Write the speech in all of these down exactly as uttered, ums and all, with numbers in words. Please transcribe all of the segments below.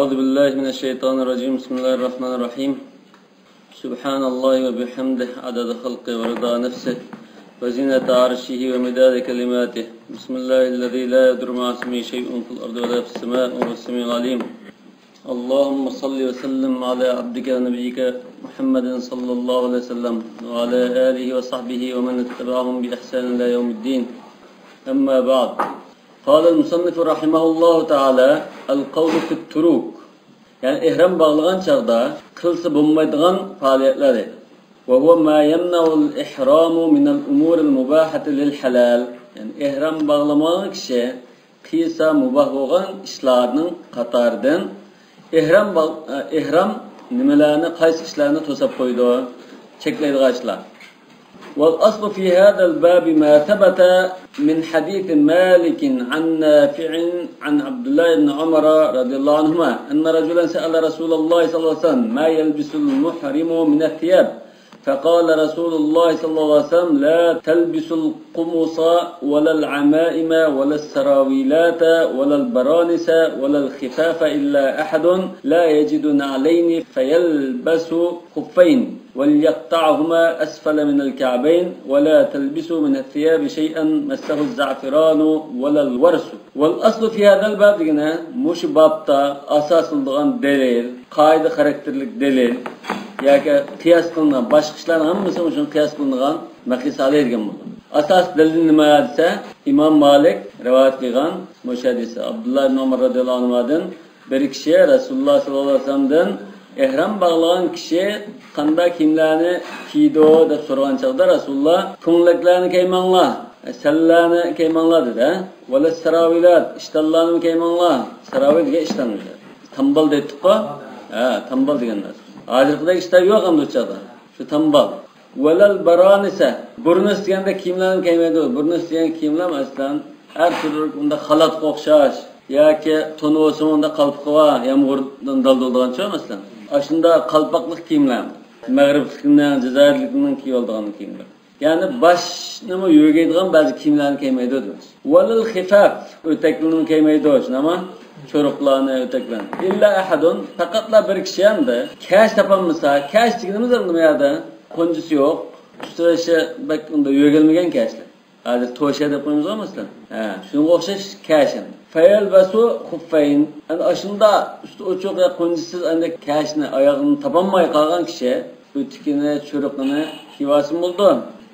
أعوذ بالله من الشيطان الرجيم. بسم الله الرحمن الرحيم. سبحان الله وبحمده، عدد خلقه ورضا نفسه وزنة عرشه ومداد كلماته. بسم الله الذي لا يضر مع اسمه شيء في الأرض ولا في السماء وهو السميع العليم. اللهم صل وسلم على عبدك ونبيك محمد صلى الله عليه وسلم وعلى آله وصحبه ومن اتبعهم بإحسان إلى يوم الدين. أما بعد. قال المصنف رحمه الله تعالى: القول في التروك. يەنى ئېھرام باغلىغان چاغدا قىلسا بولمايدىغان پائالىيەتلەر دەيدۇ. وهو ما يمنع الإحرام من الأمور المباحة للحلال. يەنى ئېھرام باغلىمىغان كىشى قىلسا مۇباھ بولغان ئىشلارنىڭ قاتارىدىن ئېھرام باغ-، ئېھرام نېمىلەرنى، قايسى ئىشلارنى توساپ قويىدۇ، چەكلەيدىغان ئىشلار. والأصل في هذا الباب ما ثبت من حديث مالك عن نافع عن عبد الله بن عمر رضي الله عنهما أن رجلا سأل رسول الله صلى الله عليه وسلم: ما يلبس المحرم من الثياب؟ فقال رسول الله صلى الله عليه وسلم: لا تلبسوا القمص ولا العمائم ولا السراويلات ولا البرانس ولا الخفاف إلا أحد لا يجد نعلين فيلبس خفين وليقطعهما أسفل من الكعبين ولا تلبسوا من الثياب شيئا مسه الزعفران ولا الورس. والأصل في هذا الباب دېگىنى مۇشۇ بابتا ئاساس قىلىدىغان دەلىل، قائىدە خاراكتېرلىك دەلىل ياكى قىياس قىلىنغان، باشقا ئىشلارنىڭ ھەممىسى مۇشۇنىڭغا قىياس قىلىنىدىغان مەقىس ئالىي دېگەن بولىدۇ. ئاساس دەلىل نېمە دېسە، ئىمام مالىك رىۋايەت قىلغان مۇشۇ ھەدىس، ئابدۇللا ئىبن ئۆمەر رەزىياللاھۇ ئەنھۇدىن بىر كىشى رەسۇلۇللا ساللاللاھۇ ئەلەيھى ۋەسەللەمدىن: ئېھرام باغلىغان كىشى قانداق كىيىملەرنى كىيىدۇ دەپ سورىغان چاغدا رەسۇلۇللا: كۆڭلەكلەرنى كىيمەڭلار، سەللىلەرنى كىيمەڭلار دېدى. ۋەلە ساراۋىلات، ئىشتانلارنى كىيمەڭلار. ساراۋىل دېگەن ئىشتان. تامبال دەيتتۇققۇ. ھە، تامبال دېگەن نەرسە. ھازىرقىدەك ئىشتان يوق ئەمدى ئۇ چاغدا. شۇ تامبال. ۋەلەل بارانىسە. بۇرنۇس دېگەندە كىيىملەرنى كىيمەيدۇ. بۇرنۇس دېگەن كىيىملەر، مەسىلەن، ھەر تۈرلۈك ئۇنداق خالاتقا ئوخشاش ياكى تون بولسىمۇ ئۇنداق قالپىقى بار، يامغۇردىن دالدۇلدىغانچۇ، مەسىلەن. ئاشۇنداق قالپاقلىق كىيىملەر. مەغرىبلىكنىڭ، جەزائىرلىكنىڭ كىيىۋالىدىغان كىيىملىرى. يەنى باشنىمۇ يۆگەيدىغان بەزى كىيىملەرنى كىيمەيدۇ دېمەكچى. ۋەلەل خىفاف، ئۆتەكلىرىنىمۇ كىيمەيدۇ، شۇنداقمۇ؟ چورۇقلارنى، ئۆتەكلەرنى. ئىللا ئەھەدۇن، پەقەتلا بىر كىشى ئەمدى كەش تاپالمىسا، كەش دېگىنىمىز ئەمدى بۇ يەردە قونچىسى يوق، ئۈستى بېشى بەك ئۇنداق يۆگەلمىگەن كەشلەر. ھازىر توشە دەپ قويىمىزغۇ، مەسىلەن. ھە، شۇنىڭغا ئوخشاش كەش ئەمدى. فەيەلبەسۇ خۇففەين. ئەمدى ئاشۇنداق ئۈستى ئوچۇق يا قونچىسىز ئەمدى كەشنى، ئاياغىنى تاپالماي قالغان كىشى ئۆتۈكىنى، چۇرۇقىنى كىيىۋالسىمۇ بولىدۇ.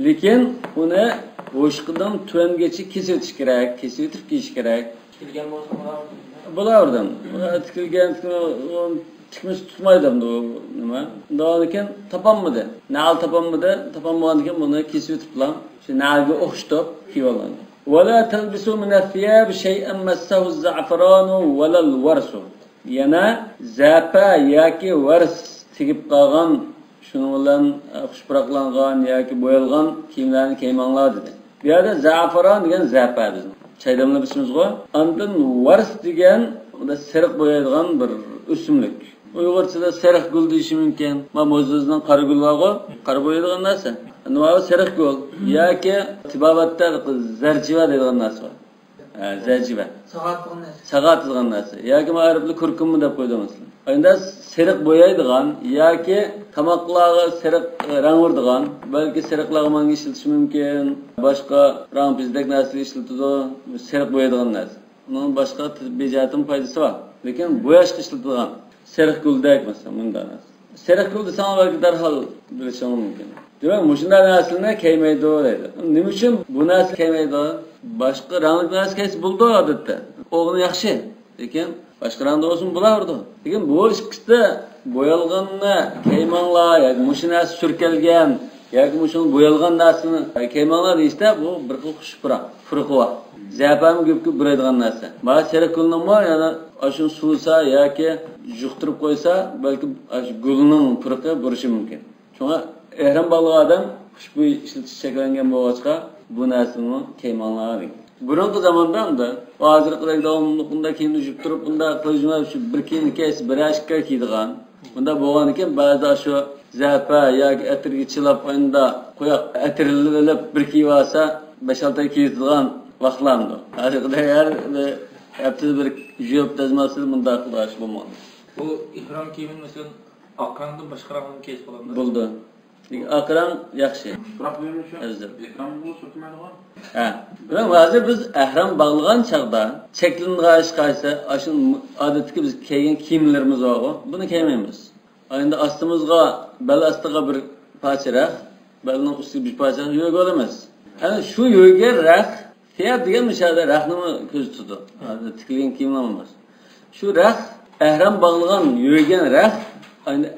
لېكىن ئۇنى بوشلۇقىدىن تۆۋەنگىچە كېسىۋېتىش كېرەك، كېسىۋېتىپ كىيىش كېرەك. تىكىلگەن بولسا بولاۋېرىدۇ. بولاۋېرىدۇ. تىكىلگەن، تىكمىسە تۇتمايدۇ ئەمدى ئۇ نېمە. ئۇنداقتىن كېيىن تاپالمىدى. نەل تاپالمىدى. تاپالمىغاندىن كېيىن بۇنى كېسىۋېتىپلا شۇ نەلگە ئوخشىتىپ كىيىۋالغان. ۋەلە تەلبىسۇ مىنەس سىيابى شەيئەن مەسسەھۇ زەئفىرانۇ ۋەلەل ۋەرسۇ. يەنە زەپە ياكى ۋەرس تېگىپ قالغان، شۇنىڭ بىلەن، ئە، خۇش پۇراقلانغان ياكى بويالغان كىيىملەرنى كىيمەڭلار دېدى. بۇ يەردە زەفىران دېگەن زەپە بىزنىڭ چايداملا بىسىمىزغۇ. ئاندىن ۋەرس دېگەن سېرىق بويايدىغان بىر ئۆسۈملۈك. ئۇيغۇرچىدا سېرىق گۈل دېيىشى مۇمكىن. ما موزىدىزنىڭ قارا گۈلى بارغۇ، قارا بويايدىغان نەرسە. ئەنە ماۋۇ سېرىق گۈل ياكى تېبابەتتە زەرچىۋە دەيدىغان نەرسە بار. ھە، زەجىۋە. ساغا ئاتىدىغان نەرسە. ساغا ئاتىدىغان نەرسە. ياكى مەغرىبلىك كۇركۇما دەپ قويىدۇ مەسىلەن. ئەمدى سېرىق بويايدىغان ياكى تاماقلارغا سېرىق، ئە، رەڭ ئۇرىدىغان، بەلكى سېرىقلارغا مانگا ئىشلىتىشى مۇمكىن، باشقا رەڭ بېزەك نەرسىلەر ئىشلىتىدۇ، سېرىق بويايدىغان نەرسە. ئۇنىڭ باشقا تېببىي جەھەتتىن پايدىسى بار. لېكىن بوياشقا ئىشلىتىدىغان سېرىق گۈلدەك مەسىلەن، مۇنداق نەرسە. سېرىق گۈل دېسەڭ، بەلكى دەرھال بىلىشىڭ مۇمكىن. دېمەك، مۇشۇنداق نەرسىلەرنى كىيمەيدۇ دەيدۇ. نېمە ئۈچۈن بۇ نەرسە كىيمەيدۇ؟ باشقا رەڭلىك نەرسە كىيسە بولىدۇ ئادەتتە. ئۇغۇنى ياخشى. لېكىن باشقا رەڭدە بولسىمۇ بولاۋېرىدۇ. لېكىن بۇ ئىككىسىدە بويالغاننى كىيمەڭلار ياكى مۇشۇ نەرسە سۈركەلگەن ياكى مۇشۇ بويالغان نەرسىنى كىيمەڭلار دېيىشتە، بۇ بىر خىل خۇش پۇراق، پۇرىقى بار. زەپەمۇ گۆپكە بۇرايدىغان نەرسە. ما سېرىق گۈلنىڭمۇ يەنە ئاشۇنى سۇۋىسا ياكى يۇقتۇرۇپ قويسا، بەلكى ئاشۇ گۈلنىڭ پۇرىقى بۇرىشى مۇمكىن. شۇڭا ئېھرام باغلىغان ئادەم خۇشبۇي ئىشلىتىش چەكلەنگەن بولغاچقا، بۇ نەرسىنىمۇ كىيمەڭلار دېگەن. بۇرۇنقى زاماندا ئەمدى ھازىرقىدەك داۋاملىق بۇنداق كىيىم يۇيۇپ تۇرۇپ، بۇنداق قىلىش، شۇ بىر كىيىمنى كىيسە، بىر ئىككى كىرە كىيىدىغان. بۇنداق بولغاندىكىن، بەزىدە شۇ زەپە ياكى ئەتىرگە چىلاپ، ئاينىدا قوياق ئەتىرلىۋېلىپ بىر كىيىۋالسا، بەش-ئالتە ئاي كىيىدىغان ۋاقىتلار ئەمدى. ھازىرقىدەك ھەر بىر ھەپتىدە بىر يۇيۇپ دەزمالسىز، بۇنداق قىلىش بولمىغان. بۇ ئېھرام كىيىمىنى، مەسىلەن، ئاق رەڭدىن باشقا رەڭنى كىيسە بولامدۇ؟ بولىدۇ. لېكىن ئاق رەڭ ياخشى. بىراق مېنىڭچە ئەزىز. ئېھرامغا سۈرتمەيدىغان. ھە. بىراق ھازىر بىز ئەھرام باغلىغان چاغدا چەكلىنىدىغان ئىش قايسى؟ ئاشۇ ئادەتتىكى بىز كىيگەن كىيىملىرىمىز بارغۇ، بۇنى كىيمەيمىز. ئەمدى ئاستىمىزغا، بەل ئاستىغا بىر پارچە رەخ، بەلنىڭ ئۈستىگە بىر پارچە رەخ يۆگەپ ئالىمىز. ئەنە شۇ يۆگىگەن رەخ، سىياب دېگەن مۇشۇ يەردە رەخنىمۇ كۆرسىتىدۇ. ھازىر تىكىلگەن كىيىملەر ئەمەس. شۇ رەخ ئەھرام باغلىغان، يۆگەن رەخ،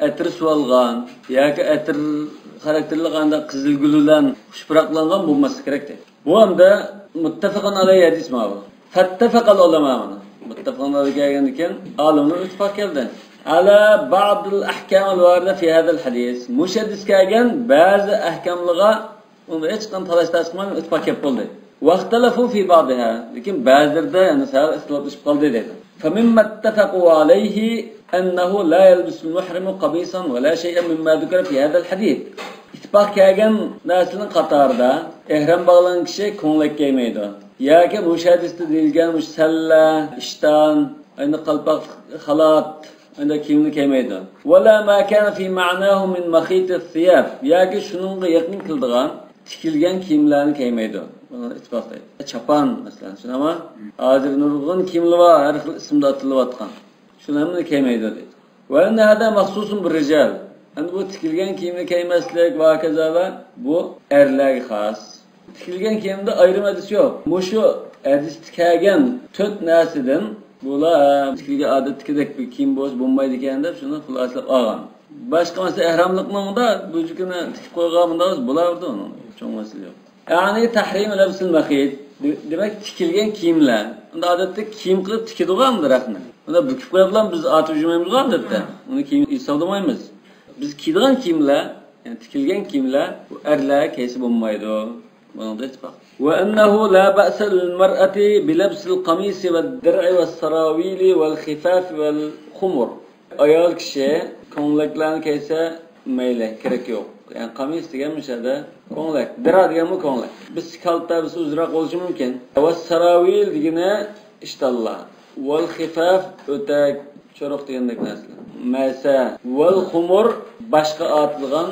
ئەتىر سۇۋالغان ياكى ئەتىر خاراكتېرلىق ئانداق قىزىل گۈل بىلەن خۇش پۇراقلانغان بولماسلىقى كېرەك دەيدۇ. بۇ ھەمدە مۇتتەپىقۇن ئەلەيھى ھەدىس ماۋۇ. فاتتەپەقەل ئۇلەما مانا. مۇتتەپىقۇن ئەلەيھى كەلگەندىن كېيىن ئالىملار ئىتتىپاق كەلدى. ئەلا بەئدىل ئەھكامىل ۋارىدە فى ھەزەل ھەدىس. مۇشۇ ھەدىسكە كەلگەن بەزى ئەھكاملىرىغا ئۇندا ھېچقانداق تالاش تارتىش قىلماي ئىتتىپاق كەپ بولدى. ۋەختەلەفۇ فى بەئدىھا. لېكىن بەزىلىرىدە يەنە سەل ئىختىلاپلىشىپ قالدى دەيدۇ. فمما اتفقوا عليه أنه لا يلبس المحرم قميصا ولا شيئا مما ذكر في هذا الحديث. ئىتتىپاق كەلگەن نەرسىنىڭ قاتارىدا ئېھرام باغلىغان كىشى كۆڭلەك كىيمەيدۇ. ياكى مۇشۇ ھەدىستە دېيىلگەن مۇشۇ سەللە، ئىشتان، ئەمدى قالپاق، خالات، ئەمدى كىيىمنى كىيمەيدۇ. ولا ما كان في معناه من مخيط الثياب. ياكى شۇنىڭغا يېقىن كېلىدىغان تىكىلگەن كىيىملەرنى كىيمەيدۇ. بۇنى ئىتتىپاق دەيدۇ. چاپان، مەسىلەن، شۇنداقمۇ؟ ھازىر نۇرغۇن كىيىملەر بار، ھەر خىل ئىسىمدا ئاتىلىۋاتقان. شۇنى ھەممىنى كىيمەيدۇ دەيدۇ. وأن هذا مخصوص بالرجال. ئەمدى بۇ تىكىلگەن كىيىمنى كىيمەسلىك ۋە ھاكازالار بۇ ئەرلەرگە خاس. تىكىلگەن كىيىمدە ئايرىم ھەدىس يوق. مۇشۇ ھەدىستە كەلگەن تۆت نەرسىدىن بۇلار تىكىلگەن ئادەتتىكىدەك بىر كىيىم بولسا بولمايدىكەن دەپ شۇنى خۇلاسىلەپ ئالغان. باشقا مەسىلە ئەھراملىقنىڭدا بۇ جۈكىنى تىكىپ قويغان مۇنداق بولۇۋېرىدۇ ئۇنىڭ. چوڭ مەسىلە يوق. يەنى تەھرىم لەبسىل مەخىت. دېمەك، تىكىلگەن كىيىملەر. ئەمدى ئادەتتە كىيىم قىلىپ تىكىدىغۇ ئەمدى رەخنە. ئۇندا بۈكۈپ قويۇپلا بىز ئارتىپ يۈرمەيمىزغۇ ئادەتتە. ئۇنى كىيىم سالدۇرمايمىز. بىز كىيىدىغان كىيىملەر، يەنى تىكىلگەن كىيىملەر بۇ ئەرلەر كىيسە بولمايدۇ. بۇنىڭدا ئىتتىپاق. وأنه لا بأس للمرأة بلبس القميص والدرع والسراويل والخفاف والخمر. ئايال كىشى كۆڭلەكلەرنى كىيسە مەيلى، كېرەك يوق. يەنى قامىس دېگەن مۇشۇ يەردە كۆڭلەك، دىرا دېگەنمۇ كۆڭلەك. بىزدىكى ھالەتتە بىز ئۇزۇنراق بولۇشى مۇمكىن. ۋەسساراۋىل دېگىنى ئىشتانلار. ۋەل خىفاف، ئۆتەك، چورۇق دېگەندەك نەرسىلەر. مەسە، ۋەل خۇمۇر، باشقا ئارتىدىغان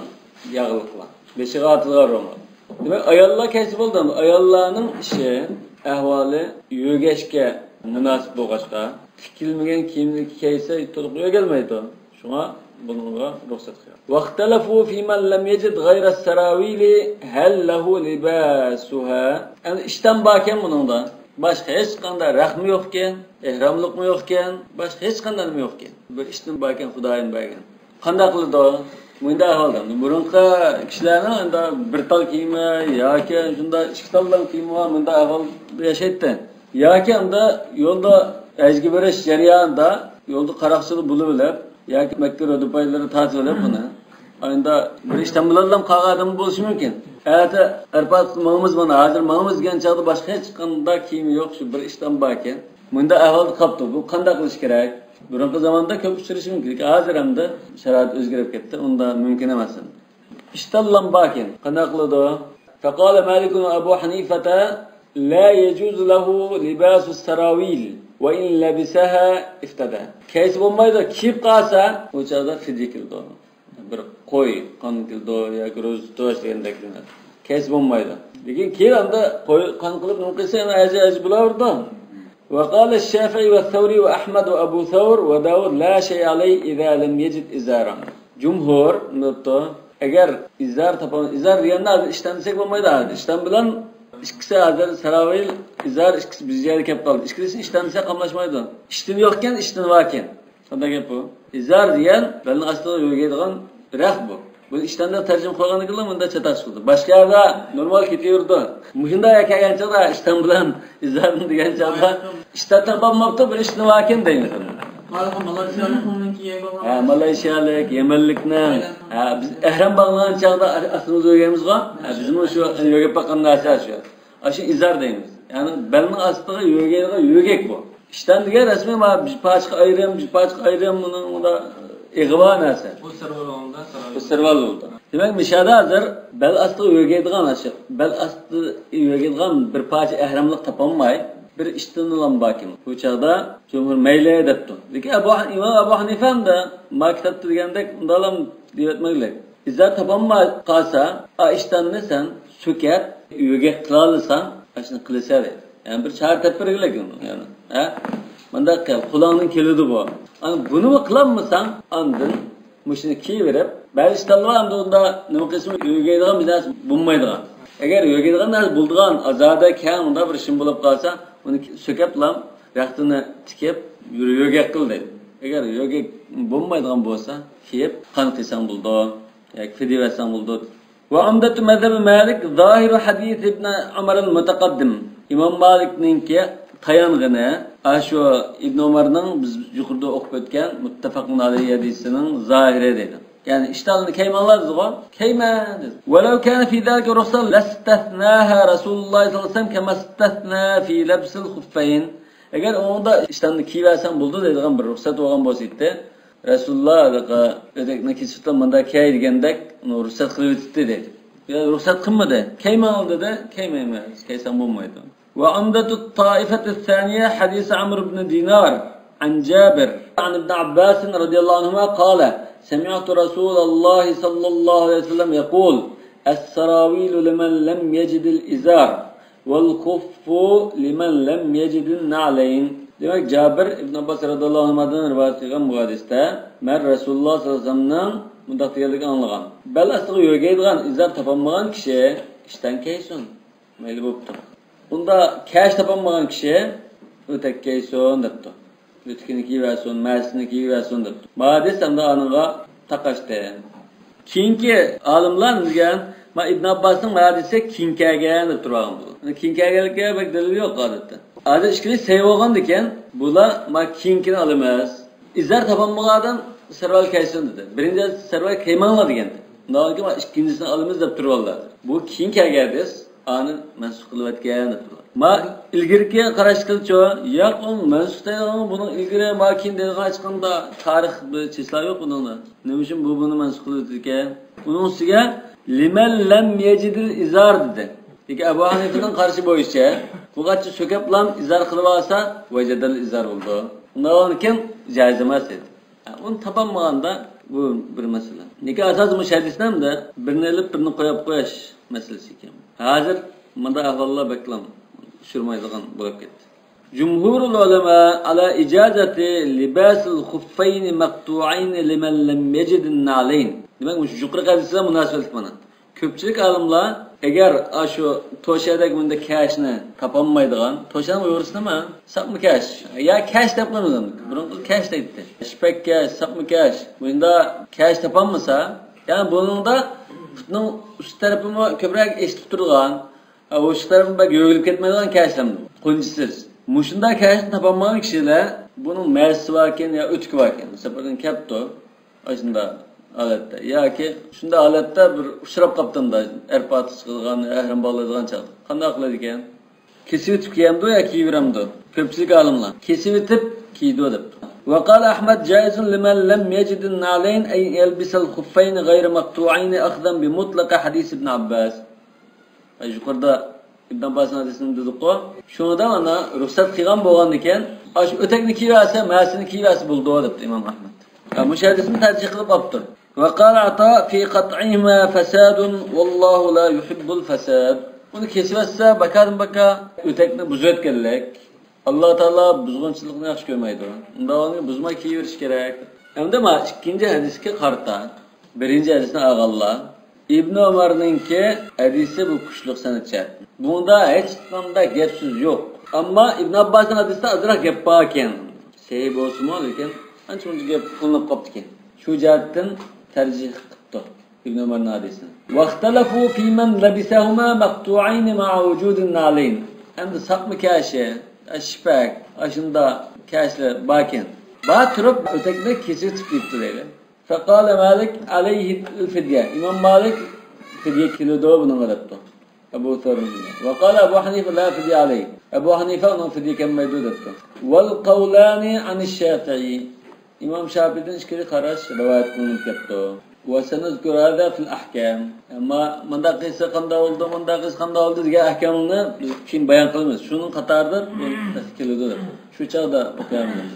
ياغلىقلار. بېشىغا ئارتىدىغان رومال. دېمەك، ئاياللار كەلسە بولدى. ئاياللارنىڭ ئىشى، ئەھۋالى يۆگەشكە مۇناسىپ بولغاچقا، تىكىلمىگەن كىيىمنى كىيسە تولۇق يۆگەلمەيدۇ. شۇڭا بۇنىڭغا رۇخسەت قىلغان. واختلفوا في من لم يجد غير السراويل هل له لباسها. ئەمدى ئىشتان باركەن بۇنىڭدا. باشقا ھېچقانداق رەخمە يوقكەن، ئېھراملىقمۇ يوقكەن، باشقا ھېچقانداق نېمە يوقكەن. بىر ئىشتان باركەن، خۇدايىم بەرگەن. قانداق قىلىدۇ؟ مۇنداق ئەھۋالدا، بۇرۇنقى كىشىلەرنىڭ ئەمدى بىر تال كىيىمى ياكى شۇنداق ئىككى تاللا كىيىمى بار، مۇنداق ئەھۋالدا ياشايتتى. ياكى ئەمدى يولدا ھەجگە بېرىش جەريانىدا يولدا قاراقچىلار بولۇۋېلىپ ياكى مەككە رودىپايلىرى تارتىۋېلىپ بۇنى. ئەمدى بىر ئىشتان بىلەنلا قالغان ئادەم بولۇشى مۇمكىن. ئەتە ئەرپات ماڭىمىز مانا، ھازىر ماڭىمىز دېگەن چاغدا باشقا ھېچقانداق كىيىمى يوق، شۇ بىر ئىشتان باركەن. مۇنداق ئەھۋالدا قاپتۇ. بۇ قانداق قىلىش كېرەك؟ بۇرۇنقى زاماندا كۆپ ئۇچرىشى مۇمكىن. لېكىن ھازىر ئەمدى شارائىت ئۆزگىرىپ كەتتى. ئۇندا مۇمكىن ئەمەس ئەمدى. ئىشتانلام باركەن. قانداق قىلىدۇ؟ فقال مالك وأبو حنيفة لا يجوز له لباس السراويل وإن لبسها افتدى. كىيسە بولمايدۇ. كىيىپ قالسا، ئۇ چاغدا فىدىيە كېلىدۇ. بىر قوي قان كېلىدۇ ياكى روزا تۇتۇش دېگەندەك. كىيسە بولمايدۇ. لېكىن كېيىن ئاندا قوي قان قىلىپ نېمە قىلسا، يەنە ھەج، ھەج بولاۋېرىدۇ. وقال الشافعي والثوري وأحمد وأبو ثور وداود لا شيء عليه إذا لم يجد إزارا. جۇمھۇر نېمە دەپتۇ؟ ئەگەر ئىزار تاپالمىسا، ئىزار دېگەندە ھازىر ئىشتان دېسەك بولمايدۇ. ھازىر ئىشتان بىلەن ئىككىسى ھازىر ساراۋىل، ئىزار ئىككىسى بىر يەرگە كەپ قالدى. ئىككىلىسىنى ئىشتان دېسەك قاملاشمايدۇ. ئىشتىن يوقكەن، ئىشتىن باركەن. قانداق گەپ بۇ؟ ئىزار دېگەن بەلنىڭ ئاستىغا يۆگەيدىغان رەخ بۇ. بۇنى ئىشتان دەپ تەرجىمە قىلغاندىكىنلا مۇنداق چاتاق چىقىدۇ. باشقا يەردە نورمال كېتىۋېرىدۇ. مۇشۇنداق يەكەن چاغدا ئىشتان بىلەن ئىزارنى دېگەن چاغدا ئىشتان تاپالماپتۇ، بىر ئىشتىن باركەن دەيمىز. ھە، مالايشىيالىك، يەمەنلىكنىڭ، ھە، بىز ئەھرام باغلىغان چاغدا ئاستىمىزغا يۆگەيمىزغۇ. ھە، بىزمۇ شۇ يۆگەپ باققان نەرسە شۇ. ئاشۇ ئىزار دەيمىز. يەنى بەلنىڭ ئاستىغا يۆگەيدىغان يۆگەك بۇ. ئىشتان دېگەن رەسمىي ما بىر پارچىغا ئايرىم، بىر پارچىغا ئايرىم، بۇنىڭ بۇندا ئېغىۋا نەرسە. بۇ سەرۋال ئالدى، سەرۋال. بۇ سەرۋال بولدى. دېمەك، مۇشۇ يەردە ھازىر بەل ئاستىغا يۆگەيدىغان، ئاشۇ بەل ئاستىغا يۆگەيدىغان بىر پارچە ئەھراملىق تاپالماي، بىر ئىشتىنىلا باركەن. بۇ چاغدا جۇمھۇر مەيلى دەپتۇ. لېكىن ئەبۇ، ئىمام ئەبۇ ھەنىفە ھەمدە ما كىتابتا دېگەندەك ئۇنداقلا دېيىۋەتمەگلىك. ئىزار تاپالماي قالسا، ئا ئىشتاننى سەن سۆكەپ، يۆگەك قىلالىساڭ، ئاشۇنى قىلىسەن دەيدۇ. يەنى بىر چارە تېپىپ بەرگىلىك ئۇنى، يەنى. ھە؟ مۇنداق قىل، قولۇڭدىن كېلىدۇ بۇ. ئەنە بۇنىمۇ قىلالمىساڭ، ئاندىن مۇشۇنى كىيىۋېرىپ، بەزى ئىشتانلار ئەمدى ئۇندا نېمە قىلسىمۇ يۆگەيدىغان بىر نەرسە بولمايدىغان. ئەگەر يۆگەيدىغان نەرسە بولىدىغان، ئازادە كەڭ ئۇنداق بىر ئىشىم بولۇپ قالسا، ئۇنى سۆكەپلا رەختىنى تىكىپ، يۆگەك قىل دەيدۇ. ئەگەر يۆگەك بولمايدىغان بولسا، كىيىپ قان قىلساڭ بولىدۇ. ياكى فىدىيە بەرسەڭ بولىدۇ. وعمدة مذهب مالك ظاهر حديث ابن عمر المتقدم. ئىمام مالىكنىڭكى تايانغىنى، ئاشۇ ئىبن ئۆمەرنىڭ بىز يۇقىرىدا ئوقۇپ ئۆتكەن مۇتتەپەقۇن ئەلەيھى ھەدىسىنىڭ زاھىرى دەيدۇ. يەنى ئىشتاننى كىيمەڭلار دېدىغۇ، كىيمە دېدى. ولو كان في ذلك رخصة لاستثناها رسول الله صلى الله عليه وسلم كما استثنى في لبس الخفين. ئەگەر ئۇنىڭدا ئىشتاننى كىيىۋەرسەڭ بولىدۇ دەيدىغان بىر رۇخسەت بولغان بولسا ئىدى، رەسۇلۇللا ھېلىقى ئۆتەكنى كېسىۋېتىپ مۇنداق كىيەي دېگەندەك ئۇنى رۇخسەت قىلىۋېتىپتۇ دەيدۇ. يا رۇخسەت قىلمىدى. كىيمەڭ دېدى. كىيمەيمەن. كىيسەڭ بولمايدۇ. وعمدة الطائفة الثانية حديث عمرو بن دينار عن جابر عن ابن عباس رضي الله عنهما قال: سمعت رسول الله صلى الله عليه وسلم يقول: السراويل لمن لم يجد الإزار، والخف لمن لم يجد النعلين. دېمەك، جابىر ئىبن ئابباس رەزىياللاھۇ ئەنھۇدىن رىۋايەت قىلغان بۇ ھەدىستە مەن رەسۇلۇللا سەللەللاھۇ ئەلەيھى ۋەسەللەمنىڭ مۇنداق دېگەنلىكىنى ئاڭلىغان: بەل ئاستىغا يۆگەيدىغان ئىزار تاپالمىغان كىشى ئىشتان كىيسۇن، مەيلى بوپتۇ. ئۇندا كەش تاپالمىغان كىشى ئۆتەك كىيسۇن دەپتۇ. ئۆتۈكىنى كىيىۋەرسۇن، مەسىنى كىيىۋەرسۇن دەپتۇ. بۇ ھەدىس ئەمدى ئانىڭغا تاقاشتى. كېيىنكى ئالىملار دېگەن، ما ئىبن ئابباسنىڭ ھەدىسى كېيىن كەلگەن دەپ تۇرغان بۇ. كېيىن كەلگەنلىككە بەك دەلىل يوق ئادەتتە. ھازىر ئىككىلىسى سەھىھ بولغاندىكىن، بۇلار ما كېيىنكىنى ئالىمىز. ئىزار تاپالمىغان ئادەم سەرۋەل كەيسۇن دېدى. بىرىنچى سەرۋەل كەيمەڭلار دېگەندى. ئۇنداق بولغاندىكىن، ما ئىككىنچىسىنى ئالىمىز دەپ تۇرۇۋالدى ھازىر. بۇ كېيىن كەلگەن ھەدىس. ئانى مەنسۇخ قىلىۋەتكەن دەپ تۇرغان. ما ئىلگىرىكى قاراشتىكىچۇ، ياق، ئۇ مەنسۇخ دەيدىغان بۇنىڭ ئىلگىرى ما كېيىن دەيدىغان ھېچقانداق تارىخ بىر چېسلا يوق بۇنىڭدا. نېمە ئۈچۈن بۇ بۇنى مەنسۇخ قىلىۋېتىدىكەن؟ ئۇنىڭ ئۈستىگە لىمەن لەم يەجىدىل ئىزار دېدى. لېكىن ئەبۇ ھەنىفىنىڭ قارىشى بويىچە بۇ قانچە سۆكەپلام ئىزار قىلىۋالسا ۋەجەدەل ئىزار بولىدۇ. ئۇنداق بولغاندىكىن جائىز ئەمەس دېدى. ئۇنى تاپالمىغاندا بۇ بىر مەسىلە. لېكىن ئاساسىي مۇشۇ ھەدىسنى ھەمدە بىرنى ئېلىپ بىرنى قويۇپ قويۇش مەسىلىسى ئىكەن. ھازىر مۇنداق ئەھۋاللار بەكلا ئۇچرىمايدىغان بولۇپ كەتتى. جمهور العلماء على إجازة لباس الخفين مقطوعين لمن لم يجد النعلين. دېمەك، مۇشۇ يۇقىرىقى ھەدىسلەر مۇناسىۋەتلىك مانا. كۆپچىلىك ئالىملار، ئەگەر ئاشۇ توشەدەك مۇنداق كەشنى تاپالمايدىغان، توشەنىڭ ئۇيغۇرچىسى نېمە؟ ساپما كەش. يا كەش دەپ قويىمىز ئەمدى. بۇرۇنقى كەش دەيتتى. شىپەك كەش، ساپما كەش. مۇنداق كەش تاپالمىسا، يەنى بۇنىڭدا پۇتنىڭ ئۈست تەرىپىمۇ كۆپرەك ئېچىلىپ تۇرىدىغان، ھە، ئۇ ئىش تەرىپى بەك يۆگىلىپ كەتمەيدىغان كەشلەر بۇ. قۇنچىسىز. مۇشۇنداق كەشنى تاپالمىغان كىشىلەر بۇنىڭ مەسىسى باركەن يا ئۆتۈكى باركەن. سەپەردىن كەپتۇ. ئاشۇنداق ھالەتتە. ياكى شۇنداق ھالەتتە بىر ئۇچراپ قاپتۇ مۇنداق. ئەرپاتقا چىقىدىغان، ئەھرەم باغلايدىغان چاغدا. قانداق قىلىدىكەن؟ كېسىۋېتىپ كىيەمدۇ يا كىيىۋېرەمدۇ؟ كۆپچىلىك ئالىملار كېسىۋېتىپ كىيىدۇ دەپتۇ. وقال أحمد جائز لمن لم يجد النعلين أن يلبس الخفين غير مقطوعين أخذا بمطلق حديث ابن عباس. يۇقىرىدا ئىبن ئابباسنىڭ ھەدىسىنى دېدۇققۇ. شۇنىڭدا مانا رۇخسەت قىلغان بولغاندىكىن، ئاشۇ ئۆتەكنى كىيىۋەرسە، مەسىنى كىيىۋەرسە بولىدۇ، دەپتۇ ئىمام ئەھمەد. ھە، مۇشۇ ھەدىسنى تەرجىھ قىلىپ ئاپتۇ. وقال عطاء في قطعهما فساد والله لا يحب الفساد. ئۇنى كېسىۋەتسە، باكادىن باكا ئۆتەكنى بۇزۇۋەتكەنلىك. ئاللا تائالا بۇزغۇنچىلىقنى ياخشى كۆرمەيدۇ. ئۇنداق بولغاندا بۇزماي كىيىۋېرىش كېرەك. ئەمدى مانا ئىككىنچى ھەدىسكە قارىتا. بىرىنچى ھەدىسنى ئالغانلار. ئىبن ئۆمەرنىڭكى ھەدىسى بۇ كۈچلۈك سەنەد جەھەتتىن. بۇنىڭدا ھېچقانداق گەپ سۆز يوق. ئەمما ئىبن ئابباسنىڭ ھەدىسىدە ئازراق گەپ بار ئىكەن. سەھىھ بولسىمۇ، لېكىن ئانچە-مۇنچە گەپ قىلىنىپ قاپتىكەن. شۇ جەھەتتىن تەرجىھ قىپتۇ ئىبن ئۆمەرنىڭ ھەدىسىنى. واختلفوا في من لبسهما مقطوعين مع وجود النعلين. ئەمدى ساپما كەشى، شىپەك، ئاشۇنداق كەشلەر باركەن. بار تۇرۇپ ئۆتەكنى كېسىۋېتىپ كىيىپتۇ دەيدۇ. فقال مالك عليه الفدية. ئىمام مالىك فىدىيە كېلىدۇ بۇنىڭغا دەپتۇ. ئەبۇ سەۋرىدىن. وقال أبو حنيفة لا فدية عليه. ئەبۇ ھەنىفە ئۇنىڭ فىدىيە كەلمەيدۇ دەپتۇ. والقولان عن الشافعي. ئىمام شافىئىدىن ئىككىلا قاراش رىۋايەت قىلىنىپ كەپتۇ. وسنذكر هذا في الأحكام. ئەمما مۇنداق قىلسا قانداق بولىدۇ، مۇنداق قىلسا قانداق بولىدۇ دېگەن ئەھكامنى بىز كېيىن بايان قىلىمىز. شۇنىڭ قاتارىدا بۇ تېخى كېلىدۇ دەپ. شۇ چاغدا ئوقۇيمىز.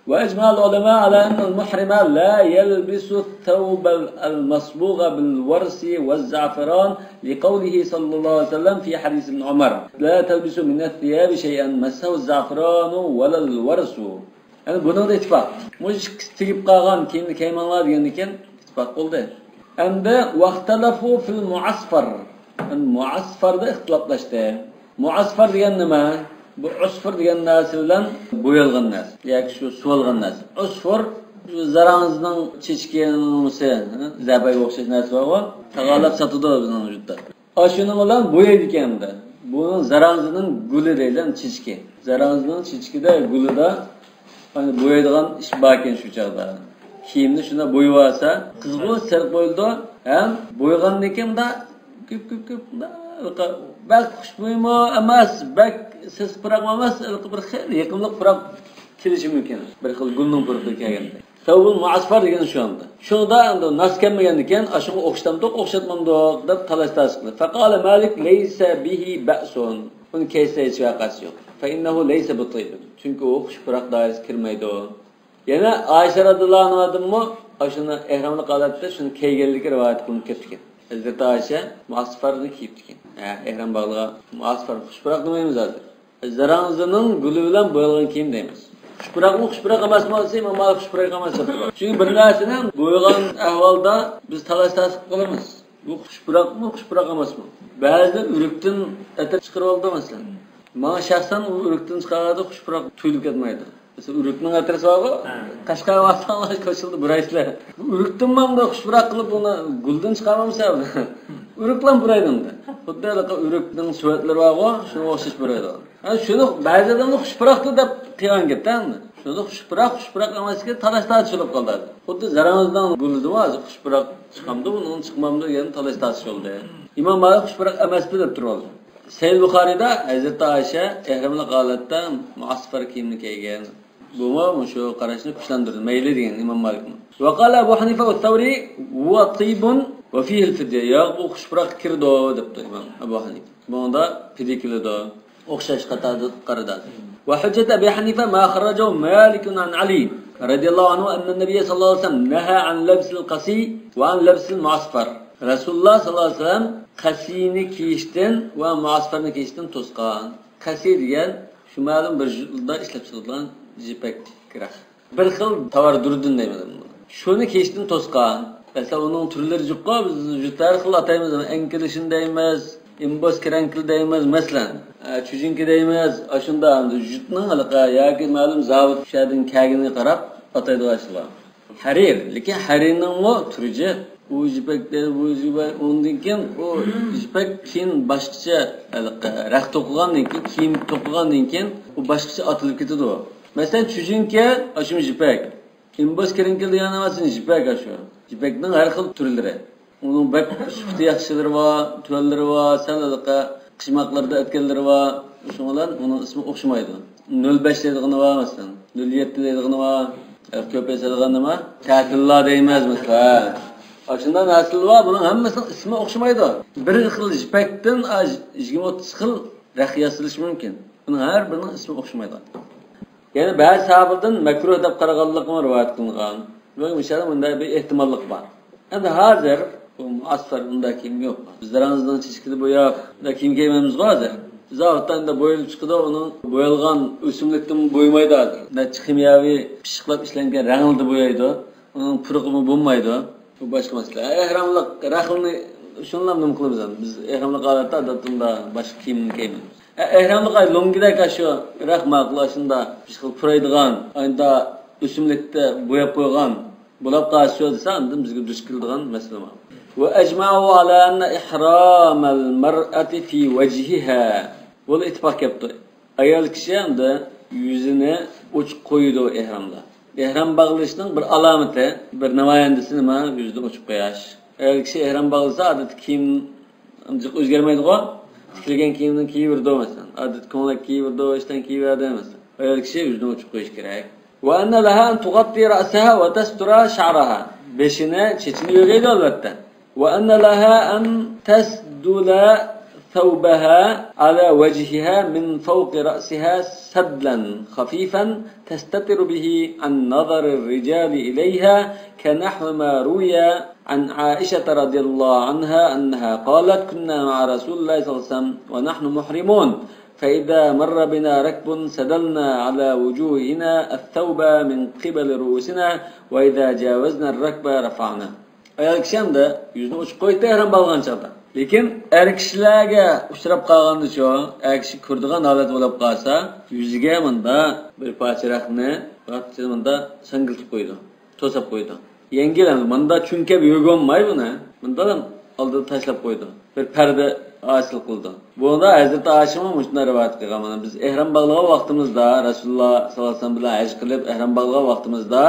وأجمع العلماء على أن المحرم لا يلبس الثوب المصبوغ بالورس والزعفران لقوله صلى الله عليه وسلم في حديث ابن عمر: لا تلبسوا من الثياب شيئا مسه الزعفران ولا الورس. يەنى بۇنىڭدا ئىتتىپاق. مۇشۇ ئىككىسى تېگىپ قالغان كىيىمنى كىيمەڭلار دېگەندىن كېيىن ئىتتىپاق بولدى. ئەمدى واختلفوا في المعصفر. يەنى مۇئەسفەردە ئىختىلاپلاشتى. مۇئەسفەر دېگەن نېمە؟ بۇ ئۇسفۇر دېگەن نەرسە بىلەن بويالغان نەرسە ياكى شۇ سۇۋالغان نەرسە. ئۇسفۇر، شۇ زاراڭزىنىڭ چېچىكى نېمىسى، زەبەيگە ئوخشاش نەرسە بارغۇ، تاغارلاپ ساتىدۇ بىزنىڭ يۇرتتا. ئاشۇنىڭ بىلەن بويايدىكەن ئەمدى. بۇنىڭ زاراڭزىنىڭ گۈلى دەيدۇ، چېچىكى. زاراڭزىنىڭ چېچىكىدە، گۈلىدە، يەنى بويايدىغان ئىش باركەن شۇ چاغدا. كىيىمنى شۇنداق بويىۋالسا، قىزغۇ سېرىق بولىدۇ. ھەم بويىغاندىن كېيىن مۇنداق كۆپ، كۆپ، كۆپ، مۇنداق بەك خۇشبۇيمۇ ئەمەس، بەك سېسىق پۇراقمۇ ئەمەس، ھېلىقى بىر خېلى يېقىملىق پۇراق كېلىشى مۇمكىن. بىر خىل گۈلنىڭ پۇرىقى كەلگەندە. سەۋبۇل مۇئەسفەر دېگىنى شۇ ئەمدى. شۇنىڭدا ئەمدى ناس كەلمىگەندىكىن، ئاشۇنىڭغا ئوخشىتامدۇق، ئوخشاتمامدۇق دەپ تالاش-تارتىش قىلدى. فقال مالك: ليس به بأس. ئۇنى كەيسە ھېچ ۋەقەسى يوق. فإنه ليس بطيب. چۈنكى ئۇ خۇش پۇراق دائىرىسىگە كىرمەيدۇ. يەنە ئائىشە رەزىياللاھۇ ئەنھادىنمۇ ئاشۇنى ئەھراملىق ھالەتتە شۇنى كىيگەنلىكى رىۋايەت قىلىنىپ كەپتىكەن. ھەزرىتى ئائىشە مۇئەسفەرنى كىيىپتىكەن. ھە، ئەھرام باغلىغان مۇئەسفەر، خۇش پۇراق دېمەيمىز ھازىر. زاراڭزىنىڭ گۈلى بىلەن بويالغان كىيىم دەيمىز. خۇش پۇراقمۇ، خۇش پۇراق ئەمەسمۇ دېسە، ئىمام مالىك خۇش پۇراق ئەمەس دەپ تۇرىدۇ. چۈنكى بىر نەرسىنى بويىغان ئەھۋالدا بىز تالاش-تارتىش قىلىمىز. بۇ خۇش پۇراقمۇ، خۇش پۇراق ئەمەسمۇ؟ بەزىدە ئۆرۈكتىن ئەتىر چىقىرىۋالىدۇ، مەسىلەن. ماڭا شەخسەن ئۇ ئۆرۈكتىن چىقارغاندا خۇش پۇراق تۇيۇلۇپ كەتمەيدۇ. مەسىلەن، ئۆرۈكنىڭ ئەتىرى بارغۇ، ھە. قەشقەرگە بارساڭلار كوچىلاردا بۇرايسىلەر. بۇ ئۆرۈكتىنمۇ بۇنداق خۇش پۇراق قىلىپ، ئۇنى گۈلدىن چىقارمامسەن؟ ئۆرۈكلەر بۇرايدۇ ئەمدى. خۇددى ھېلىقى ئۆرۈكنىڭ سۈرەتلىرى بارغۇ، شۇنىڭغا ئوخشاش بۇرايدۇ. ھە، شۇنى بەزى ئادەملەر خۇش پۇراقتۇ دەپ قىلغان گەپتە ئەمدى. شۇنى خۇش پۇراق، خۇش پۇراق ئەمەسكەن، تالاش-تارتىش بولۇپ قالدى. خۇددى زاراڭزىنىڭ گۈلىدىمۇ ھازىر خۇش پۇراق چىقامدۇ، ئۇنىڭ چىقمامدۇ دېگەن تالاش-تارتىش بولدى. ئىمام مالىك خۇش پۇراق ئەمەستۇ دەپ تۇرۇۋالدى. سەھىھ بۇخارىدا ھەزرىتى ئائىشە ئەھراملىق ھالەتتە مۇئەسفەر كىيىمنى كىيگەن. بۇمۇ مۇشۇ قاراشنى كۈچلەندۈردى. مەيلى دېگەن ئىمام مالىكمۇ. وقال أبو حنيفة والثوري: هو طيب وفيه الفدية. ياق، بۇ خۇش پۇراققا كىرىدۇ، دەپتۇ ئىمام ئەبۇ ھەنىفە. بۇنىڭدا پىدىيە كېلىدۇ. ئوخشاش قاتاردا قارىدى. وحجة أبي حنيفة ما خرجه مالك عن علي رضي الله عنه أن النبي صلى الله عليه وسلم نهى عن لبس القصي وعن لبس المعصفر. رەسۇلۇللاھ ساللاللاھۇ ئەلەيھى ۋەسەللەم قەسىينى كىيىشتىن ۋە مۇئەسفەرنى كىيىشتىن توسقان. قەسىي دېگەن شۇ مەلۇم بىر يۇرتلاردا ئىشلەپ چىقىدىغان يىپەك رەخ. بىر خىل تاۋار دۇردىن دەيمىز بۇنى. شۇنى كىيىشتىن توسقان. مەسىلەن، ئۇنىڭ تۈرلىرى جىققا، بىز يۇرتتا ھەر خىل ئاتايمىز. ئەنكىلىشىن دەيمىز، ئىمبوس كىرەنكىل دەيمىز، مەسىلەن. ئە، چۈجۈنكە دەيمىز. ئاشۇنداق يۇرتنىڭ ھېلىقى ياكى مەلۇم زاۋۇت شۇ يەردىن كەلگىنىگە قاراپ ئاتايدىغان ئىشلار. ھەرىر، لېكىن ھەرىرنىڭمۇ تۈرى جىق. ئۇ يىپەك، بۇ يىپەك، ئۇندىن كېيىن ئۇ يىپەك كېيىن باشقىچە، ھېلىقى رەخت توقۇغاندىن كېيىن، كىيىم توقۇغاندىن كېيىن ئۇ باشقىچە ئاتىلىپ كېتىدۇ. مەسىلەن، چۈجۈنكە، ئاشۇمۇ يىپەك. ئىمبوس كىرىنكىل دېگەن نېمىسى يىپەك ئاشۇ. يىپەكنىڭ ھەر خىل تۈرلىرى. ئۇنىڭ بەك سۈپىتى ياخشىلىرى بار، تۆۋەنلىرى بار، سەل ھېلىقى قىشماقلىرىدا ئەتكەنلىرى بار. شۇنىڭ بىلەن ئۇنىڭ ئىسمى ئوخشىمايدۇ. نۆل بەش دەيدىغىنى بار مەسىلەن، نۆل يەتتە دەيدىغىنى بار، كۆپ ياسالغان نېمە؟ تەتىللا دەيمىز مەسىلەن. ئاشۇنداق نەرسىلەر بار، بۇنىڭ ھەممىسىنىڭ ئىسمى ئوخشىمايدۇ. بىر خىل يىپەكتىن ئا، يىگىرمە ئوتتۇز خىل رەخت ياسىلىشى مۇمكىن. بۇنىڭ ھەر بىرىنىڭ ئىسمى ئوخشىمايدۇ. يەنە بەزى ساھابىدىن مەكرۇھ دەپ قارىغانلىقىمۇ رىۋايەت قىلىنغان. بۇ مىسالدا مۇنداق بىر ئېھتىماللىق بار. ئەمدى ھازىر بۇ مۇئەسفەر ئۇنداق كىيىم يوق. بىز داراڭزىنىڭ چېچىكىدە بوياپ، ئۇنداق كىيىم كىيمەيمىزغۇ ھازىر. بىز زاۋۇتتا ئەمدى بويىلىپ چىقىدۇ، ئۇنىڭ بويالغان ئۆسۈملۈكتىن بويىمايدۇ ھازىر. نەچچە خىمىيەۋى پىششىقلاپ ئىشلەنگەن رەڭلىدە بويايدۇ. ئۇنىڭ پۇرىقىمۇ بولمايدۇ. بۇ باشقا مەسىلە. ئەھراملىق رەخلىنى شۇنىلا نېمە قىلىمىز ئەمدى؟ بىز ئەھراملىق ھالەتتە ئادەتتە ئۇنداق باشقا كىيىمنى كىيمەيمىز. ئە، ئەھراملىق ئاي لۆڭگىدەك ئاشۇ رەخ ماقۇل، ئاشۇندا بىر خىل پۇرايدىغان، ئايندا ئۆسۈملۈكتە بوياپ قويغان بولاپ قالسا دېسە، ئاندىن بىزگە دۇچ كېلىدىغان مەسىلە بار. وأجمعوا على أن إحرام المرأة في وجهها. بۇلا ئىتتىپاق كەپتۇ. ئايال كىشى ئەمدى يۈزىنى ئوچۇق قويىدۇ ئېھرامدا. ئېھرام باغلىشنىڭ بىر ئالامىتى، بىر نامايەندىسى نېمە؟ يۈزىنى ئوچۇق قويۇش. ئايال كىشى ئېھرام باغلىسا، ئادەتتە كىيىم جىق ئۆزگەرمەيدىغۇ. تىكىلگەن كىيىمنى كىيىۋېرىدۇ، مەسىلەن. ئادەتتە كۆڭلەك كىيىۋېرىدۇ، ئىشتان كىيىۋەردى، مەسىلەن. ئايال كىشى يۈزىنى ئوچۇق قويۇشى كېرەك. وأن لها أن تغطي رأسها وتستر شعرها بېشىنى، چېچىنى يۆگەيدۇ، ئەلۋەتتە. وأن لها أن تسدل ثوبها على وجهها من فوق رأسها سدلا خفيفا تستتر به عن نظر الرجال إليها، كنحو ما روي عن عائشة رضي الله عنها أنها قالت: كنا مع رسول الله صلى الله عليه وسلم ونحن محرمون، فإذا مر بنا ركب سدلنا على وجوهنا الثوب من قبل رؤوسنا، وإذا جاوزنا الركب رفعنا. ئايال كىشى ئەمدى يۈزىنى ئوچۇق قويدى ئەھرام باغلىغان چاغدا. لېكىن ئەر كىشىلەرگە ئۇچراپ قالغاندىچۇ، ئەر كىشى كۆرىدىغان ھالەت بولۇپ قالسا، يۈزىگە مۇندا بىر پارچە رەختنى، رەختنى مۇندا ساڭگىلىتىپ قويىدۇ، توساپ قويىدۇ. يەڭگىل ئەمدى مۇندا چۈڭكەپ يۆگە بولماي بۇنى. مۇندا ئالدىدا تاشلاپ قويىدۇ. بىر پەردە ھاسىل قىلىدۇ. بۇندا ھەزرىتى ئائىشىمۇ مۇشۇنداق رىۋايەت قىلغان. مانا بىز ئەھرام باغلىغان ۋاقتىمىزدا، رەسۇلۇللا ساللاللاھۇ ئەلەيھى ۋەسەللەم بىلەن ھەج قىلىپ ئەھرام باغلىغان ۋاقتىمىزدا،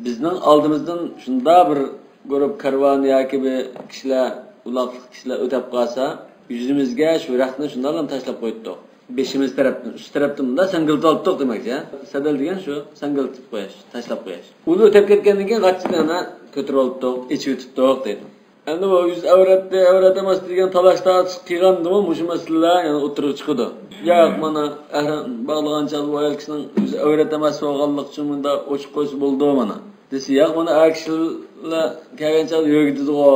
بىزنىڭ ئالدىمىزدىن شۇنداق بىر گۇرۇپ كارۋان ياكى بىر كىشىلەر، ئۇلاقلىق كىشىلەر ئۆتەپ قالسا، يۈزىمىزگە شۇ رەختنى شۇنداقلا تاشلاپ قويۇپتۇق. بېشىمىز تەرەپتىن، ئۈست تەرەپتىن مۇنداق ساڭگىلىتىۋالىپتۇق دېمەكچى. سەدەل دېگەن شۇ، ساڭگىلىتىپ قويۇش، تاشلاپ قويۇش. ئۇنى ئۆتەپ كەتكەندىن كېيىن غاچچىدىن ئەنە كۆتۈرۈۋالىپتۇق، ئېچىۋېتىپتۇق دەيدۇ. ئەمدى بۇ يۈز ئەۋرەتتى، ئەۋرەت ئەمەس دېگەن تالاش تارتىش قىلغاندىمۇ مۇشۇ مەسىلىلەر يەنە ئوتتۇرىغا چىقىدۇ. ياق، مانا ئەھرام باغلىغان چاغدا بۇ ئايال كىشىنىڭ يۈزى ئەۋرەت ئەمەس بولغانلىقى ئۈچۈن مۇنداق ئوچۇق قويسا بولىدۇ مانا. دېسە، ياق، مانا ئەر كىشىلەر كەلگەن چاغدا يۆگىدىدىغۇ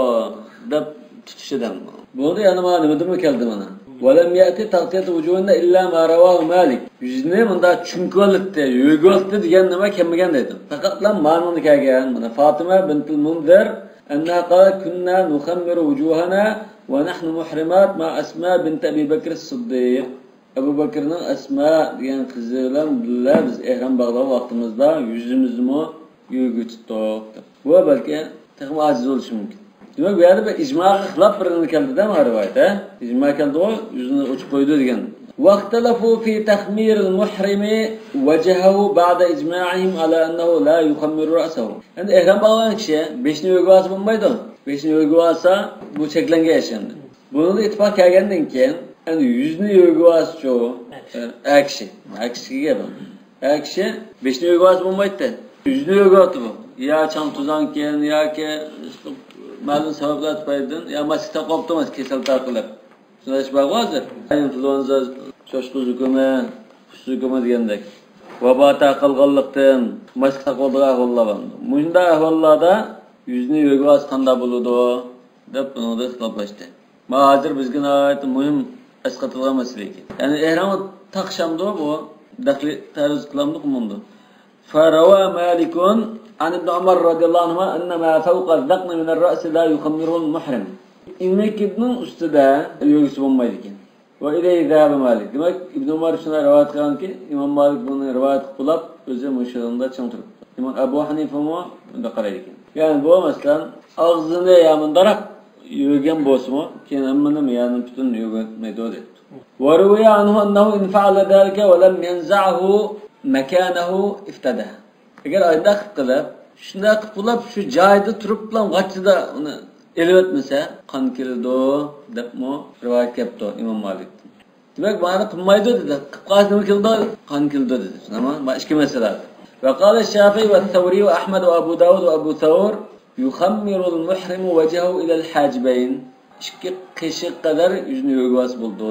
دەپ تۇتۇش ئادەم. بۇنىڭدا يەنە مانا نېمىدىنمۇ كەلدى مانا. ولم يأت تغطية وجوههن إلا ما رواه مالك. يۈزىنى مۇنداق چۈڭكىۋالاتتى، يۆگىۋالاتتى دېگەن نېمە كەلمىگەن دەيدۇ. پەقەتلا مانىڭدا كەلگەن. مانا فاتىمە بىنتۇل مۇنزىر، أنها قالت: كنا نخمر وجوهنا ونحن محرمات مع أسماء بنت أبي بكر الصديق. ئەبۇ بەكرىنىڭ ئەسما دېگەن قىزى بىلەن بىللە بىز ئېھرام باغلىغان ۋاقتىمىزدا يۈزىمىزمۇ يۆگە تۇتتۇق. بۇ بەلكى تېخىمۇ ئاجىز بولۇشى مۇمكىن. دېمەك، بۇ يەردە بىر ئىجماغا خىلاپ بىر نېمە كەلدى-دە، مانا رىۋايەت، ھە؟ ئىجما كەلدىغۇ، يۈزىنى ئوچۇق قويىدۇ دېگەن. واختلفوا في تخمير المحرم وجهه بعد إجماعهم على أنه لا يخمر رأسه. ئەمدى ئېھرام باغلىغان كىشى بېشىنى يۆگىۋالسا بولمايدۇ. بېشىنى يۆگىۋالسا، بۇ چەكلەنگەن ئىش ئەمدى. بۇنىڭدا ئىتتىپاق كەلگەندىن كېيىن، ئەمدى يۈزىنى يۆگىۋالسىچۇ، ئەر كىشى. ئەر كىشىگە گەپ. ئەر كىشى بېشىنى يۆگىۋالسا بولمايتتى. يۈزىنى يۆگىۋالدى بۇ. يا چاڭ-توزانكەن، ياكى مەلۇم سەۋەبلەر تۈپەيلىدىن، يا ماسكا تاقاپتۇ، كېسەل تارقىلىپ. شۇنداق ئىش بارغۇ ھازىر. ئىنفلۇئەنزا، چوشقا زۇكىمى، قۇش زۇكىمى دېگەندەك. ۋابا تارقالغانلىقتىن ماسكا تاقىۋالىدىغان ئەھۋاللار بار. مۇشۇنداق ئەھۋاللاردا يۈزىنى يۆگىۋالسا قانداق بولىدۇ، دەپ بۇنىڭدا ئىختىلاپلاشتى. ما ھازىر بىزگە ناھايىتى مۇھىم ئەسقاتىدىغان مەسىلە ئىكەن. يەنى ئېھرامغا تاقىشامدۇ بۇ؟ دەخلى تەرۇز قىلامدۇ، قىلمامدۇ؟ فروى مالك عن ابن عمر رضي الله عنهما أن ما فوق الذقن من الرأس لا يخمره المحرم. ئېڭەكنىڭ ئۈستىدە يۆگىسى بولمايدىكەن. وإليه ذهب مالك. دېمەك، ئىبن ئۆمەر شۇنداق رىۋايەت قىلغانكى، ئىمام مالىك بۇنى رىۋايەت قىلىپ بولاپ، ئۆزى مۇشۇنىڭدا چىڭ تۇرۇپتۇ. ئىمام ئەبۇ ھەنىفىمۇ بۇنداق قارايدىكەن. يەنى بۇ، مەسىلەن، ئاغزىنى يا مۇنداقراق يۆگەن بولسىمۇ، كېيىن ھەممىنى يەنى پۈتۈن يۆگەنمەيدۇ دەپتۇ. وروي عنه أنه إن فعل ذلك ولم ينزعه مكانه افتدى. ئەگەر ئانداق قىلىپ، شۇنداق قىلىپ بولۇپ، شۇ جايىدا تۇرۇپلا غاچچىدا ئۇنى ئېلىۋەتمىسە، قان كېلىدۇ، دەپمۇ رىۋايەت كەپتۇ ئىمام مالىكتىن. دېمەك، مانا قىلمايدۇ دېدى. قىلىپ قالسا نېمە كېلىدۇ؟ قان كېلىدۇ دېدى. تامام، مانا ئىككى مەسىلە. وقال الشافعي والثوري وأحمد وأبو داود وأبو ثور يخمر المحرم وجهه إلى الحاجبين. ئىككى قېشىغا قەدەر يۈزىنى يۆگىۋالسا بولىدۇ.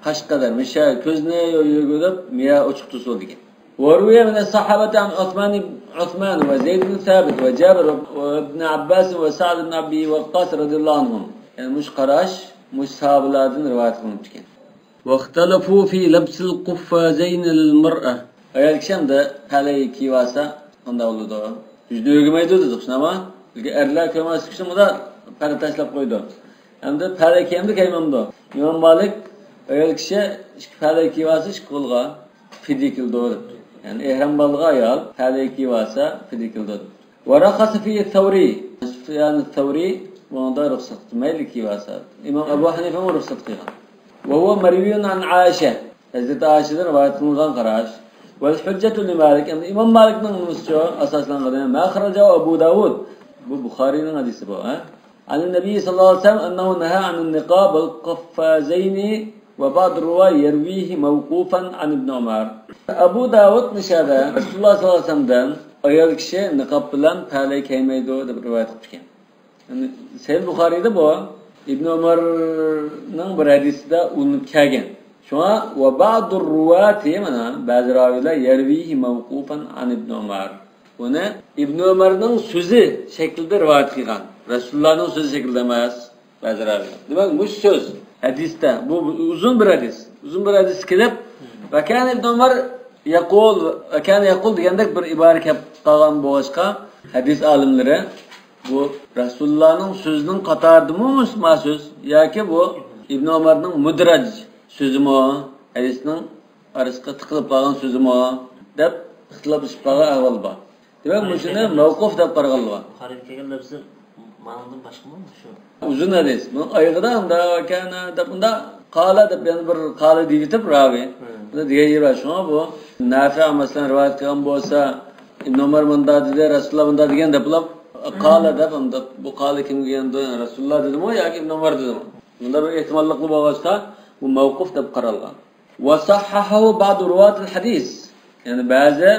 قاش قەدەر، مىشا كۆزنى يۆگىدەپ، مىيا ئوچۇق تۇرسا دېگەن. وروي من الصحابة عن عثمان، عثمان وزيد بن ثابت وجابر وابن عباس وسعد بن أبي وقاص رضي الله عنهم. يەنى مۇشۇ قاراش مۇشۇ ساھابىلاردىن رىۋايەت قىلىنىپتىكەن. واختلفوا في لبس القفازين للمرأة. ئايال كىشى ئەمدى پەلەي كىيىۋالسا قانداق بولىدۇ؟ يۈزىنى يۆگىمەيدۇ دېدۇق، شۇنداقمۇ؟ لېكىن ئەرلەر كۆرمەسلىك ئۈچۈن بۇنداق پەلە تاشلاپ قويىدۇ. ئەمدى پەلەي كىيەمدۇ كىيمەمدۇ؟ ئىمام مالىك ئايال كىشى ئىككى پەلەي كىيىۋالسا ئىككى قولىغا پىدىيە كېلىدۇ دەپتۇ. يەنى ئېھرام باغلىغان ئايال پەلەي كىيىۋالسا پىدىيە كېلىدۇ دەپتۇ. ورخص فيه الثوري، سۇفيان سەۋرى بۇنىڭدا رۇخسەت قىلدى، مەيلى كىيىۋالسا. ئىمام ئەبۇ ھەنىفەمۇ رۇخسەت قىلغان. وهو مروي عن عائشة، ھەزرىتى ئائىشىدىن رىۋايەت قىلىنغان قاراش. والحجة لمالك، ئەمدى ئىمام مالىكنىڭ نېمىسىچۇ ئاساسلانغىنى؟ ما أخرجه أبو داود، بۇ بۇخارىينىڭ ھەدىسى بۇ، ھە؟ عن النبي صلى الله عليه وسلم أنه نهى عن النقاب والقفازين وبعض الرواة يرويه موقوفا عن ابن عمر. ئەبۇ داۋۇد نىشادا رەسۇلۇللا سەللەللاھۇ ئەلەيھى ۋەسەللەمدىن ئايال كىشى نىقاب بىلەن پەلەي كىيمەيدۇ دەپ رىۋايەت قىلىپتىكەن. يەنى سەھىھ بۇخارىيدا بۇ ئىبن ئۆمەرنىڭ بىر ھەدىسىدە ئۇلىنىپ كەلگەن. شۇڭا ۋە بەزۇ رۇۋاتى، مانا، بەزى راۋىلەر يەرۋىھى مەۋقۇفەن ئەن ئىبن ئۆمەر. ئۇنى ئىبن ئۆمەرنىڭ سۆزى شەكلىدە رىۋايەت قىلغان. رەسۇلۇللانىڭ سۆزى شەكلىدە ئەمەس. بەزى راۋىلەر. دېمەك، مۇشۇ سۆز ھەدىستە، بۇ ئۇزۇن بىر ھەدىس. ئۇزۇن بىر ھەدىس كېلىپ، ۋە كان ئىبن ئۆمەر يەقۇل، ۋە كان يەقۇل دېگەندەك بىر ئىبارە كەپ قالغان بولغاچقا، ھەدىس ئالىملىرى بۇ رەسۇلۇللانىڭ سۆزىنىڭ قاتارىدىمۇ ما سۆز ياكى بۇ ئىبن ئۆمەرنىڭ مۇدرەج سۆزىمۇ، ھەدىسنىڭ ئارىسىغا تىقىلىپ قالغان سۆزىمۇ دەپ ئىختىلاپلىشىپ قالغان ئەھۋال بار. دېمەك، مۇشۇنى مەۋقۇف دەپ قارىغانلار بار. بۇخارىدا كەلگەن لەپزى مانىدىن باشقىمۇ شۇ؟ ئۇزۇن ھەدىس. بۇنىڭ ئايىغىدا ئۇندا كان دەپ، ئۇندا قال دەپ يەنە بىر قال دېيىۋېتىپ راۋى. بۇندا دېگەن يېرى بار. شۇڭا بۇ نافىئ، مەسىلەن، رىۋايەت قىلغان بولسا، ئىبن ئۆمەر مۇندا دېدى، رەسۇلۇللا مۇندا دېگەن دەپ بۇلار قال دەپ، ئۇندا بۇ قال كىم دېگەندۇ؟ رەسۇلۇللا دېدىمۇ ياكى ئىبن ئۆمەر دېدىمۇ؟ بۇندا بىر ئېھتىماللىقلا بولغاچقا، بۇ مەۋقۇف دەپ قارالغان. وصححه بعض رواة الحديث. يەنى بەزى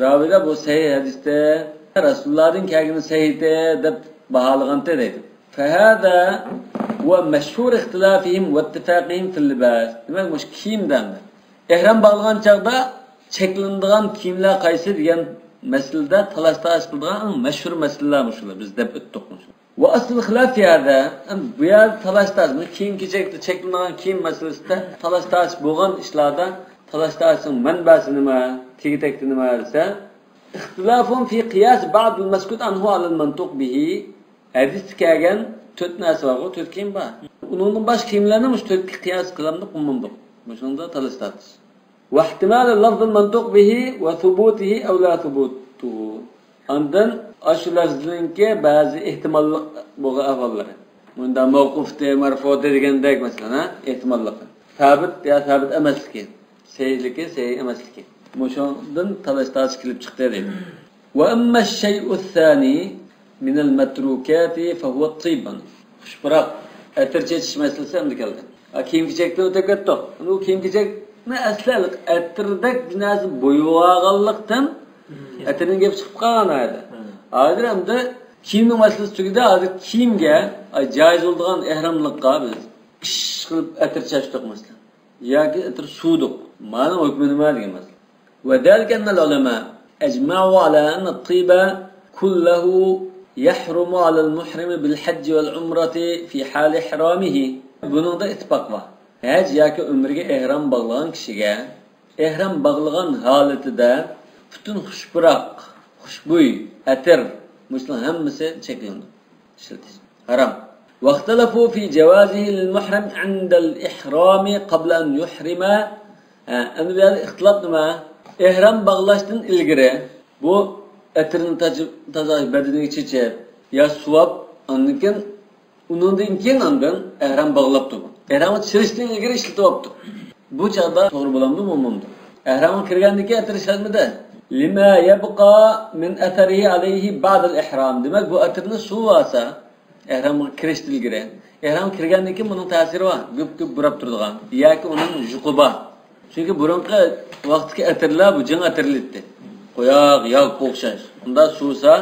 راۋىلەر بۇ سەھىھ ھەدىستە، رەسۇلۇللادىن كەلگىنى سەھىھتى دەپ باھالىغانتى دەيدۇ. فهذا هو مشهور اختلافهم واتفاقهم في اللباس. دېمەك، مۇشۇ كىيىمدە ئەمدى ئېھرام باغلىغان چاغدا چەكلىنىدىغان كىيىملەر قايسى دېگەن مەسىلىدە تالاش-تارتىش قىلىدىغان ئەڭ مەشھۇر مەسىلىلەر مۇشۇلار، بىز دەپ ئۆتتۇق مۇشۇ. وأصل الخلاف في هذا، بۇ يەردە تالاش-تارتىش، بۇ كىيىم-كېچەكتە چەكلىنىدىغان كىيىم مەسىلىسىدە تالاش-تارتىش بولغان ئىشلاردا تالاش-تارتىشنىڭ مەنبەسى نېمە، تېگى-تەكتى نېمە دېسە، اختلاف في قياس بعض المسكوت عنه على المنطوق به. ھەدىستە كەلگەن تۆت نەرسە بارغۇ، تۆت كىيىم بار. ئۇنىڭدىن باشقا كىيىملەرنى مۇشۇ تۆتكە قىياس قىلامدۇق، ئۇمۇمدۇق. مۇشۇنىڭدا تالاش-تارتىش. واحتمال اللفظ المنطوق به وثبوته أو لا ثبوته. ئاندىن ئاشۇ لەفزنىڭكى بەزى ئېھتىماللىق بولغان ئەھۋاللىرى. مۇندا مەۋقۇفتى، مەرفۇتى دېگەندەك، مەسىلەن، ھە، ئېھتىماللىقى. سابىت يا سابىت ئەمەسلىكى، سەھىھلىكى، سەھىھ ئەمەسلىكى. مۇشۇندىن تالاش-تارتىش كېلىپ چىقتى دەيدۇ. وأما الشيء الثاني من المتروكات فهو الطيب. خۇش پۇراق، ئەتىر چېچىش مەسىلىسى ئەمدى كەلدى. ھە، كىيىم-كېچەكتىن ئۆتۈپ كەتتۇق. ئۇ كىيىم-كېچەكنى ئەسلى ئەتىردەك بىر نەرسە بويىۋالغانلىقتىن ئەتىرنىڭ گېپى چىقىپ قالغان ئۇ يەردە. ھازىر ئەمدى كىيىمنىڭ مەسىلىسى تۈگىدى. ھازىر كىيىمگە، ئاي، جايىز بولىدىغان ئېھراملىققا بىز ئىش قىلىپ ئەتىر چاچتۇق، مەسىلەن. ياكى ئەتىر سۇۋۇدۇق. مانا ھۆكمى نېمە دېگەن مەسىلە. وذلك أن العلماء أجمعوا على أن الطيب كله يحرم على المحرم بالحج والعمرة في حال إحرامه. بۇنىڭدا ئىتتىپاق بار. ھەج ياكى ئۆمرىگە ئېھرام باغلىغان كىشىگە ئېھرام باغلىغان ھالىتىدە پۈتۈن خۇش پۇراق، خۇشبۇي، ئەتىر، مۇشۇلارنىڭ ھەممىسى چەكلىنىدۇ. ئىشلىتىش ھارام. واختلفوا في جوازه للمحرم عند الإحرام قبل أن يحرم. ھە، ئەمدى بۇ يەردە ئىختىلاپ نېمە؟ ئېھرام باغلاشتىن ئىلگىرى بۇ ئەتىرنى تاج-، تازا بەدىنىگە چېچىپ، يا سۇۋاپ، ئاندىن كېيىن ئۇنىڭدىن كېيىن ئاندىن ئەھرام باغلاپتۇ. ئەھرامغا چىرىشتىن ئىلگىرى ئىشلىتىۋاپتۇ. بۇ چاغدا توغرا بولامدۇ، بولمامدۇ؟ ئەھرامغا كىرگەندىن كېيىن ئەتىر ئىشلەتمىدى. لما يبقى من أثره عليه بعد الإحرام. دېمەك، بۇ ئەتىرنى سۇۋۇۋالسا، ئەھرامغا كىرىشتىن ئىلگىرى. ئەھرامغا كىرگەندىن كېيىن بۇنىڭ تەسىرى بار. گۈپ-گۈپ بۇراپ تۇرىدىغان. ياكى ئۇنىڭ يۇقى بار. چۈنكى بۇرۇنقى ۋاقىتتىكى ئەتىرلەر بۇ جىڭ ئەتىرلىتتى. قوياق، ياغقا ئوخشاش. ئۇندا سۇۋۇسا،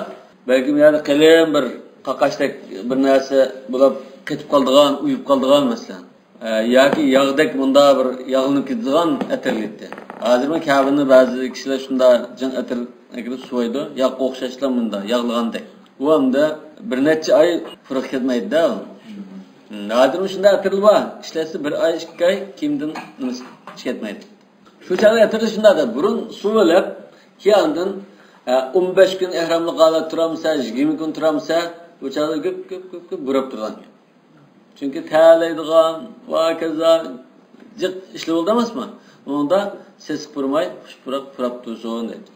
بەلكىم يەنە قېلىن بىر قاقاشتەك بىر نەرسە بولۇپ قېتىپ قالىدىغان، ئۇيۇپ قالىدىغان مەسىلەن. ئە، ياكى ياغدەك مۇندا بىر ياغلىنىپ كېتىدىغان ئەتىرلىتتى. ھازىرمۇ كەبىنى بەزى كىشىلەر شۇنداق جىڭ ئەتىر ئەكىرىپ سۇۋايدۇ. ياغقا ئوخشاشلا مۇندا ياغلىغاندەك. ئۇ ئەمدى بىر نەچچە ئاي پۇرىقى كەتمەيدۇ-دە. ھازىرمۇ شۇنداق ئەتىرلەر بار. ئىشلەتسە بىر ئاي، ئىككى ئاي كىيىمدىن نېمىسى كەتمەيدۇ. شۇ چاغدا ئەتىرلەر شۇنداق. بۇرۇن سۇۋۇلۇپ، كېيىن ئاندىن، ئە، ئون بەش كۈن ئەھراملىق ھالەتتە تۇرامسا، يىگىرمە كۈن تۇرامسا، بۇ چاغدا گۈپ، گۈپ، گۈپ، گۈپ بۇراپ تۇرغان. چۈنكى تەرلەيدىغان ۋە ھاكازا جىق ئىشلار بولىدۇ ئەمەسمۇ؟ ئۇنىڭدا سېسىق پۇرىماي، خۇش پۇراق پۇراپ تۇرسۇن دەيدۇ.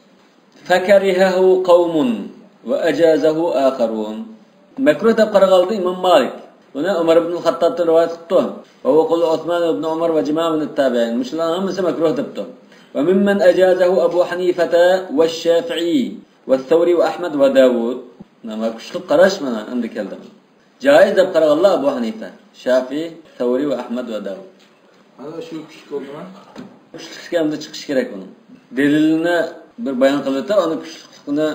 فكرهه قوم وأجازه آخرون. مەكرۇھ دەپ قارىغانلىقى ئىمام مالىك. بۇنى ئۆمەر ئىبن خەتتابتىن رىۋايەت قىپتۇ. وهو قول عثمان وابن عمر وجماعة من التابعين. مۇشۇلارنىڭ ھەممىسى مەكرۇھ دەپتۇ. وممن أجازه أبو حنيفة والشافعي والثوري وأحمد وداود. مانا كۈچلۈك قاراش مانا ئەمدى كەلدى. جائىز دەپ قارىغانلار ئەبۇ ھەنىفە، شافىئى، سەۋرى ۋە ئەھمەد ۋە داۋۇد. مانا شۇ كۈچلۈك بولدىما؟ كۈچلۈكلۈككە ئەمدى چىقىش كېرەك ئۇنىڭ. دەلىلىنى بىر بايان قىلىۋېتىپ، ئاندىن كۈچلۈك بۇنى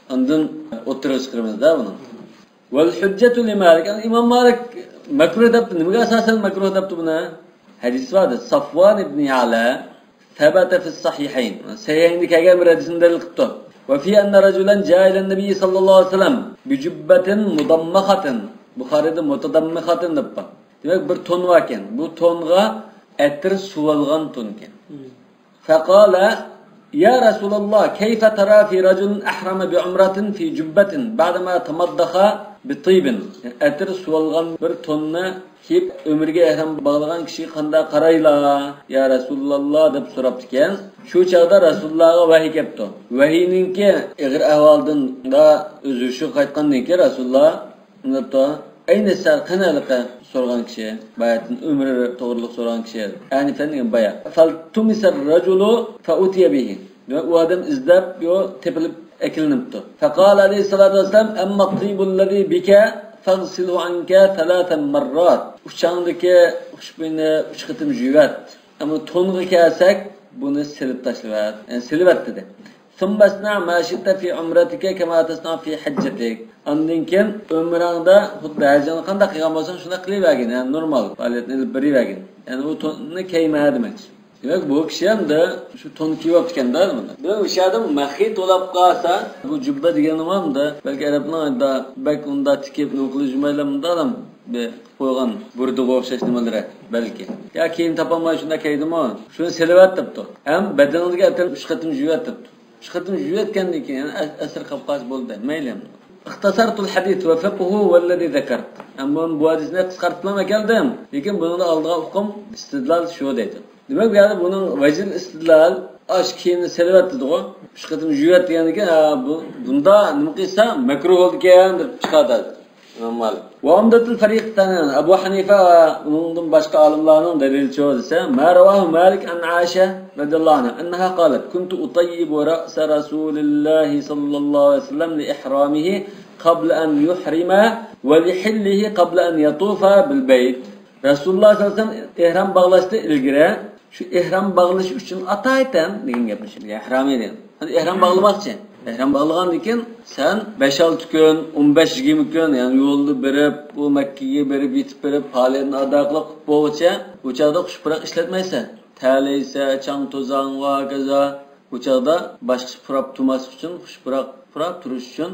ئاندىن ئوتتۇرىغا چىقىرىمىز-دە بۇنى. ۋەل ھۇججەتۇ لىمالىك. ئىمام مالىك مەكرۇھ دەپتۇ. نېمىگە ئاساسەن مەكرۇھ دەپتۇ بۇنى؟ ھەدىس بار-دە، سافۋان ئىبنى يەلە، سەبەتە فىس سەھىھەين. سەھىھەيندە كەلگەن بىر ھەدىسنى دەلىل قىپتۇ. ۋە فى ئەننە رەجۇلەن جاءە ئىلەن نەبىيي سەللەللاھۇ ئەلەيھى ۋەسەللەم بىجۇببەتىن مۇدەممەخەتىن. بۇخارىيدا مۇتەدەممىخەتىن دەپ بار. دېمەك، بىر تون باركەن. بۇ تونغا ئەتىر سۇۋالغان تونكەن. فەقالە، يا رەسۇلاللا، كەيفە تەرا فى رەجۇلىن ئەھرەمە بىئۇمرەتىن فى جۇببەتىن بەدەما تەمەددەخە بىتىبىن. ئەتىر سۇۋالغان بىر توننى كىيىپ، ئۆمرىگە ئەھرام باغلىغان كىشىگە قانداق قارايلا، يا رەسۇلاللا، دەپ سوراپتىكەن. شۇ چاغدا رەسۇلۇللاغا ۋەھىي كەپتۇ. ۋەھىينىڭكى ئېغىر ئەھۋالدىن ۋە ئۆز ھوشىغا قايتقاندىن كېيىن رەسۇلۇللا دەپتۇ، ئەينى سەل، قېنى ھېلىقى سورىغان كىشى، باياتىن ئۆمرى توغرىلىق سورىغان كىشى، ئەنىفەن دېگەن بايا. فەلتۇمىسەر رەجۇلۇ فەئۇتىيە بىھى. دېمەك، ئۇ ئادەم ئىزدەپ، يو، تېپىلىپ ئەكېلىنىپتۇ. فەقالە ئەلەيھىسسالاتۇ ۋەسسالام، ئەمما تىيبۇللەزى بىكە فەغسىلھۇ ئەنكە سەلاسەن مەررات. ئۇچاڭدىكى خۇشبۇينى ئۈچ قېتىم يۇيۇۋەت. ئەمما تونغا كەلسەك، بۇنى سېلىپ تاشلىۋەت. يەنى سېلىۋەت دېدى. ثم اصنع ما شئت في عمرتك كما تصنع في حجتك. ئاندىن كېيىن ئۆمرەڭدە خۇددى ھەجىڭنى قانداق قىلغان بولساڭ، شۇنداق قىلىۋەرگىن. يەنى نورمال پائالىيەتنى ئېلىپ بېرىۋەرگىن. يەنى ئۇ توننى كىيمە دېمەكچى. دېمەك، بۇ كىشى ئەمدى شۇ تون كىيىۋاپتىكەن-دە. دېمەك، ئۇ شەدىن مەخىي تولاپ قالسا، بۇ جۈببە دېگەننىمۇ ئەمدى بەلكى ئەرەبنىڭ بەك ئۇنداق تىكىپ، نېمە قىلىپ يۈرمەيلا، مۇنداق ئادەم بىر قويغان بۇردىغا ئوخشاش نېمىلىرى بەلكى. يا كىيىم تاپالماي شۇنداق كىيدىمۇ، شۇنى سېلىۋەت دەپتۇ. ھەم بەدىنىڭدىكى ئەتىرنى ئۈچ قېتىم يۇيۇۋەت دەپتۇ. ئۈچ قېتىم يۇيۇۋەتكەندىن كېيىن، يەنى ئەس-، ئەسىر قاپقاچ بولدى. مەيلى. اختصرت الحديث وفقهه هو الذي ذكرت. مەن بۇ، بۇ ھەدىسنى قىسقارتىپلا ئەكەلدىم. لېكىن بۇنىڭدا ئالىدىغان ئۇقۇم، ئىستىدلال شۇ دەيدۇ. دېمەك، بۇ يەردە بۇنىڭ ۋەجىل ئىستىدلال، ئاش كىيىمنى سېلىۋەت دېدىغۇ. ئۈچ قېتىم يۇيۇۋەت دېگەندىن كېيىن، ھا، بۇ، بۇندا نېمە قىلسا مەكرۇھ بولىدىكەن دەپ چىقاردى. ئىمام مالىك. وعمدة الفريق الثاني، ئەبۇ ھەنىفە ۋە ئۇنىڭدىن باشقا ئالىملارنىڭ دەلىلىچۇ دېسە، ما رواه مالك عن عائشة رضي الله عنها أنها قالت: كنت أطيب رأس رسول الله صلى الله عليه وسلم لإحرامه قبل أن يحرم ولحله قبل أن يطوف بالبيت. رەسۇلۇللا سەللەللاھۇ ئەلەيھى ۋەسەللەم ئېھرام باغلاشتىن ئىلگىرى شۇ ئېھرام باغلىشى ئۈچۈن ئاتايتتىم دېگەن گەپنى، ئېھرامى دېگەن. ھازىر ئېھرام باغلىماقچى. ئېھرام باغلىغاندىن كېيىن سەن بەش-ئالتە كۈن، ئون بەش-يىگىرمە كۈن، يەنى يولدا بېرىپ، بۇ مەككىگە بېرىپ، يېتىپ بېرىپ، پائالىيەتنى ئادا قىلىپ، قىلىپ بولغۇچە، ئۇ چاغدا خۇش پۇراق ئىشلەتمەيسەن. تەلەيسە، چاڭ-توزان ۋە ھاكازا. ئۇ چاغدا باشقىچە پۇراپ تۇرماسلىق ئۈچۈن، خۇش پۇراق پۇراپ تۇرۇش ئۈچۈن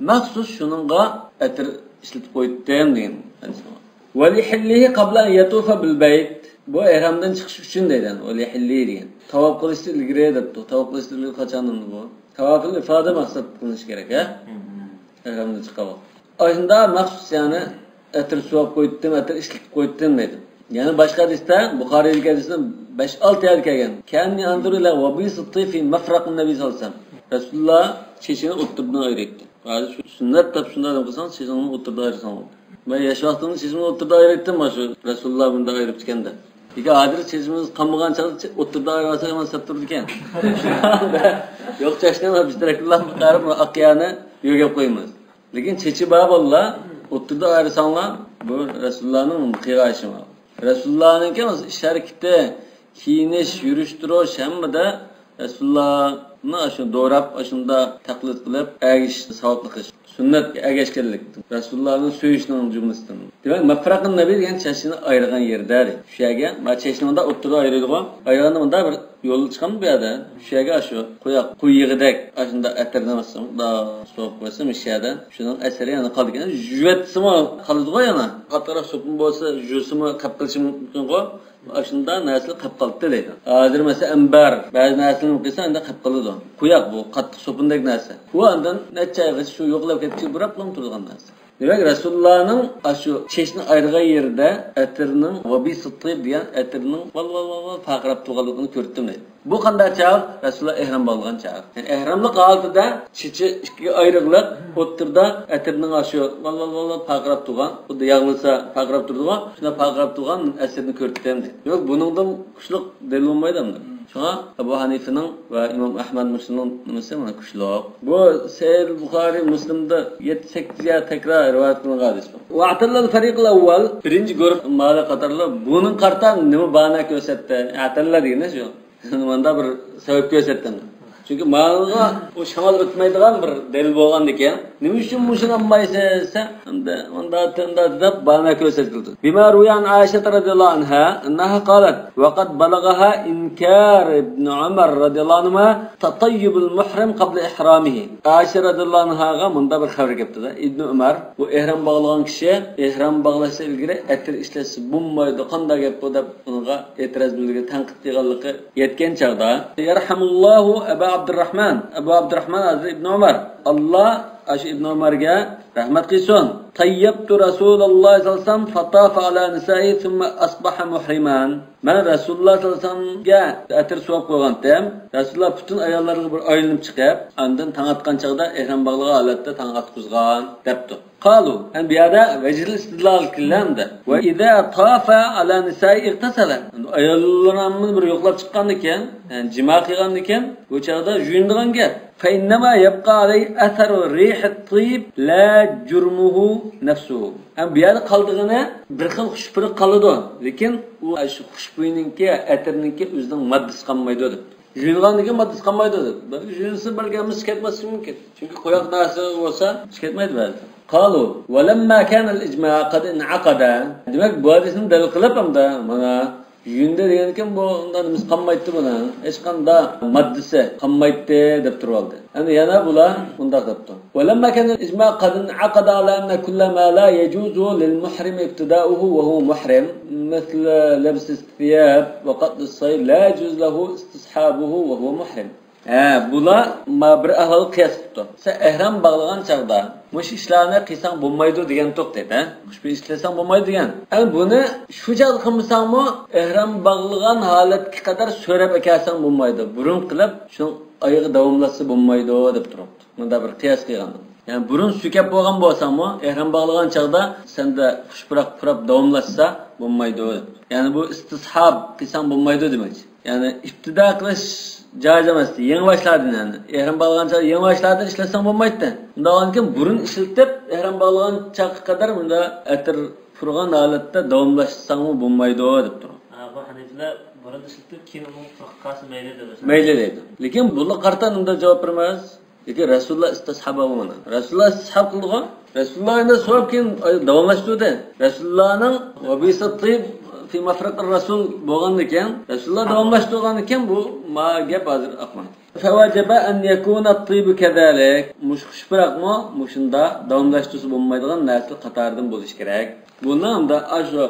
مەخسۇس شۇنىڭغا ئەتىر ئىشلىتىپ قويدۇم دېگەن ھەدىس بار. ولحله قبل أن يطوف بالبيت. بۇ ئېھرامدىن چىقىش ئۈچۈن دەيدۇ. ولحله دېگەن. تاۋاپ قىلىشتىن ئىلگىرى دەپتۇ. تاۋاپ قىلىشتىن ئىلگىرى قاچان بۇ؟ تاۋافىل ئىفادە مەقسەت قىلىنىشى كېرەك، ھە؟ ئېھرامدىن چىققان ۋاقىت. ئاشۇنداق مەخسۇس، يەنى ئەتىر سۇۋاپ قويدۇم، ئەتىر ئىشلىتىپ قويدۇم دەيدۇ. يەنى باشقا ھەدىستە، بۇخارىيدىكى ھەدىستە بەش-ئالتە يەردە كەلگەن. كأني أنظر إلى وبيص الطيب في مفرق النبي صلى الله عليه وسلم. رەسۇلۇللا چېچىنى ئوتتۇرىدىن ئايرىيتتى. ھازىر شۇ سۈننەت دەپ شۇنداق نېمە قىلساڭ، چېچىڭنى ئوتتۇرىدا ئايرىساڭ بولدى. مەن ياش ۋاقتىمدا چېچىمنى ئوتتۇرىدا ئايرىيتتىم، مانا شۇ رەسۇلۇللا بۇنداق ئايرىپ چىكەندە. لېكىن ھازىر چېچىمىز قانمىغان چاغدا چې-، ئوتتۇرىدا ئايرىۋالساق يامان سەپ تۇرىدىكەن. يوق، چاچنى مانا بىر تەرەپكىلا قايرىپ، ئاق يەرنى يۆگەپ قويىمىز. لېكىن چېچى بار بالىلار، ئوتتۇرىدا ئايرىساڭلار، بۇ رەسۇلۇللانىڭ قىلغان ئىشى بار. رەسۇلۇللانىڭكى ئىش ھەرىكىتى، كىيىنىش، يۈرۈش تۇرۇش ھەممىدە رەسۇلۇللانى ئاشۇ دوراپ، ئاشۇنداق تەقلىد قىلىپ، ئەگىشىش، ساۋابلىق ئىش. سۈننەتكە ئەگەشكەنلىك. رەسۇلۇللانى سۆيۈشنىڭ جۈملىسىدىن. دېمەك، مەفرەقىن نەبى دېگەن چاچنى ئايرىغان يېرىدە دەيدۇ. شۇ يەرگە، مانا چاچنى مۇنداق ئوتتۇرىدا ئايرىيدىغۇ. ئايرىغاندا مۇنداق بىر يولى چىقامدۇ بۇ يەردە؟ شۇ يەرگە ئاشۇ قوياق، قوي يېغىدەك ئاشۇنداق ئەتىرنى مۇنداق سوقۇپ قويسا، مۇشۇ يەردە شۇنىڭ ئەسىرى يەنە قالىدىكەن. يۇيۇۋەتسىمۇ قالىدىغۇ يەنە. قاتتىقراق سوپۇن بولسا، يۇسىمۇ قاپ قېلىشى مۇمكىنغۇ. ئاشۇنداق نەرسىلەر قاپ قالىدۇ دەيدۇ. ھازىر مەسىلەن، ئەمبەر، بەزى نەرسىلەرنى قىلسا، ئەمدى قاپ قالىدۇ. قوياق بۇ، قاتتىق سوپۇندەك نەرسە. ئۇ ئاندىن نەچچە ئايغىچە شۇ يوقلاپ كەتكۈچە بۇراپلا تۇرىدىغان نەرسە. دېمەك، رەسۇلۇللانىڭ ئاشۇ چېچىنى ئايرىغان يېرىدە ئەتىرنىڭ، ۋەبىسۇتتىيب دېگەن ئەتىرنىڭ ۋال، ۋال، ۋال، ۋال پارقىراپ تۇرغانلىقىنى كۆردۈم دەيدۇ. بۇ قانداق چاغ؟ رەسۇلۇللا ئېھرام باغلىغان چاغ. يەنى ئېھراملىق ھالىتىدە چېچى ئىككىگە ئايرىغلىق، ئوتتۇرىدا ئەتىرنىڭ ئاشۇ ۋال، ۋال، ۋال، ۋال پارقىراپ تۇرغان، خۇددى ياغلىسا پارقىراپ تۇرىدىغۇ، شۇنداق پارقىراپ تۇرغان ئەسىرنى كۆردۈم دەيدۇ. ياق، بۇنىڭدىن كۈچلۈك دەلىل بولمايدۇ ئەمدى. شۇڭا ئەبۇ ھەنىفىنىڭ ۋە ئىمام ئەھمەد مۇسلىمنىڭ نېمىسى مانا كۈچلۈك. بۇ سەھىھ بۇخارىي مۇسلىمدا يەتتە سەككىز يەر تەكرار رىۋايەت قىلىنغان ھەدىس بۇ. ۋەئتەللەل فەرىقىل ئەۋۋەل، بىرىنچى گۇرۇھ مالا قاتارلىق بۇنىڭ قارىتا نېمە باھانە كۆرسەتتى؟ ئەتەللە دېگىنى شۇ. ماندا بىر سەۋەب كۆرسەتتى. چۈنكى ماڭىغا ئۇ شامال ئۆتمەيدىغان بىر دەلىل بولغاندىكىن، نېمە ئۈچۈن مۇشۇنى ئالمايسىز دېسە، ئەمدى مۇنداق، مۇنداق دەپ باھانە كۆرسەتكىلى تۇردى. بما روي عن عائشة رضي الله عنها أنها قالت: وقد بلغها إنكار ابن عمر رضي الله عنهما تطيب المحرم قبل إحرامه. ئائىشە رەزىياللاھۇ ئەنھاغا مۇنداق بىر خەۋەر كەپتۇ-دە، ئىبنى ئۆمەر، بۇ ئېھرام باغلىغان كىشى ئېھرام باغلاشتىن ئىلگىرى ئەتىر ئىشلەتسە بولمايدۇ، قانداق گەپ بۇ دەپ ئۇنىڭغا ئېتىراز بىلدۈرگەن، تەنقىد قىلغانلىقى يەتكەن چاغدا، يەرھەمۇللاھۇ ئەبا ئابدۇرراھمان، ئەبۇ ئابدۇرراھمان ھەزرىتى ئىبنى ئۆمەر، ئاللا ئاشۇ ئىبنى ئۆمەرگە رەھمەت قىلسۇن. تەييەبتۇ رەسۇلاللاھ سەللەللاھۇ ئەلەيھى ۋەسەللەم فەتافە ئەلا نىسائى سۇممە ئەسبەھە مۇھرىمان. مەن رەسۇلۇللا سەللەللاھۇ ئەلەيھى ۋەسەللەمگە ئەتىر سۇۋاپ قويغانتىم. رەسۇلۇللا پۈتۈن ئاياللارغا بىر ئايلىنىپ چىقىپ، ئاندىن تاڭ ئاتقان چاغدا ئېھرام باغلىغان ھالەتتە تاڭ ئاتقۇزغان، دەپتۇ. قالۇ، يەنى بۇ يەردە ۋەجھىل ئىستىدلال كېلەمدۇ. ۋە ئىزا تافە ئەلا نىسائى ئىغتەسەلە. ئاياللىرىمنى بىر يوقلاپ چىققاندىكىن، يەنى جىما قىلغاندىكىن، بۇ چاغدا يۇيۇنىدىغان گەپ. فەئىننەما يەبقا ئەلەيھى ئەسەرۇ رىھەت تىيب لا جۇرمۇھۇ نەفسۇھۇ. ھەم بۇ يەردە قالىدىغىنى بىر خىل خۇش پۇراق قالىدۇ، لېكىن ئۇ شۇ خۇشبۇينىڭكى، ئەتىرنىڭكى ئۆزىنىڭ ماددىسى قالمايدۇ دەپ. يۇيۇنغاندىن كېيىن ماددىسى قالمايدۇ دەپ. بەلكى يۇيۇنسا بەلكى ھەممىسى كەتمەسلىكى مۇمكىن. چۈنكى قويۇق نەرسە بولسا كەتمەيدۇ بەزىدە. قالۇ ۋەلەمما كانەل ئىجمائۇ قەد ئىنئەقەدە. دېمەك، بۇ ھەدىسنى دەلىل قىلىپ ھەمدە مانا يۇيۇندى دېگەنكىن، بۇ ئۇنداق نېمىسى قالمايتتى بۇنىڭ. ھېچقانداق ماددىسى قالمايتتى دەپ تۇرۇۋالدى. ئەمدى يەنە بۇلار مۇنداق دەپتۇ. ولما كان الإجماع قد انعقد على أن كل ما لا يجوز للمحرم ابتداؤه وهو محرم مثل لبس الثياب وقتل الصيد لا يجوز له استصحابه وهو محرم. ھە، بۇلار ما بىر ئەھۋالغا قىياس قىپتۇ. سەن ئەھرام باغلىغان چاغدا مۇشۇ ئىشلارنى قىلساڭ بولمايدۇ دېگەنتۇق دەيدۇ، ھە؟ خۇشبۇي ئىشلىسەڭ بولمايدۇ دېگەن. ئەمدى بۇنى شۇ چاغدا قىلمىساڭمۇ، ئەھرام باغلىغان ھالەتكە قەدەر سۆرەپ ئەكەلسەڭ بولمايدۇ. بۇرۇن قىلىپ، شۇنىڭ ئايىغى داۋاملاتسا بولمايدۇ دەپ تۇرۇپتۇ. مۇنداق بىر قىياس قىلغاندا. يەنى بۇرۇن سۆرەپ بولغان بولساڭمۇ، ئەھرام باغلىغان چاغدا سەندە خۇشپۇراق پۇراپ داۋاملاتسا بولمايدۇ. يەنى بۇ ئىستىسھاب قىلساڭ بولمايدۇ دېمەكچى. يەنى ئىپتىدا قىلىش جائىز ئەمەستى. يېڭى باشلاردىن، يەنى ئېھرام باغلىغان چاغدا يېڭى باشلاردىن ئىشلەتسەڭ بولمايتتى. ئۇنداق بولغاندىكىن بۇرۇن ئىشلىتىپ، ئېھرام باغلىغان چاغقا قەدەر مۇنداق ئەتىر پۇرىغان ھالەتتە داۋاملاشتۇرساڭمۇ بولمايدۇ دەپ تۇرغان. ھە، بۇ ھەنىفلەر بۇرۇن ئىشلىتىپ، كېيىن ئۇنىڭ پۇرىقى قالسا مەيلى دەپ. مەيلى دەيدۇ. لېكىن بۇنىڭغا قارىتا مۇنداق جاۋاب بېرىمىز. لېكىن رەسۇلۇللا ئىستىسھاب بولمىدى. رەسۇلۇللا ئىستىسھاب قىلدىغۇ. رەسۇلۇللا ئەمدى سوراپ كېيىن داۋاملاشتۇردى. رەسۇلۇللانىڭ ۋە بىئسەت تىيب فى مەفرەقىر رەسۇل بولغاندىكىن، رەسۇلۇللا داۋاملاشتۇرغاندىكىن بۇ ما گەپ ھازىر ئاقمايدۇ. فوجب أن يكون الطيب كذلك. مۇشۇ خۇشپۇراقمۇ مۇشۇنداق داۋاملاشتۇرسا بولمايدىغان نەرسىلەر قاتارىدىن بولۇشى كېرەك. بۇنىڭ ئەمدى ئاشۇ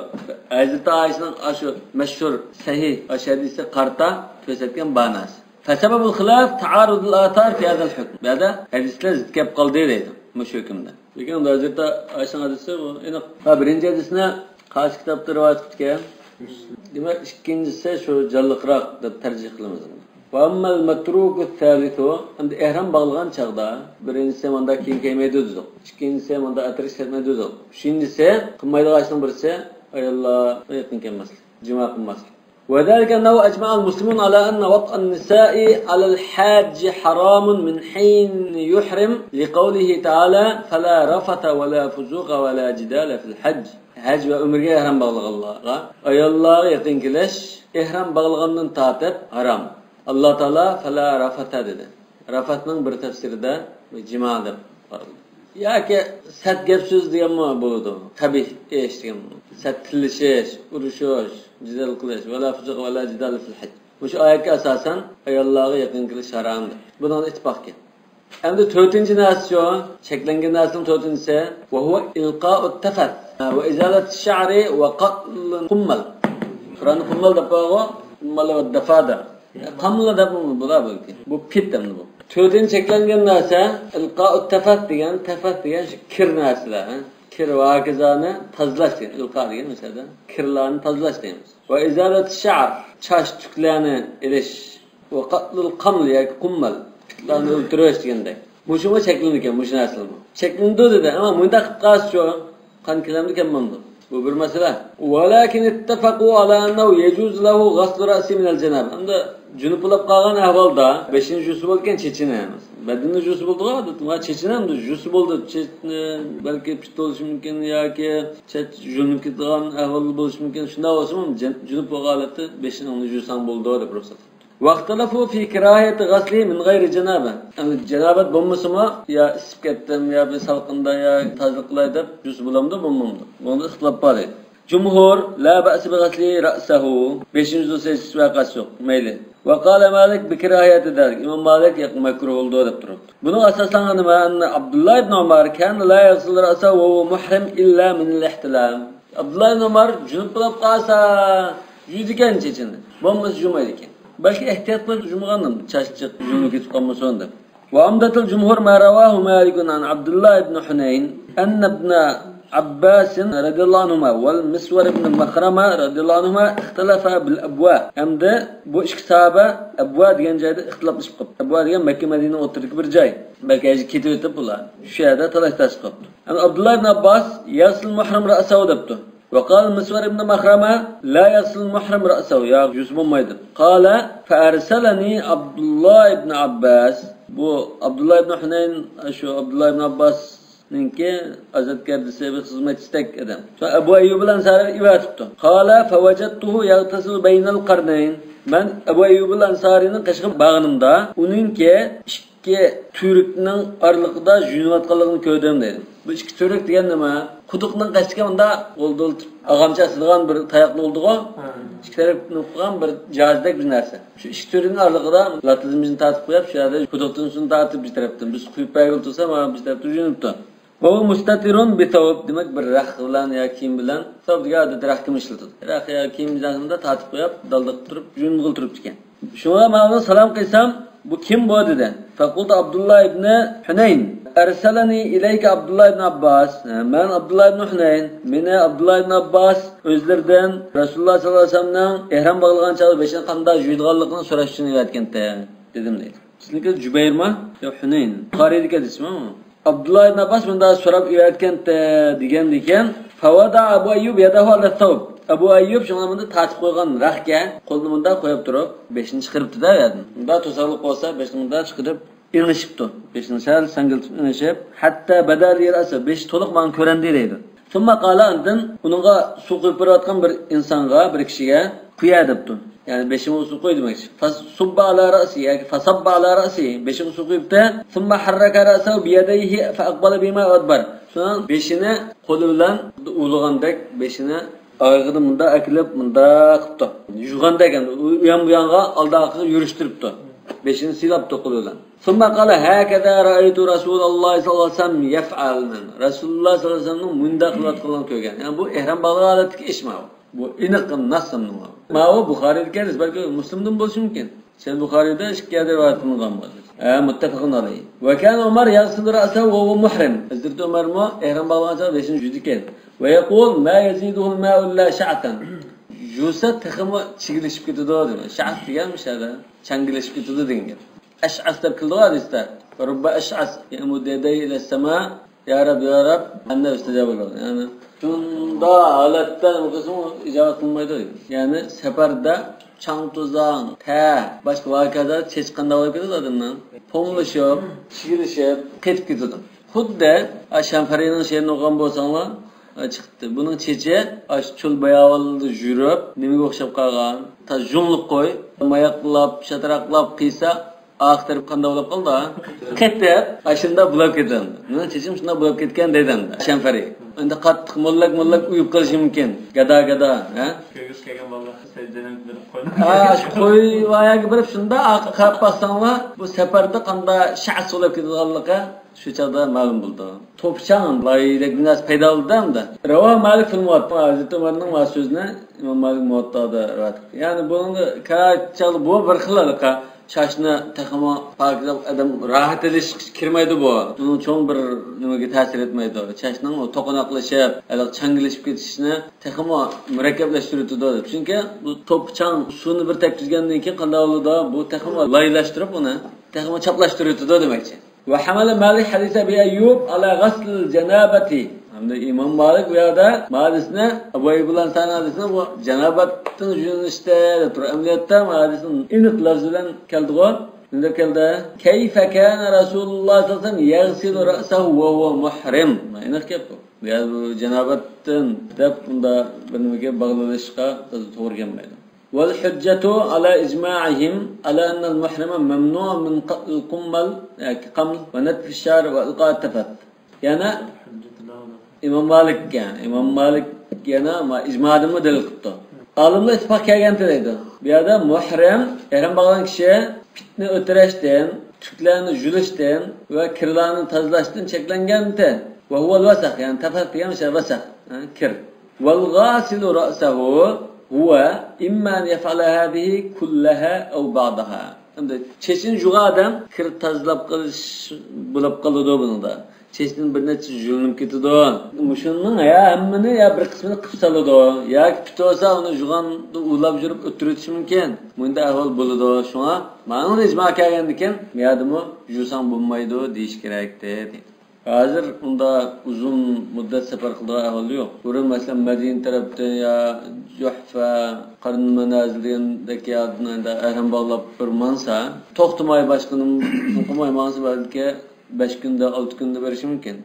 ھەزرىتى ئائىشىنىڭ ئاشۇ مەشھۇر سەھىھ ئاشۇ ھەدىسىگە قارىتا كۆرسەتكەن باناسى. فسبب الخلاف تعارض الآثار في هذا الحكم. بۇ يەردە ھەدىسلەر زىت كەپ قالدى دەيدۇ مۇشۇ ھۆكۈمدە. لېكىن ھەزرىتى ئائىشىنىڭ ھەدىسى بۇ ئېنىق. ھە، بىرىنچى ھەدىسنى قايسى كىتابتا رىۋايەت قىپتىكەن؟ دېمەك، ئىككىنچىسى شۇ جانلىقراق دەپ تەرجىھ قىلىمىز. وأما المتروك الثالث، ئەمدى ئېھرام باغلىغان چاغدا بىرىنچىسى ماندا كىيىم كىيمەيدۇ دېدۇق. ئىككىنچىسى ماندا ئەتىر ئىشلەتمەيدۇ دېدۇق. ئۈچىنچىسى، قىلمايدىغان ئىشنىڭ بىرسى ئاياللارغا يېقىن كەلمەسلىك، جىما قىلماسلىق. وذلك أنه أجمع المسلمون على أن وطء النساء على الحاج حرام من حين يحرم لقوله تعالى: فلا رفث ولا فسوق ولا جدال في الحج. ھەج ۋە ئۆمرىگە ئېھرام باغلىغانلارغا، ئاياللارغا يېقىن كېلىش ئېھرام باغلىغاندىن تارتىپ ھارام. ئاللا تائالا فەلا رەفەتە دېدى. رەفەتنىڭ بىر تەپسىرىدە جىما دەپ قارىلىدۇ. ياكى سەت گەپ سۆز دېگەنمۇ بولىدۇ. قەبىھ ئىش دېگەن. سەت تىللىشىش، ئۇرۇشۇش، جېدەل قىلىش. ۋەلا فۇسۇق ۋەلا جىدال فىل ھەج. مۇشۇ ئايەتكە ئاساسەن ئاياللارغا يېقىن كېلىش ھارام دەپ. بۇنىڭدا ئىتتىپاق گەپ. ئەمدى تۆتىنچى نەرسە شۇ، چەكلەنگەن نەرسىنىڭ تۆتىنچىسى، وهو إلقاء التفث وإزالة الشعر وقتل القمل. قۇرئاندا قۇممال دەپ بارغۇ، قۇممال ۋە دەفادە. قاملا دەپ بۇلار بەلكى. بۇ پىت ئەمدى بۇ. تۆتىنچى چەكلەنگەن نەرسە، إلقاء التفث دېگەن، تەفەس دېگەن شۇ كىر نەرسىلەر، ھە؟ كىر ۋە ھاكازانى تازىلاش دېگەن، ئىلقا دېگەن مۇشۇ يەردە كىرلارنى تازىلاش دەيمىز. ۋە ئىزالەتۇ شەئر، چاچ تۈكلەرنى ئېلىش. ۋە قەتلۇل قامل ياكى قۇممال، پىتلارنى ئۆلتۈرۈش دېگەندەك. مۇشۇمۇ چەكلىنىدىكەن، مۇشۇ نەرسىلەرمۇ. چەكلىنىدۇ دېدى، ئەمما مۇنداق قىلىپ قالسىچۇ؟ قان كېلەمدۇ كەلمەمدۇ؟ بۇ بىر مەسىلە. ولكن اتفقوا على أنه يجوز له غسل رأسه من الجنابة. ئەمدى جۇنۇپ بولاپ قالغان ئەھۋالدا بېشىنى جۇسا بولىدىكەن، چېچىنى ئەمەس. بەدىنىنى جۇسا بولىدىغۇ، ئادەتتە چېچىنى ئەمدى جۇسا بولدى. چېچىنى بەلكى پىت بولۇشى مۇمكىن ياكى چاچ جۇنۇپ كېتىدىغان ئەھۋالدا بولۇشى مۇمكىن. شۇنداق بولسىمۇ جەن-، جۇنۇپ بولغان ھالەتتە بېشىنى جۇساڭ بولىدۇ دەپ رۇخسەت قىلىپتۇ. واختلفوا في كراهية غسله من غير جنابة. يەنى جانابەت بولمىسىمۇ، يا ئىسسىپ كەتتىم، يا بىر سالقىندا، يا تازىلىق قىلاي دەپ جۇسا بولامدۇ، بولمامدۇ؟ بۇنىڭدا ئىختىلاپ بار ئىدى. جۇمھۇر، لا بەئسە بىغەسلى رەئسەھۇ. بېشىنى يۇسا ھېچ ۋەقەسى يوق، مەيلى. ۋەقالە مالىك بىكىراھىيەتى دەلىك. ئىمام مالىك ياق، مەكرۇھ بولىدۇ دەپ تۇرۇپتۇ. بۇنىڭ ئاساسلانغىنى نېمە؟ ئەننە ئابدۇللا ئىبن ئۆمەر كان لا يەغسىلۇ رەئسەھۇ ۋەھۇۋە مۇھرىم ئىللا مىنەل ئىھتىلام. ئابدۇللا ئىبن ئۆمەر جۇنۇپ بولۇپ قالسا يۇيىدىكەن چېچىنى. بولمىسا يۇمايدىكەن. بەلكى ئېھتىيات قىلىپ يۇمىغاندىم، چاچ جىق يۇيۇنۇپ كېتىپ قالمىسۇن دەپ. وعمدة الجمهور ما رواه مالك عن عبد الله بن حنين أن ابن عباس رضي الله عنهما والمسور بن مخرمة رضي الله عنهما اختلفا بالأبواء. ئەمدى بۇ ئىككى ساھابە ئەبۋا دېگەن جايدا ئىختىلاپلىشىپ قاپتۇ. ئەبۋا دېگەن مەككە مەدىنە ئوتتۇرىدىكى بىر جاي. بەلكى ھەجگە كېتىۋېتىپ بۇلار شۇ يەردە تالاش تارتىشىپ قاپتۇ. ئەمدى ئابدۇللا ئىبن ئابباس يەغسىل مۇھرىم رەئسەھۇ دەپتۇ. ۋەقال مىسۋار ئىبن مەخرەمە لا يەغسىل مۇھرىم رەئسەھۇ، يا يۇسا بولمايدۇ. قال فأرسلني عبد الله بن عباس. بۇ ئابدۇللا ئىبن ھۇنەين، شۇ ئابدۇللا ئىبن ئابباسنىڭكى ئازادگەردىسى، بىر خىزمەتچىسىدەك ئادەم. شۇ ئەبۇ ئەييۇب ئەنسارى ئېۋەتىپتۇ. قال فوجدته يغتسل بين القرنين. مەن ئەبۇ ئەييۇب ئەنسارىنىڭ قېشىغا بارغىنىمدا، ئۇنىڭكى ئىككى تۈۋرۈكنىڭ ئارىلىقىدا يۇيۇنۇۋاتقانلىقىنى كۆردۈم دەيدۇ. بۇ ئىككى تۈۋرۈك دېگەن نېمە؟ قۇدۇقنىڭ قېشىدىكى مۇنداق قولدا ئارغامچا ئاسىدىغان بىر تاياقنى بولىدىغۇ. ھە. ئىككى تەرەپنى قىلغان بىر جاھازدەك بىر نەرسە. شۇ ئىككى تۈۋرۈكنىڭ ئارىلىقىدا لاتىزىمىزنى تارتىپ قويۇپ، شۇ يەردە قۇدۇقتىن سۇنى تارتىپ بىر تەرەپتىن، بىز قۇيۇپ بەرگىلى تۇرسا، مانا بىر تەرەپتە يۇيۇنۇپتۇ. ۋەھۇۋە مۇستەتىرۇن بىسەۋب، دېمەك، بىر رەخت بىلەن يا كىيىم بىلەن، سەۋب دېگەن ئادەتتە رەخت كىيىم ئىشلىتىدۇ. رەخت يا كىيىم بىلەن تارتىپ قويۇپ، دالدىق تۇرۇپ يۇيۇنغىلى تۇرۇپتىكەن. شۇڭا مەن ئۇنىڭغا سالام قىلسام، بۇ كىم بۇ دېدى. فقلت عبد الله بن حنين أرسلني إليك عبد الله بن عباس. مەن ئابدۇللا ئىبن ھۇنەين، مېنى ئابدۇللا ئىبن ئابباس ئۆزلىرىدىن رەسۇلۇللا سەللەللاھۇ ئەلەيھى ۋەسەللەمنىڭ ئېھرام باغلىغان چاغدا بېشىنى قانداق يۇيىدىغانلىقىنى سوراش ئۈچۈن ئېۋەتكەنتى دېدىم دەيدۇ. سىزنىڭكى جۇبەيرمۇ يا ھۇنەين؟ بۇخارىيدىكى ھەدىسمۇ؟ ئابدۇللا ئىبن ئابباس مۇنداق سوراپ ئېۋەتكەنتى دېگەندىكىن، فوضع أبو أيوب يده على الثوب. ئەبۇ ئەييۇب شۇڭا مۇنداق تارتىپ قويغان رەختكە قولىنى مۇنداق قويۇپ تۇرۇپ، بېشىنى چىقىرىپتۇ-دە، ئۇ يەردىن. مۇنداق توساقلىق بولسا، بېشىنى مۇنداق چىقىرىپ، ئېڭىشىپتۇ. بېشىنى سەل سەڭگىلتىپ ئېڭىشىپ، حتى بدا لي رأسه، بېشى تولۇق ماڭا كۆرۈندى دەيدۇ. ثم قال، ئاندىن ئۇنىڭغا سۇ قۇيۇپ بېرىۋاتقان بىر ئىنسانغا، بىر كىشىگە، قۇيە دەپتۇ. يەنى بېشىمغا سۇ قۇي دېمەكچى. فصب على رأسه ياكى فصب على رأسه، بېشىغا سۇ قۇيۇپتۇ. ثم حرك رأسه بيديه فأقبل بهما وأدبر. شۇنىڭ بېشىنى قولى بىلەن ئۇۋىلىغاندەك بېشىنى ئارقىدىن مۇنداق ئەكېلىپ، مۇنداق قىپتۇ. يۇغاندەك، يەنى ئۇ يان بۇ يانغا، ئالدى ئارقىغا يۈرۈشتۈرۈپتۇ. بېشىنى سىلاپتۇ قولى بىلەن. ثم قال، هكذا رأيت رسول الله صلى الله عليه وسلم يفعل. رەسۇلۇللا سەللەللاھۇ ئەلەيھى ۋەسەللەمنىڭ مۇنداق قىلىۋاتقانلىقىنى كۆرگەن. يەنى بۇ ئېھرام باغلىغان ھالەتتىكى ئىش ماۋۇ. بۇ ئېنىق نەس ماۋۇ. بۇخارىيدىكى ھەدىس، بەلكى مۇسلىمدىن بولۇشى مۇمكىن. سەھىھ بۇخارىيدا ئىككى يەردە رىۋايەت قىلىنغان بۇ ھەدىس. ھە، مۇتتەپەقۇن ئەلەيھ. وكان عمر يغسل رأسه وهو محرم. ھەزرىتى ئۆمەرمۇ ئېھرام باغلىغان چاغدا بېشىنى يۇيىدىكەن. ويقول، ما يزيده الماء إلا شعثا. يۇسا تېخىمۇ چىگىلىشىپ كېتىدۇ دېدى. شەئس دېگەن مۇشۇ يەردە چاڭگىلىشىپ كېتىدۇ دېگەن گەپ. ئەشئەس دەپ كېلىدىغۇ ھەدىستە. رب أشعث يمد يديه إلى السماء، يا رب، يا رب، أنى أستجاب له. يەنى شۇنداق ھالەتتە نېمە قىلسىمۇ ئىجابەت قىلمايدۇ. يەنى سەپەردە چاڭ-توزان، تەر، باشقا ۋاكازا چېچى قانداق بولۇپ كېتىدۇ ئادەمنىڭ؟ پوڭلىشىپ، چىگىلىشىپ، قېتىپ كېتىدۇ. خۇددى شەنفەرىنىڭ شېئىرىنى ئوقۇغان بولساڭلار، چىقتى. بۇنىڭ چېچى ئاشۇ چۆل باياۋانلىرىدا يۈرۈپ، نېمىگە ئوخشاپ قالغان؟ تا جۇڭلۇق قوي، ماياقلاپ، شاتىراقلاپ قىيسا، ئاخىرى قانداق بولۇپ قالدى؟ قېتىپ، ئاشۇنداق بولۇپ كېتىدۇ. مېنىڭ چېچىم شۇنداق بولۇپ كەتكەن دەيدۇ ئەمدى شەنفەرى. ئەمدى قاتتىق موللاك-موللاك ئۇيۇپ قېلىشى مۇمكىن. گادا-گادا، ھە؟ كۆرگۈسى كەلگەن بالىلار سەجدىدىن بېرىپ قويدى. ھە، شۇ قوي ۋايەگە بېرىپ شۇنداق ئارقىغا قاراپ باقساڭلار، بۇ سەپەردە قانداق شەئس بولۇپ كېتىدىغانلىقى شۇ چاغدا مەلۇم بولىدۇ. توپا چاڭ لايىھەدەك بىر نەرسە پەيدا بولدى ئەمدى. رەۋاھۇ مالىك فىل مۇۋەتتا، ھەزرىتى ئۆمەرنىڭ مانا سۆزىنى ئىمام مالىك مۇۋەتتادا رىۋايەت قىلدى. يەنى بۇنىڭدا كاچال بۇ بىر خىل ھېلىقى چاچنى تېخىمۇ پاكىزلاپ، ئادەم راھەت ئېلىش كىرمەيدۇ بۇ. بۇنىڭ چوڭ بىر نېمىگە تەسىر ئەتمەيدۇ. چاچنىڭ ئۇ توقۇناقلىشىپ، ھېلىقى چاڭگىلىشىپ كېتىشىنى تېخىمۇ مۇرەككەپلەشتۈرۈۋېتىدۇ. چۈنكى بۇ توپا چاڭ سۇنى بىر تەگكۈزگەندىن كېيىن قانداق بولىدۇ؟ بۇ تېخىمۇ لايلاشتۇرۇپ ئۇنى، تېخىمۇ چاپلاشتۇرۇۋېتىدۇ دېمەكچى. وحمل مالك حديث أبي أيوب على غسل الجنابة. ئەمدى ئىمام مالىك بۇ يەردە بۇ ھەدىسنى ئەبۇ ئەييۇب ئەنسارىنىڭ ھەدىسىنى بۇ جانابەتتىن يۇيۇنۇشتا دەپ تۇرۇپ، ئەمەلىيەتتە بۇ ھەدىسنىڭ ئېنىق لەفزى بىلەن كەلدىغۇ. نېمە دەپ كەلدى؟ كيف كان رسول الله صلى الله عليه وسلم يغسل رأسه وهو محرم. ئېنىق گەپ بۇ. بۇ يەردە بۇ جانابەتتىن دەپ بۇندا بىر نېمىگە باغلىنىشقا توغرا كەلمەيدۇ. والحجة على إجماعهم على أن المحرم ممنوع من قطع القمل، ياكى قمل، ونتف الشعر وإلقاء التفث. يەنە ئىمام مالىك، يەنى ئىمام مالىك يەنە ما ئىجمادىنمۇ دەلىل قىپتۇ. ئالىملار ئىتتىپاق كەلگەنتى دەيدۇ. بۇ يەردە مۇھرىم، ئېھرام باغلىغان كىشى پىتنە ئۆتۈرەشتىن، تۈكلەرنى يۇلۇشتىن ۋە كىرلارنى تازىلاشتىن چەكلەنگەنتى. وهو الوسخ، يەنى تەفەت دېگەن شەي ۋەسخ، ھە، كىر. والغاسل رأسه هو إما أن يفعل هذه كلها أو بعضها. ئەمدى چېچىنى يۇغان ئادەم كىر تازىلاپ قىلىش بولۇپ قالىدۇ بۇنىڭدا. چېچىدىن بىر نەچچە يۇيۇنۇپ كېتىدۇ. مۇشۇنىڭ يا ھەممىنى يا بىر قىسمىنى قىلىپ سالىدۇ. ياكى پۈتۈۋالسا ئۇنى يۇغاندا ئۇۋىلاپ يۈرۈپ ئۆتتۈرۈۋېتىشى مۇمكىن. مۇنداق ئەھۋال بولىدۇ. شۇڭا ماڭا ئىجما كەلگەندىكىن، بۇ يەردىمۇ يۇساڭ بولمايدۇ دېيىش كېرەكتى. ھازىر ئۇنداق ئۇزۇن مۇددەت سەپەر قىلىدىغان ئەھۋال يوق. بۇرۇن، مەسىلەن، مەدىنە تەرەپتىن يا جۇھفە، قەرنى مەنازىل دېگەندەك يەردىن ئەھرام باغلاپ بىر ماڭسا، توختىماي باشقىنى قىلماي ماڭسا، بەلكى بەش كۈندە، ئالتە كۈندە بېرىشى مۇمكىن.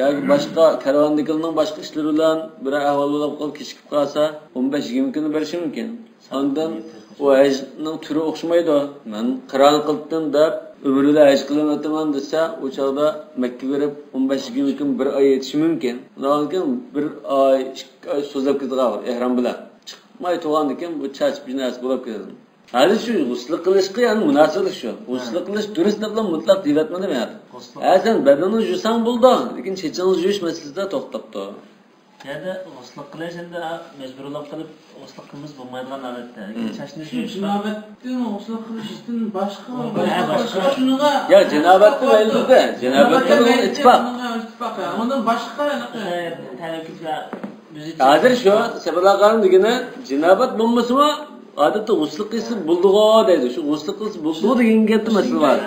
ياكى باشقا كارۋاندىكىلەرنىڭ باشقا ئىشلىرى بىلەن بىرەر ئەھۋال بولۇپ قالىپ كېچىكىپ قالسا، ئون بەش يىگىرمە كۈندە بېرىشى مۇمكىن. ئاندىن ئۇ ھەجنىڭ تۈرى ئوخشىمايدۇ. مەن قىران قىلدىم دەپ، ئۆمرۈمدە ھەج قىلىۋاتىمەن دېسە، ئۇ چاغدا مەككىگە بېرىپ ئون بەش يىگىرمە كۈن، بىر ئاي يېتىشى مۇمكىن. ئۇنىڭدىن كېيىن بىر ئاي، ئىككى ئاي سوزۇلۇپ كېتىدىغان ئېھرام بىلەن. چىقماي تۇرغاندىن كېيىن بۇ چاچ بىناسى بولۇپ كېتىدۇ. ھازىر شۇ غۇسل قىلىشقا، يەنى مۇناسىۋەتلىك شۇ. غۇسل قىلىش دۇرۇس دەپلا مۇتلەق دېيىۋاتمىدىم يا. ھە، سەن بەدىنىڭنى يۇساڭ بولىدۇ، لېكىن چېچىڭنى يۇيۇش مەسىلىسىدە توختاپتۇ. يەنە غۇسل قىلىش ئەمدى مەجبۇرلۇق قىلىپ غۇسل قىلمىسا بولمايدىغان ھالەتتە. لېكىن چاچنى يۇيۇش جىنابەتتىن غۇسل قىلىشتىن باشقا ھە، باشقا. شۇنىڭغا يا، جىنابەتتە مەيلى-دە، جىنابەتتە ئىتتىپاق. ئىتتىپاق، ھە. ئۇنىڭدىن باشقا ھېلىقى ھازىر شۇ سەبىلەقانىم دېگىنى، جىنابەت بولمىسىمۇ، ئادەتتە غۇسل قىلسا بولىدىغۇ دەيدۇ. شۇ غۇسل قىلسا بولىدىغۇ دېگەن گەپتە مەسىلە بار.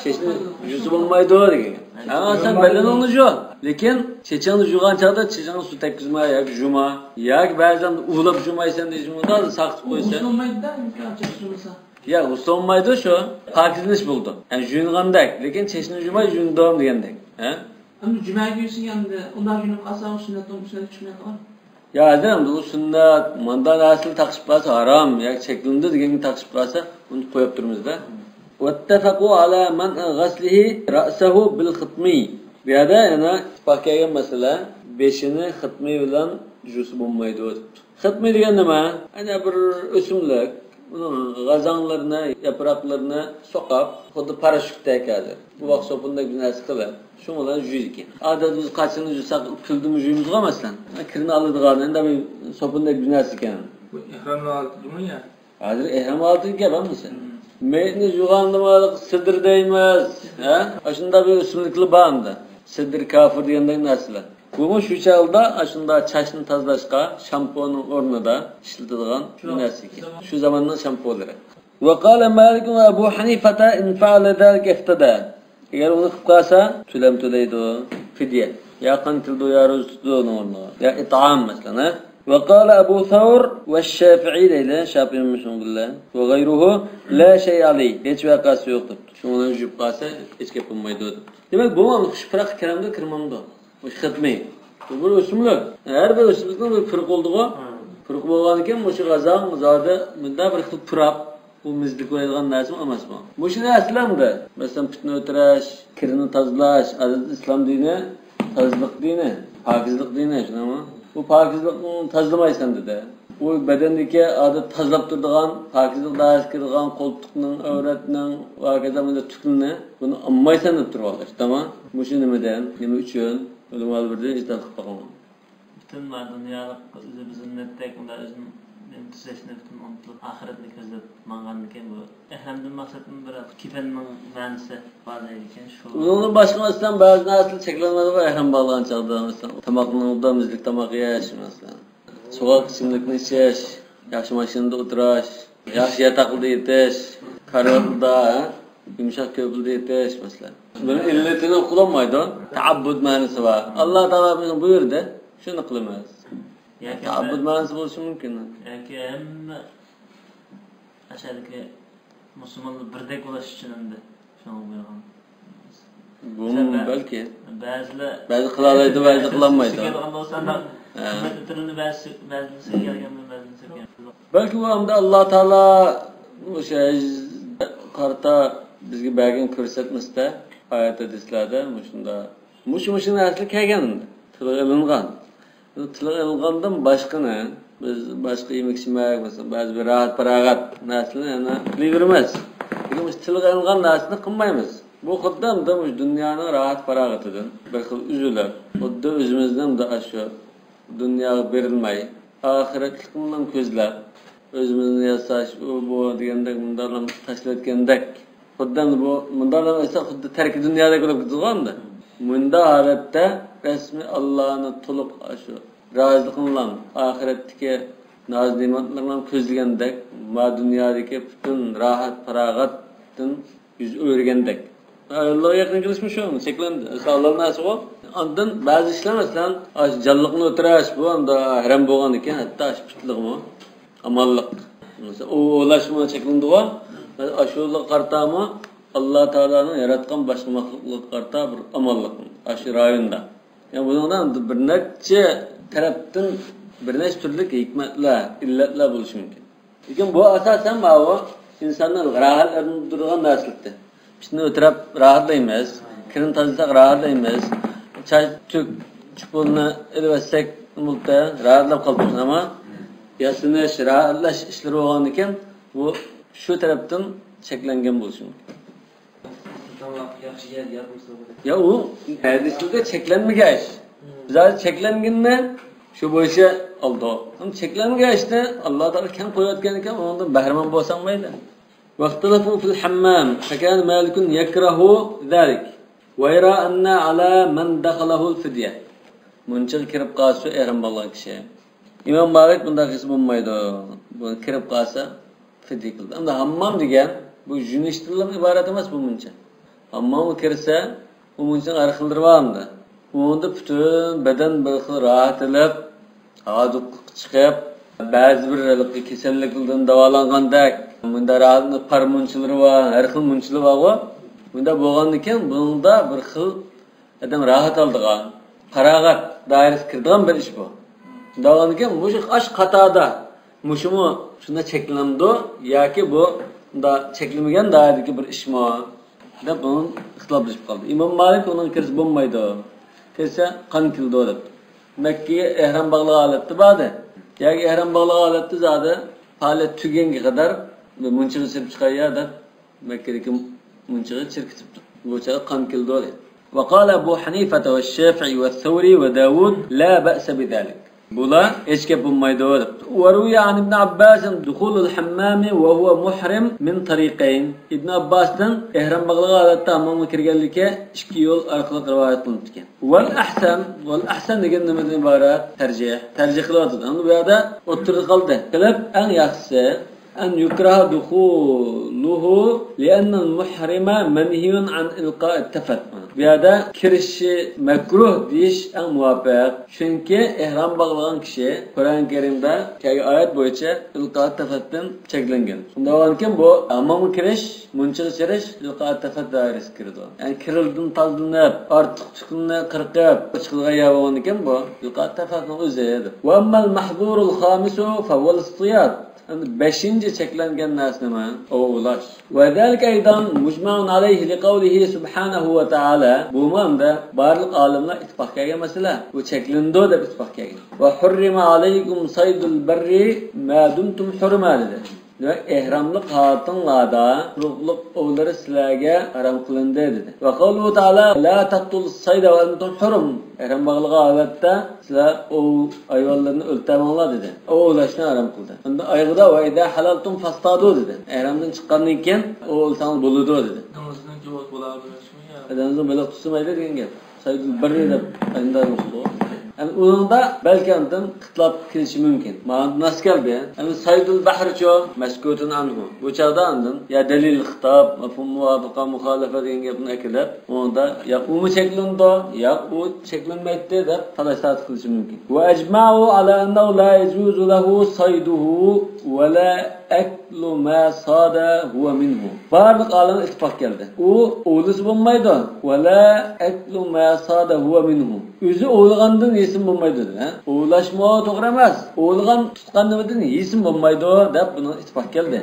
چېچىنى يۇسا بولمايدۇ دېگەن گەپ. ئەمما سەن بەدىنىڭنى يۇ. لېكىن چېچىڭنى يۇغان چاغدا چېچىڭغا سۇ تەگكۈزمە ياكى يۇما. ياكى بەزىدە ئۇۋىلاپ يۇمايسەن دېيىشى مۇنداق ساقىت قويسا. يا، غۇسل بولمايدۇ شۇ. پاكىزلىنىش بولىدۇ. يەنى يۇيۇنغاندەك، لېكىن چېچىنى يۇماي يۇيۇنىدۇ دېگەندەك. ھە؟ ئەمدى جۈمەگە يۈسۈن ئەمدى ئۇنداق يۇيۇنۇپ قالسا، ئۇ سۈننەتتىن سۈننەتكە چۈشمەيدىغۇ؟ يا، ئادەم، بۇ سۈننەت، ماندا نەرسىلەر تاقىشىپ قالسا ھارام ياكى چەكلىنىدۇ دېگەنگە تاقىشىپ قالسا، ئۇنى قويۇپ تۇرىمىزدا. واتفقوا على منع غسله رأسه بالخطم. بۇ يەردە يەنە ئىتتىپاق كەلگەن مەسىلە، بېشىنى خىتمى بىلەن يۇسا بولمايدۇ دەپتۇ. خىتمى دېگەن نېمە؟ ئەنە بىر ئۆسۈملۈك. ئۇنىڭ غازاڭلىرىنى، ياپراقلىرىنى سوقاپ، خۇددى پاراشوكتەك ھازىر. بوۋاق سوپۇندەك بىر نەرسە قىلىپ، شۇنىڭ بىلەن يۇيىدىكەن. ئادەتتە بىز قاچىنى يۇساق، كۈلدىمۇ يۇيىمىزغۇ، مەسىلەن. كىرنى ئالىدىغان، ئەنە بىر سوپۇندەك بىر نەرسە ئىكەن. بۇ ئېھرامنىڭ ھالىتىدىمۇ يا؟ ھازىر ئېھرام ھالىتىگە كەپ ھەممىسى. مېيىتنى يۇغاندا سىدىر دەيمىز، ھە؟ ئاشۇنداق بىر ئۆسۈملۈكلەر بار ئەمدى. سىدىر، كافۇر دېگەندەك نەرسىلەر. بۇمۇ شۇ چاغدا ئاشۇنداق چاچنى تازىلاشقا شامپۇنىڭ ئورنىدا ئىشلىتىدىغان بىر نەرسە ئىكەن. شۇ زاماننىڭ شامپۇلىرى. وقال مالك وأبو حنيفة إن فعل ذلك افتدى. ئەگەر ئۇنى قىلىپ قالسا، تۆلەم تۆلەيدۇ، فىدىيە. يا قان كېلىدۇ، يا روزا تۇتىدۇ ئۇنىڭ ئورنىغا. يا ئىتئام، مەسىلەن، ھە؟ وقال أبو ثور والشافعي دەيدۇ، شافىئىمۇ شۇنىڭ بىلەن. وغيره لا شيء عليه، ھېچ ۋەقەسى يوق دەپتۇ. شۇنىڭ بىلەن يۇيۇپ قالسا، ھېچ گەپ بولمايدۇ دەپتۇ. دېمەك، بۇ شۇ پۇراققا كىرەمدۇ، كىرمەمدۇ؟ مۇشۇ خىتمى. بۇ بىر ئۆسۈملۈك. ھەر بىر ئۆسۈملۈكنىڭ بىر پۇرىقى بولىدىغۇ. ھە. پۇرىقى بولغاندىكىن مۇشۇ غازاڭ زادى مۇنداق بىر خىل پۇراپ، بۇ مىزدىك بولىدىغان نەرسىمۇ ئەمەس بۇ. مۇشۇ نەرسىلەر ئەمدى، مەسىلەن، پىتنە ئۆتۈرەش، كىرنى تازىلاش، ئادەتتە ئىسلام دىنى تازىلىق دىنى، پاكىزلىق دىنى، شۇنداقمۇ؟ بۇ پاكىزلىقنى تازىلىمايسەن دېدى. ئۇ بەدەندىكى ئادەتتە تازىلاپ تۇرىدىغان، پاكىزلىق دائىرىسىگە كىرىدىغان قولتۇقنىڭ، ئەۋرەتنىڭ ۋە ھاكازا مۇنداق تۈكنى، بۇنى ئالمايسەن دەپ تۇرۇۋالدى، تامام. مۇشۇ نېمىدىن، نېمە ئۈچۈن؟ ئۆلىمالار بىردىن ئىجتىھات قىلىپ باقىمەن. پۈتۈن مانا دۇنيالىق ئۆزى بىر زىننەتتەك، ئۇنداق ئۆزىنى نېمە تۈزەشنى پۈتۈن ئۇنتۇپ، ئاخىرەتنى كۆزلەپ ماڭغاندىكىن، بۇ ئېھرامدىن مەقسەتمۇ بىر كېپەننىڭ مەنىسى بار دەيدىكەن، شۇ. ئۇنىڭدىن باشقا، مەسىلەن، بەزى نەرسىلەر چەكلەنمەيدىغۇ، ئېھرام باغلىغان چاغدا، مەسىلەن، تاماقنىڭ ئوبدان مىزلىك تاماق يەش، مەسىلەن. سوغۇق ئىچىملىكنى ئىچىش، ياخشى ماشىنىدا ئولتۇرۇش، ياخشى ياتاقلىدا يېتىش، كارىۋاتلىدا، ھە، يۇمشاق كۆرپىلىدە يېتىش، مەسىلەن. بۇنىڭ ئىللىتىنى ئۇقۇلالمايدۇ. تەئەببۇت مەنىسى بار. ئاللا تائالا بىزنى بۇيرۇدى، شۇنى قىلىمىز. ياكى تەئەببۇت مەنىسى بولۇشى مۇمكىن. ياكى ھەممە ئەشەدىكى مۇسۇلمانلار بىردەك بولۇش ئۈچۈن ئەمدى شۇنىڭغا بۇيرۇغان. بۇمۇ بەلكى. بەزىلەر بەزى قىلالايدۇ، بەزى قىلالمايدۇ. كەلگەن بولسا، ئەلۋەتتە، تىلنى بەزىسى، بەزىسى كەلگەن، بەزىسى كەلگەن. بەلكى بۇ ھەمدە ئاللا تائالا مۇشۇ ھەج قارىتا بىزگە بەرگەن كۆرسەتمىسىدە، ئايەت ھەدىسلەردە مۇشۇنداق، مۇشۇ، مۇشۇ نەرسىلەر كەلگەن، تىلغا ئېلىنغان. تىلغا ئېلىنغاندىن باشقىنى، بىز باشقا يېمەك-ئىچمەك، مەسىلەن، بەزى بىر راھەت-پاراغەت نەرسىلەرنى يەنە قىلىۋېرىمىز. لېكىن مۇشۇ تىلغا ئېلىنغان نەرسىنى قىلمايمىز. بۇ خۇددى ئەمدى مۇشۇ دۇنيانىڭ راھەت-پاراغىتىدىن بىر خىل ئۈزۈلۈپ، خۇددى ئۆزىمىزنى ئەمدى ئاشۇ دۇنياغا بېرىلمەي، ئاخىرەتلىكنى كۆزلەپ، ئۆزىمىزنى ياساش، ئۇ، بۇ دېگەندەك، مۇنداقلام تاشلىۋەتكەندەك. خۇددى ئەمدى بۇ، مۇنداقلام ئېيتساق، خۇددى تەركى دۇنيادەك بولۇپ كېتىدىغۇ ئەمدى. مۇنداق ھالەتتە رەسمىي ئاللانى تولۇق ئاشۇ رازىلىقىنىلا، ئاخىرەتتىكى ناز-نېمەتلىرىنى كۆزلىگەندەك، ما دۇنيادىكى پۈتۈن راھەت-پاراغەتتىن يۈز ئۆرۈگەندەك. ئاللاغا يېقىن كېلىشمۇ شۇ، چەكلەندى. ئەسلى ھالال نەرسىغۇ. ئاندىن بەزى ئىشلار، مەسىلەن، ئاشۇ جانلىقنى ئۆلتۈرۈش، بۇ ئەمدى ھەرام بولغاندىكىن، ھەتتا ئاشۇ پىتلىقمۇ، ئامانلىق. مەسىلەن، ئۇ ئوۋلاشمۇ چەكلىنىدىغۇ. ئاشۇلارغا قارىتامۇ ئاللا تائالانىڭ ياراتقان باشقا مەخلۇقلارغا قارىتا بىر ئامانلىق ئاشۇ رايوندا. يەنى بۇنىڭدا بىر نەچچە تەرەپتىن بىر نەچچە تۈرلۈك ھېكمەتلەر، ئىللەتلەر بولۇشى مۇمكىن. لېكىن بۇ ئاساسەن ماۋۇ ئىنساننى راھەتلەندۈرىدىغان نەرسىلىكتە. پىتنە ئۆتۈرەپ راھەتلەيمىز، كىرىنى تازىلىساق راھەتلەيمىز، چاچ، تۈك، چۈپۈلنى ئېلىۋەتسەك، بولدى، راھەتلەپ قالدۇق. ئەمما ياسىنىش، راھەتلەش ئىشلىرى بولغاندىكىن، بۇ شۇ تەرەپتىن چەكلەنگەن بولۇشى مۇمكىن. يا ئۇ ھەدىسلىكتە چەكلەنمىگەن ئىش. بىز ھازىر چەكلەنگىنىنى شۇ بويىچە ئالدۇق. ئەمما چەكلەنمىگەن ئىشنى ئاللا تائالا كەڭ قويۇۋەتكەن ئىكەن، ئۇنىڭدىن بەھرىمەن بولساڭ مەيلى. واختلفوا في الحمام، فكان مالك يكره ذلك، ويرى أن على من دخله الفدية. مۇنچىغا كىرىپ قالسا ئېھرام باغلىغان كىشى. ئىمام مالىك بۇنداق قىلسا بولمايدۇ. بۇ كىرىپ قالسا فىدىيە قىلىدۇ. ئەمدى ھاممام دېگەن بۇ يۇيۇنۇشتىنلا ئىبارەت ئەمەس بۇ مۇنچا. ھاممامغا كىرسە، ئۇ مۇنچىنىڭ ھەر خىللىرى بار ئەمدى. ئۇنىڭدا پۈتۈن بەدەن بىر خىل راھەت ئېلىپ، ھاۋا دۇققىقى چىقىپ، بەزى بىر ھېلىقى كېسەللىكلىرىدىن داۋالانغاندەك، مۇنداق راھەتنىڭ پار مۇنچىلىرى بار، ھەر خىل مۇنچىلىرى بارغۇ. مۇنداق بولغاندىكىن بۇنىڭدا بىر خىل ئادەم راھەت ئالىدىغان، پاراغەت دائىرىسىگە كىرىدىغان بىر ئىش بۇ. شۇنداق بولغاندىكىن مۇشۇ ئاش قاتاردا مۇشۇمۇ شۇنداق چەكلىنەمدۇ ياكى بۇ مۇنداق چەكلىمىگەن دائىرىدىكى بىر ئىشمۇ دەپ بۇنى ئىختىلاپلىشىپ قالدى. ئىمام مالىك ئۇنىڭغا كىرسە بولمايدۇ. كىرسە قان كېلىدۇ دەپتۇ. مەككىگە ئېھرام باغلىغان ھالەتتە باردى. ياكى ئېھرام باغلىغان ھالەتتە زادى پائالىيەت تۈگىگەنگە قەدەر مۇنچىغا چىرىپ چىقاي يا دەپ مەككىدىكى مۇنچىغا چىركىتىپتۇ. بۇ چاغدا قان كېلىدۇ دەيدۇ. وقال أبو حنيفة والشافعي والثوري وداود لا بأس بذلك. بۇلار ھېچ گەپ بولمايدۇ دەپتۇ. وروي عن ابن عباس دخول الحمام وهو محرم من طريقين. ئىبن ئابباستىن ئېھرام باغلىغان ھالەتتە ھاممامغا كىرگەنلىكى ئىككى يول ئارقىلىق رىۋايەت قىلىنىپتىكەن. والأحسن، والأحسن دېگەن نېمىدىن ئىبارەت؟ تەرجىھ. تەرجىھ قىلىۋاتىدۇ. ئەمدى بۇ يەردە ئوتتۇرىدا قالدى. قىلىپ ئەڭ ياخشىسى أن يكره دخوله لأن المحرم منهي عن إلقاء التفت. بۇ يەردە كىرىشى مەكرۇھ دېيىش ئەڭ مۇۋاپىق. چۈنكى ئېھرام باغلىغان كىشى قۇرئان كەرىمدە كەلگەن ئايەت بويىچە ئىلقا تەفتتىن چەكلەنگەن. شۇنداق بولغاندىكىن بۇ ھاممامغا كىرىش، مۇنچىغا چىرىش ئىلقا تەفت دائىرىسىگە كىرىدۇ. يەنى كىرىدىن تازىلىنىپ، ئارتۇق تۈكنى قىرقىپ چىقىدىغان يەر بولغاندىكىن بۇ ئىلقا تەفتنىڭ ئۆزى. وأما المحظور الخامس فهو الاصطياد. ئەمدى بەشىنچى چەكلەنگەن نەرسە نېمە؟ ئوۋلاش. وذلك أيضا مجمع عليه لقوله سبحانه وتعالى. بۇمۇ ئەمدى بارلىق ئالىملار ئىتتىپاق كەلگەن مەسىلە. بۇ چەكلىنىدۇ دەپ ئىتتىپاق كەلگەن. وحرم عليكم صيد البر ما دمتم حرما دېدى. دېمەك، ئېھراملىق ھالىتىڭلاردا قۇرۇقلۇق ئوۋلىرى سىلەرگە ھارام قىلىندى دېدى. وقوله تعالى لا تقتلوا الصيد وأنتم حرم. ئېھرام باغلىغان ھالەتتە سىلەر ئوۋ ھايۋانلىرىنى ئۆلتۈرمەڭلار دېدى. ئوۋلاشنى ھارام قىلدى. ئەمدى ئايىغىدا وإذا حللتم فاصطادوا دېدى. ئېھرامدىن چىققاندىن كېيىن ئوۋ ئۆلتۈرسەڭلار بولىدۇ دېدى. دېڭىزنىڭ جۇۋاز بولاۋېرىشمۇ يا؟ دېڭىزنىڭ بېلىق تۇتسا مەيلى دېگەن گەپ. سەيدۇل بەررى دەپ ئەمدى بۇ. يەنى ئۇنىڭدا بەلكى ئاندىن خىتاب كېلىشى مۇمكىن. مانا نەس كەلدى. ئەمدى سەيدۇل بەھرىچۇ مەسكۇتۇن ئەنھۇ. بۇ چاغدا ئاندىن يا دەلىل خىتاب، مەفھۇم مۇۋاپىقە، مۇخالىفە دېگەن گەپنى ئەكېلىپ، ئۇنىڭدا يا ئۇمۇ چەكلىنىدۇ، يا ئۇ چەكلەنمەيتتى دەپ تالاش تارتىش قىلىشى مۇمكىن. وأجمعوا على أنه لا يجوز له صيده ولا أكل ما صاد هو منه. بارلىق ئالىملار ئىتتىپاق كەلدى. ئۇ ئوۋلىسا بولمايدۇ. ولا أكل ما صاد هو منه. ئۆزى ئوۋلىغاندىن يېسىمۇ بولمايدۇ دېدى. ھە؟ ئوۋلاشمۇ توغرا ئەمەس. ئوۋلىغان تۇتقان نېمىدىن يېسىمۇ بولمايدۇ دەپ بۇنىڭغا ئىتتىپاق كەلدى.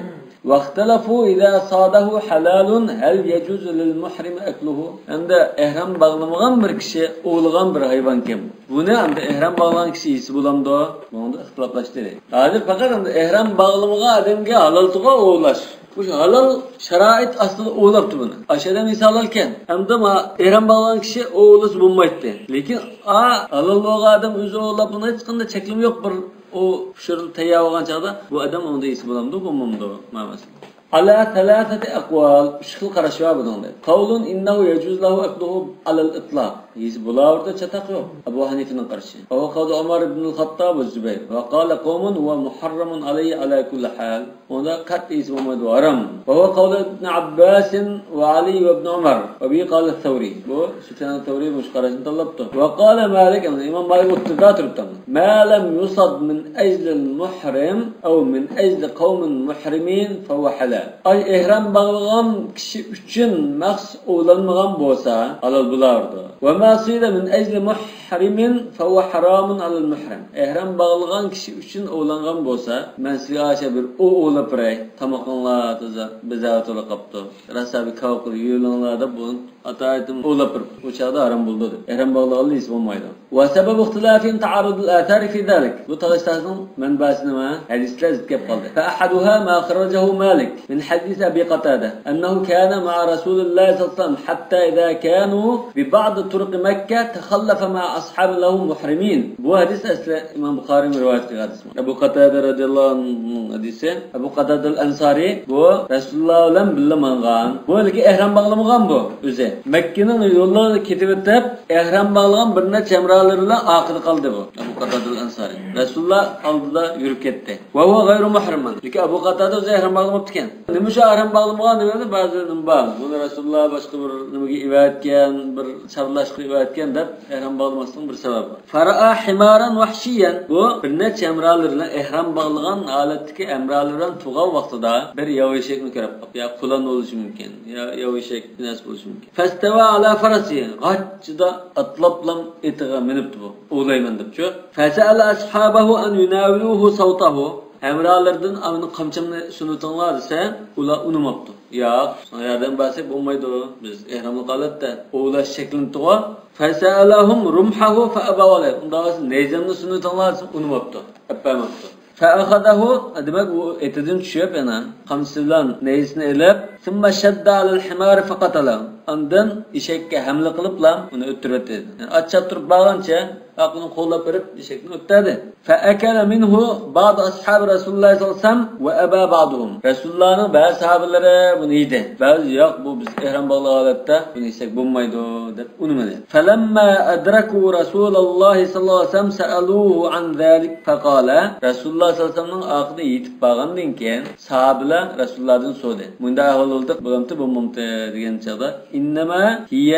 واختلفوا إذا صاده حلال هل يجوز للمحرم أكله؟ ئەمدى ئېھرام باغلىمىغان بىر كىشى ئوۋلىغان بىر ھايۋانكەن. بۇنى ئەمدى ئېھرام باغلىغان كىشى يېسە بولامدۇ؟ بۇنىڭدا ئىختىلاپلاشتى. ھازىر پەقەت ئەمدى ئېھرام باغلىمىغان ئادەمگە ھالالدىغۇ ئوۋلاش. مۇشۇ ھالال شارائىت ئاستىدا ئوۋلاپتۇ بۇنى. ئاشۇ ئادەم يېسە ھالالكەن. ئەمدى ما ئېھرام باغلىغان كىشى ئوۋلىسا بولمايتتى. لېكىن ئا ھالال بولغان ئادەم ئۆزى ئوۋلاپ، بۇنىڭ ھېچقانداق چەكلىمە يوق. بىر ئۇ پىشۇرۇلۇپ تەييار بولغان چاغدا بۇ ئادەم ئۇندا يېسە بولامدۇ، بولمامدۇ؟ مانا مەسىلە. على ثلاثة أقوال، ئۈچ خىل قاراش بار بۇنىڭدا. قول إنه يجوز له أكله على الإطلاق، يېسە بولاۋېرىدۇ، چاتاق يوق. ئەبۇ ھەنىفىنىڭ قارىشى. وهو قول عمر بن الخطاب والزبير. وقال قوم هو محرم عليه على كل حال. ئۇندا قەتئىي يېسە بولمايدۇ، ھارام. وهو قول ابن عباس وعلي وابن عمر وبه قال الثوري. بۇ سۇفيان سەۋرى مۇشۇ قاراشنى تاللاپتۇ. وقال مالك، يەنى ئىمام مالىك ئوتتۇرىدا تۇرۇپتۇ. ما لم يصد من أجل المحرم أو من أجل قوم محرمين فهو حلال. ئاي، ئېھرام باغلىغان كىشى ئۈچۈن مەخسۇس ئوۋلانمىغان بولسا، ھالال بولاۋېرىدۇ. وما صيد من أجل محرم فهو حرام على المحرم. ئېھرام باغلىغان كىشى ئۈچۈن ئوۋلانغان بولسا، مەن سىزگە ئاشۇ بىر ئوۋ ئوۋلاپ بېرەي، تامىقىڭلار تازا بېزەۋاتىۋالا قاپتۇ، راسا بىر كاۋا قىلىپ يېۋېلىڭلار دەپ بۇنى ئاتايىتىم ئوۋلاپ بېرىپتۇ. ئۇ چاغدا ھارام بولىدۇ دەپ. ئېھرام باغلىغانلار يېسە بولمايدۇ. وسبب اختلافهم تعارض الآثار في ذلك. بۇ تالاش-تارتىشنىڭ مەنبەسى نېمە؟ ھەدىسلەر زىت كەپ قالدى. فأحدها ما خرجه مالك من حديث أبي قتادة أنه كان مع رسول الله صلى الله عليه وسلم حتى إذا كانوا ببعض طرق مكة تخلف مع أصحاب له محرمين. بۇ ھەدىس ئەسلى ئىمام بۇخارىنىڭ رىۋايەت قىلغان ھەدىس. ئەبۇ قاتادە رەزىياللاھۇ ئەنھۇنىڭ ھەدىسى. ئەبۇ قاتادەل ئەنسارى بۇ رەسۇلۇللا بىلەن بىللە ماڭغان. بۇ لېكىن ئېھرام باغلىمىغان بۇ ئۆزى. مەككىنىڭ يوللىرىدا كېتىۋېتىپ، ئېھرام باغلىغان بىر نەچچە ھەمراھلىرى بىلەن ئارقىدا قالدى بۇ. ئەبۇ قاتادەل ئەنسارى. رەسۇلۇللا ئالدىدا يۈرۈپ كەتتى. وهو غير محرم. لېكىن ئەبۇ قاتادە ئۆزى ئېھرام باغلىماپتىكەن. نېمە ئۈچۈن ئېھرام باغلىمىغان دېگەندە، بەزى نېمە بار. بۇنى رەسۇلۇللا باشقا بىر نېمىگە ئېۋەتكەن، بىر چارلاشقا ئېۋەتكەن دەپ ئېھرام باغلىماسلىقنىڭ بىر سەۋەبى بار. فرأى حمارا وحشيا. بۇ بىر نەچچە ھەمراھلىرى بىلەن ئېھرام باغلىغان ھالەتتىكى ھەمراھلىرى بىلەن تۇرغان ۋاقتىدا بىر ياۋا ئېشەكنى كۆرۈپ قاپتۇ. يا قۇلان بولۇشى مۇمكىن، يا ياۋا ئېشەك نەرسە بولۇشى مۇمكن. فاستوى على فرسه. غاچچىدا ئاتلاپلا ئېتىغا مىنىپتۇ بۇ. ئوۋلايمەن دەپچۇ. فسأل أصحابه أن يناولوه سوطه. ھەمراھلىرىدىن ئانا قامچامنى سۇنۇۋېتىڭلار دېسە، ئۇلار ئۇنىماپتۇ. ياق، ساڭا ياردەم بەرسەك بولمايدۇ. بىز ئېھراملىق ھالەتتە ئوۋلاش چەكلىنىپتىغۇ. فسألهم رمحه فأبوا عليه. ئۇنداق بولسا نەيزەمنى سۇنۇۋېتىڭلار دېسە ئۇنىماپتۇ. ئەپەرمەپتۇ. فأخذه، دېمەك، ئۇ ئېتىدىن چۈشۈپ يەنە قامچىسى بىلەن نەيزىسىنى ئېلىپ، ثم شد على الحمار فقتله. ئاندىن ئېشەككە ھەملە قىلىپلا ئۇنى ئۆلتۈرۈۋەتتى. يەنى ئات چاپتۇرۇپ بارغانچە ئاقىنى قوغلاپ بېرىپ ئېشەكنى ئۆلتۈردى. فأكل منه بعض أصحاب رسول الله صلى الله عليه وسلم وأبى بعضهم. رەسۇلۇللانىڭ بەزى ساھابىلىرى بۇنى يېدى. بەزى ياق، بۇ بىز ئېھرام باغلىغان ھالەتتە بۇنى يېسەك بولمايدۇ دەپ ئۇنىمىدى. فلما أدركوا رسول الله صلى الله عليه وسلم سألوه عن ذلك فقال. رەسۇلۇللا سەللەللاھۇ ئەلەيھى ۋەسەللەمنىڭ ئارقىدىن يېتىپ بارغاندىن كېيىن ساھابىلەر رەسۇلۇللادىن سورىدى. مۇنداق ئەھۋال بولدى، بولامتى، بولمامتى دېگەن چاغدا، إنما هي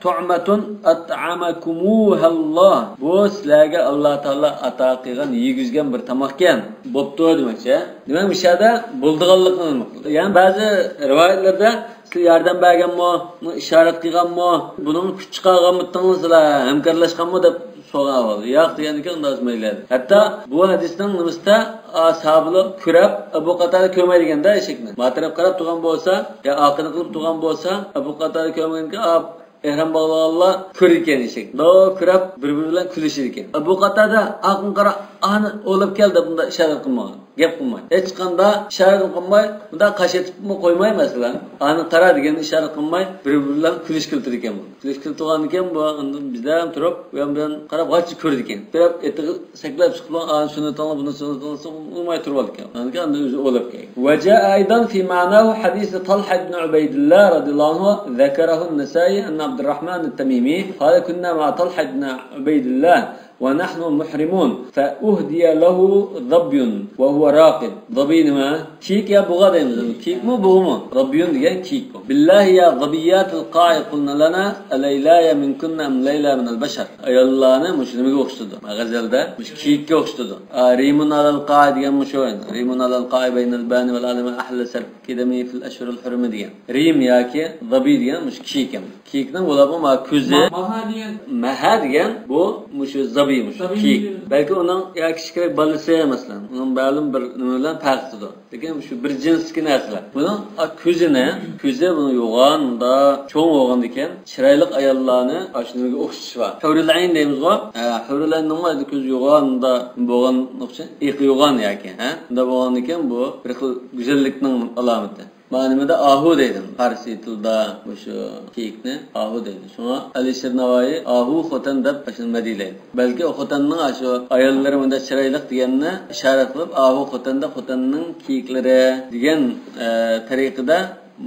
طعمة أطعمكموها الله. بۇ سىلەرگە ئاللا تائالا ئاتا قىلغان، يېگۈزگەن بىر تاماقكەن. بوپتۇ دېمەكچى. دېمەك، مۇشۇ يەردە بولىدىغانلىقىنى ئېنىق قىلدى. يەنى بەزى رىۋايەتلەردە سىلەر ياردەم بەرگەنمۇ، ئىشارەت قىلغانمۇ، بۇنىڭغا كۈچ چىقارغانمىتىڭلار سىلەر، ھەمكارلاشقانمۇ دەپ سورىغان ئەھۋالدا. ياق دېگەندىكىن ئۇنداق دېمەيلى. ھەتتا بۇ ھەدىسنىڭ نېمىسىدە، ئا، ساھابىلار كۆرۈپ، ئەبۇ قاتادە كۆرمەي دېگەندە ئېشەكنى. ما تەرەپ قاراپ تۇرغان بولسا، يا ئارقىنى قىلىپ تۇرغان بولسا، ئەبۇ قاتادە كۆرمىگەنكەن، ئا، ئېھرام باغلىغانلار كۆرىدىكەن ئېشەكنى. داۋ كۆرۈپ، بىر-بىرى بىلەن كۈلۈشىدىكەن. ئەبۇ قاتادە، ئارقىنى قارا، ئانى ئوۋلاپ كەل دەپ بۇنداق ئىشارەت قىلمىغان. گەپ قىلماي. ھېچقانداق ئىشارەت قىلماي، بۇنداق قاش ئېتىپمۇ قويماي، مەسىلەن. ئانى قارا دېگەن ئىشارەت قىلماي، بىر-بىرى بىلەن كۈلۈشكىلى تۇرىدىكەن بۇ. كۈلۈشكىلى تۇرغاندىكىن بۇ، ئاندىن بىردەم تۇرۇپ، بۇ يان بۇ يان قاراپ، غاچچا كۆرىدىكەن. كۆرۈپ، ئېتىغا سەكرەپ چىقىپ، ئانى سۈننىتىڭلار، بۇنى سۈننىتىڭلار، ئۇنىماي تۇرۇۋالىدىكەن. ئاندىن كېيىن ئاندىن ئۆزى ئوۋلاپ كەلگەن. وجاء أيضا في معناه حديث طلحة بن عبيد الله رضي الله عنه ذكره النسائي أن عبد الرحمن التميمي قال كنا مع طلحة بن عبيد الله ونحن محرمون، فأهدي له ظبي وهو راقد. ظبي نېمە؟ كىيىك يا بۇغا دەيمىز. كىيىكمۇ، بۇغىمۇ؟ ظبي دېگەن كىيىك بۇ. بالله يا ظبيات القاع قلن لنا أليلاي منكن أم ليلى من البشر. ئاياللارنى مۇشۇ نېمىگە ئوخشىتىدۇ؟ غەزەلدە مۇشۇ كىيىككە ئوخشىتىدۇ. ئا، ريم على القاع دېگەن مۇشۇ. ريم على القاع بين البان والعلم أحل سفك دمه في الأشهر الحرم دېگەن. ريم ياكى ظبي دېگەن مۇشۇ كىيىك. كىيىكنىڭ بولۇپمۇ ما كۆزى. ما-، ماھا دېگەن. ماھا دېگەن بۇ مۇشۇ زابى، مۇشۇ زابى كىيىك. بەلكى ئۇنىڭ يا كىچىكرەك بالىسى، مەسىلەن، ئۇنىڭ مەلۇم بىر نېمە بىلەن پەرقلىنىدۇ. لېكىن مۇشۇ بىر جىنستىكى نەرسىلەر. بۇنىڭ، ئا، كۆزىنى، كۆزى بۇنىڭ يوغاندا، چوڭ بولغاندىكىن چىرايلىق ئاياللارنى ئاشۇ نېمىگە ئوخشىتىش بار. ھۆرۈل ئەين دەيمىزغۇ؟ ھە، ھۆرۈل ئەيننىڭمۇ ئەمدى كۆزى يوغاندا بولغان ئوخشاش، ئېقى يوغان ياكى، ھە؟ شۇنداق بولغاندىكىن بۇ بىر خىل گۈزەللىكنىڭ ئالامىتى. مانا نېمىدە ئاھۇ دەيدۇ. پارسىي تىلدا مۇشۇ كىيىكنى ئاھۇ دەيدۇ. شۇڭا ئەلىشىر ناۋايى ئاھۇ خوتەن دەپ ئاشۇنى مەدھىيلەيدۇ. بەلكى ئۇ خوتەننىڭ ئاشۇ ئاياللىرى مۇنداق چىرايلىق دېگەننى ئىشارەت قىلىپ، ئاھۇ خوتەندە خوتەننىڭ كىيىكلىرى دېگەن، ئە، تەرىقىدە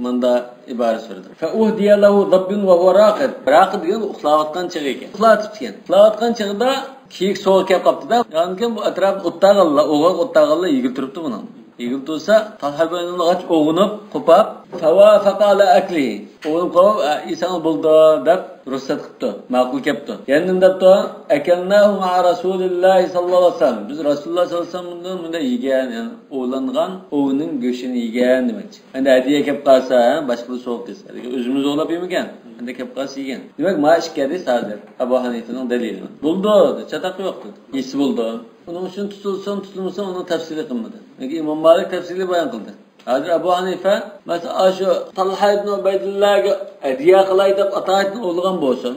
مۇندا ئىبارە سۈردى. فأهدي له ظبي وهو راقد. راقد دېگەن ئۇخلاۋاتقان چېغى ئىكەن. ئۇخلاۋاتىپتىكەن. ئۇخلاۋاتقان چېغىدا كىيىك سوغۇق كەپ قاپتۇ-دە. ياندىن كېيىن بۇ ئەتراپتا ئوت تاغانلار، ئوغاق ئوت تاغانلار يېگىلىپ تۇرۇپتۇ بۇنىڭ. يېگىلىپ تۇرسا، تالھا بىلەن ئۇيغۇنۇپ، قوپاپ، فوافق على أكله. ئۇيغۇنۇپ قوپاپ، «ئە، يېسەڭ بولىدۇ» دەپ رۇخسەت قىپتۇ، ماقۇل كەپتۇ. يەنە نېمە دەپتۇ؟ أكلناه مع رسول الله صلى الله عليه وسلم. بىز رەسۇلۇللاھ سەللەللاھۇ ئەلەيھى ۋەسەللەم بىلەن مۇنداق يېگەن، يەنى ئوۋلانغان ئوۋنىڭ گۆشىنى يېگەن دېمەكچى. ئەمدى ھەدىيە كەپ قالسا، ھە، باشقىلار سوۋغا قىلسا، ئۆزىمىز ئوۋلاپ يېمىگەن. ئەمدى كەپ قالسا يېگەن. دېمەك، ما ئىككى ھەدىس ھازىر ئابۇ ھەنىفىنىڭ دەلىلى. بولىدۇ، چاتاق يوق دېدى. يېسە بولىدۇ. ئۇنىڭ ئۈچۈن تۇتۇلسۇن، تۇتۇلمىسۇن، ئۇنىڭ تەپسىلى قىلمىدى. لېكىن ئىمام مالىك تەپسىلىي بايان قىلدى. ھازىر ئەبۇ ھەنىفە، مەسىلەن، ئاشۇ تالھا ئىبن ئۇبەيدۇللاھقا ھەدىيە قىلاي دەپ ئاتايىتنى ئوۋلىغان بولسۇن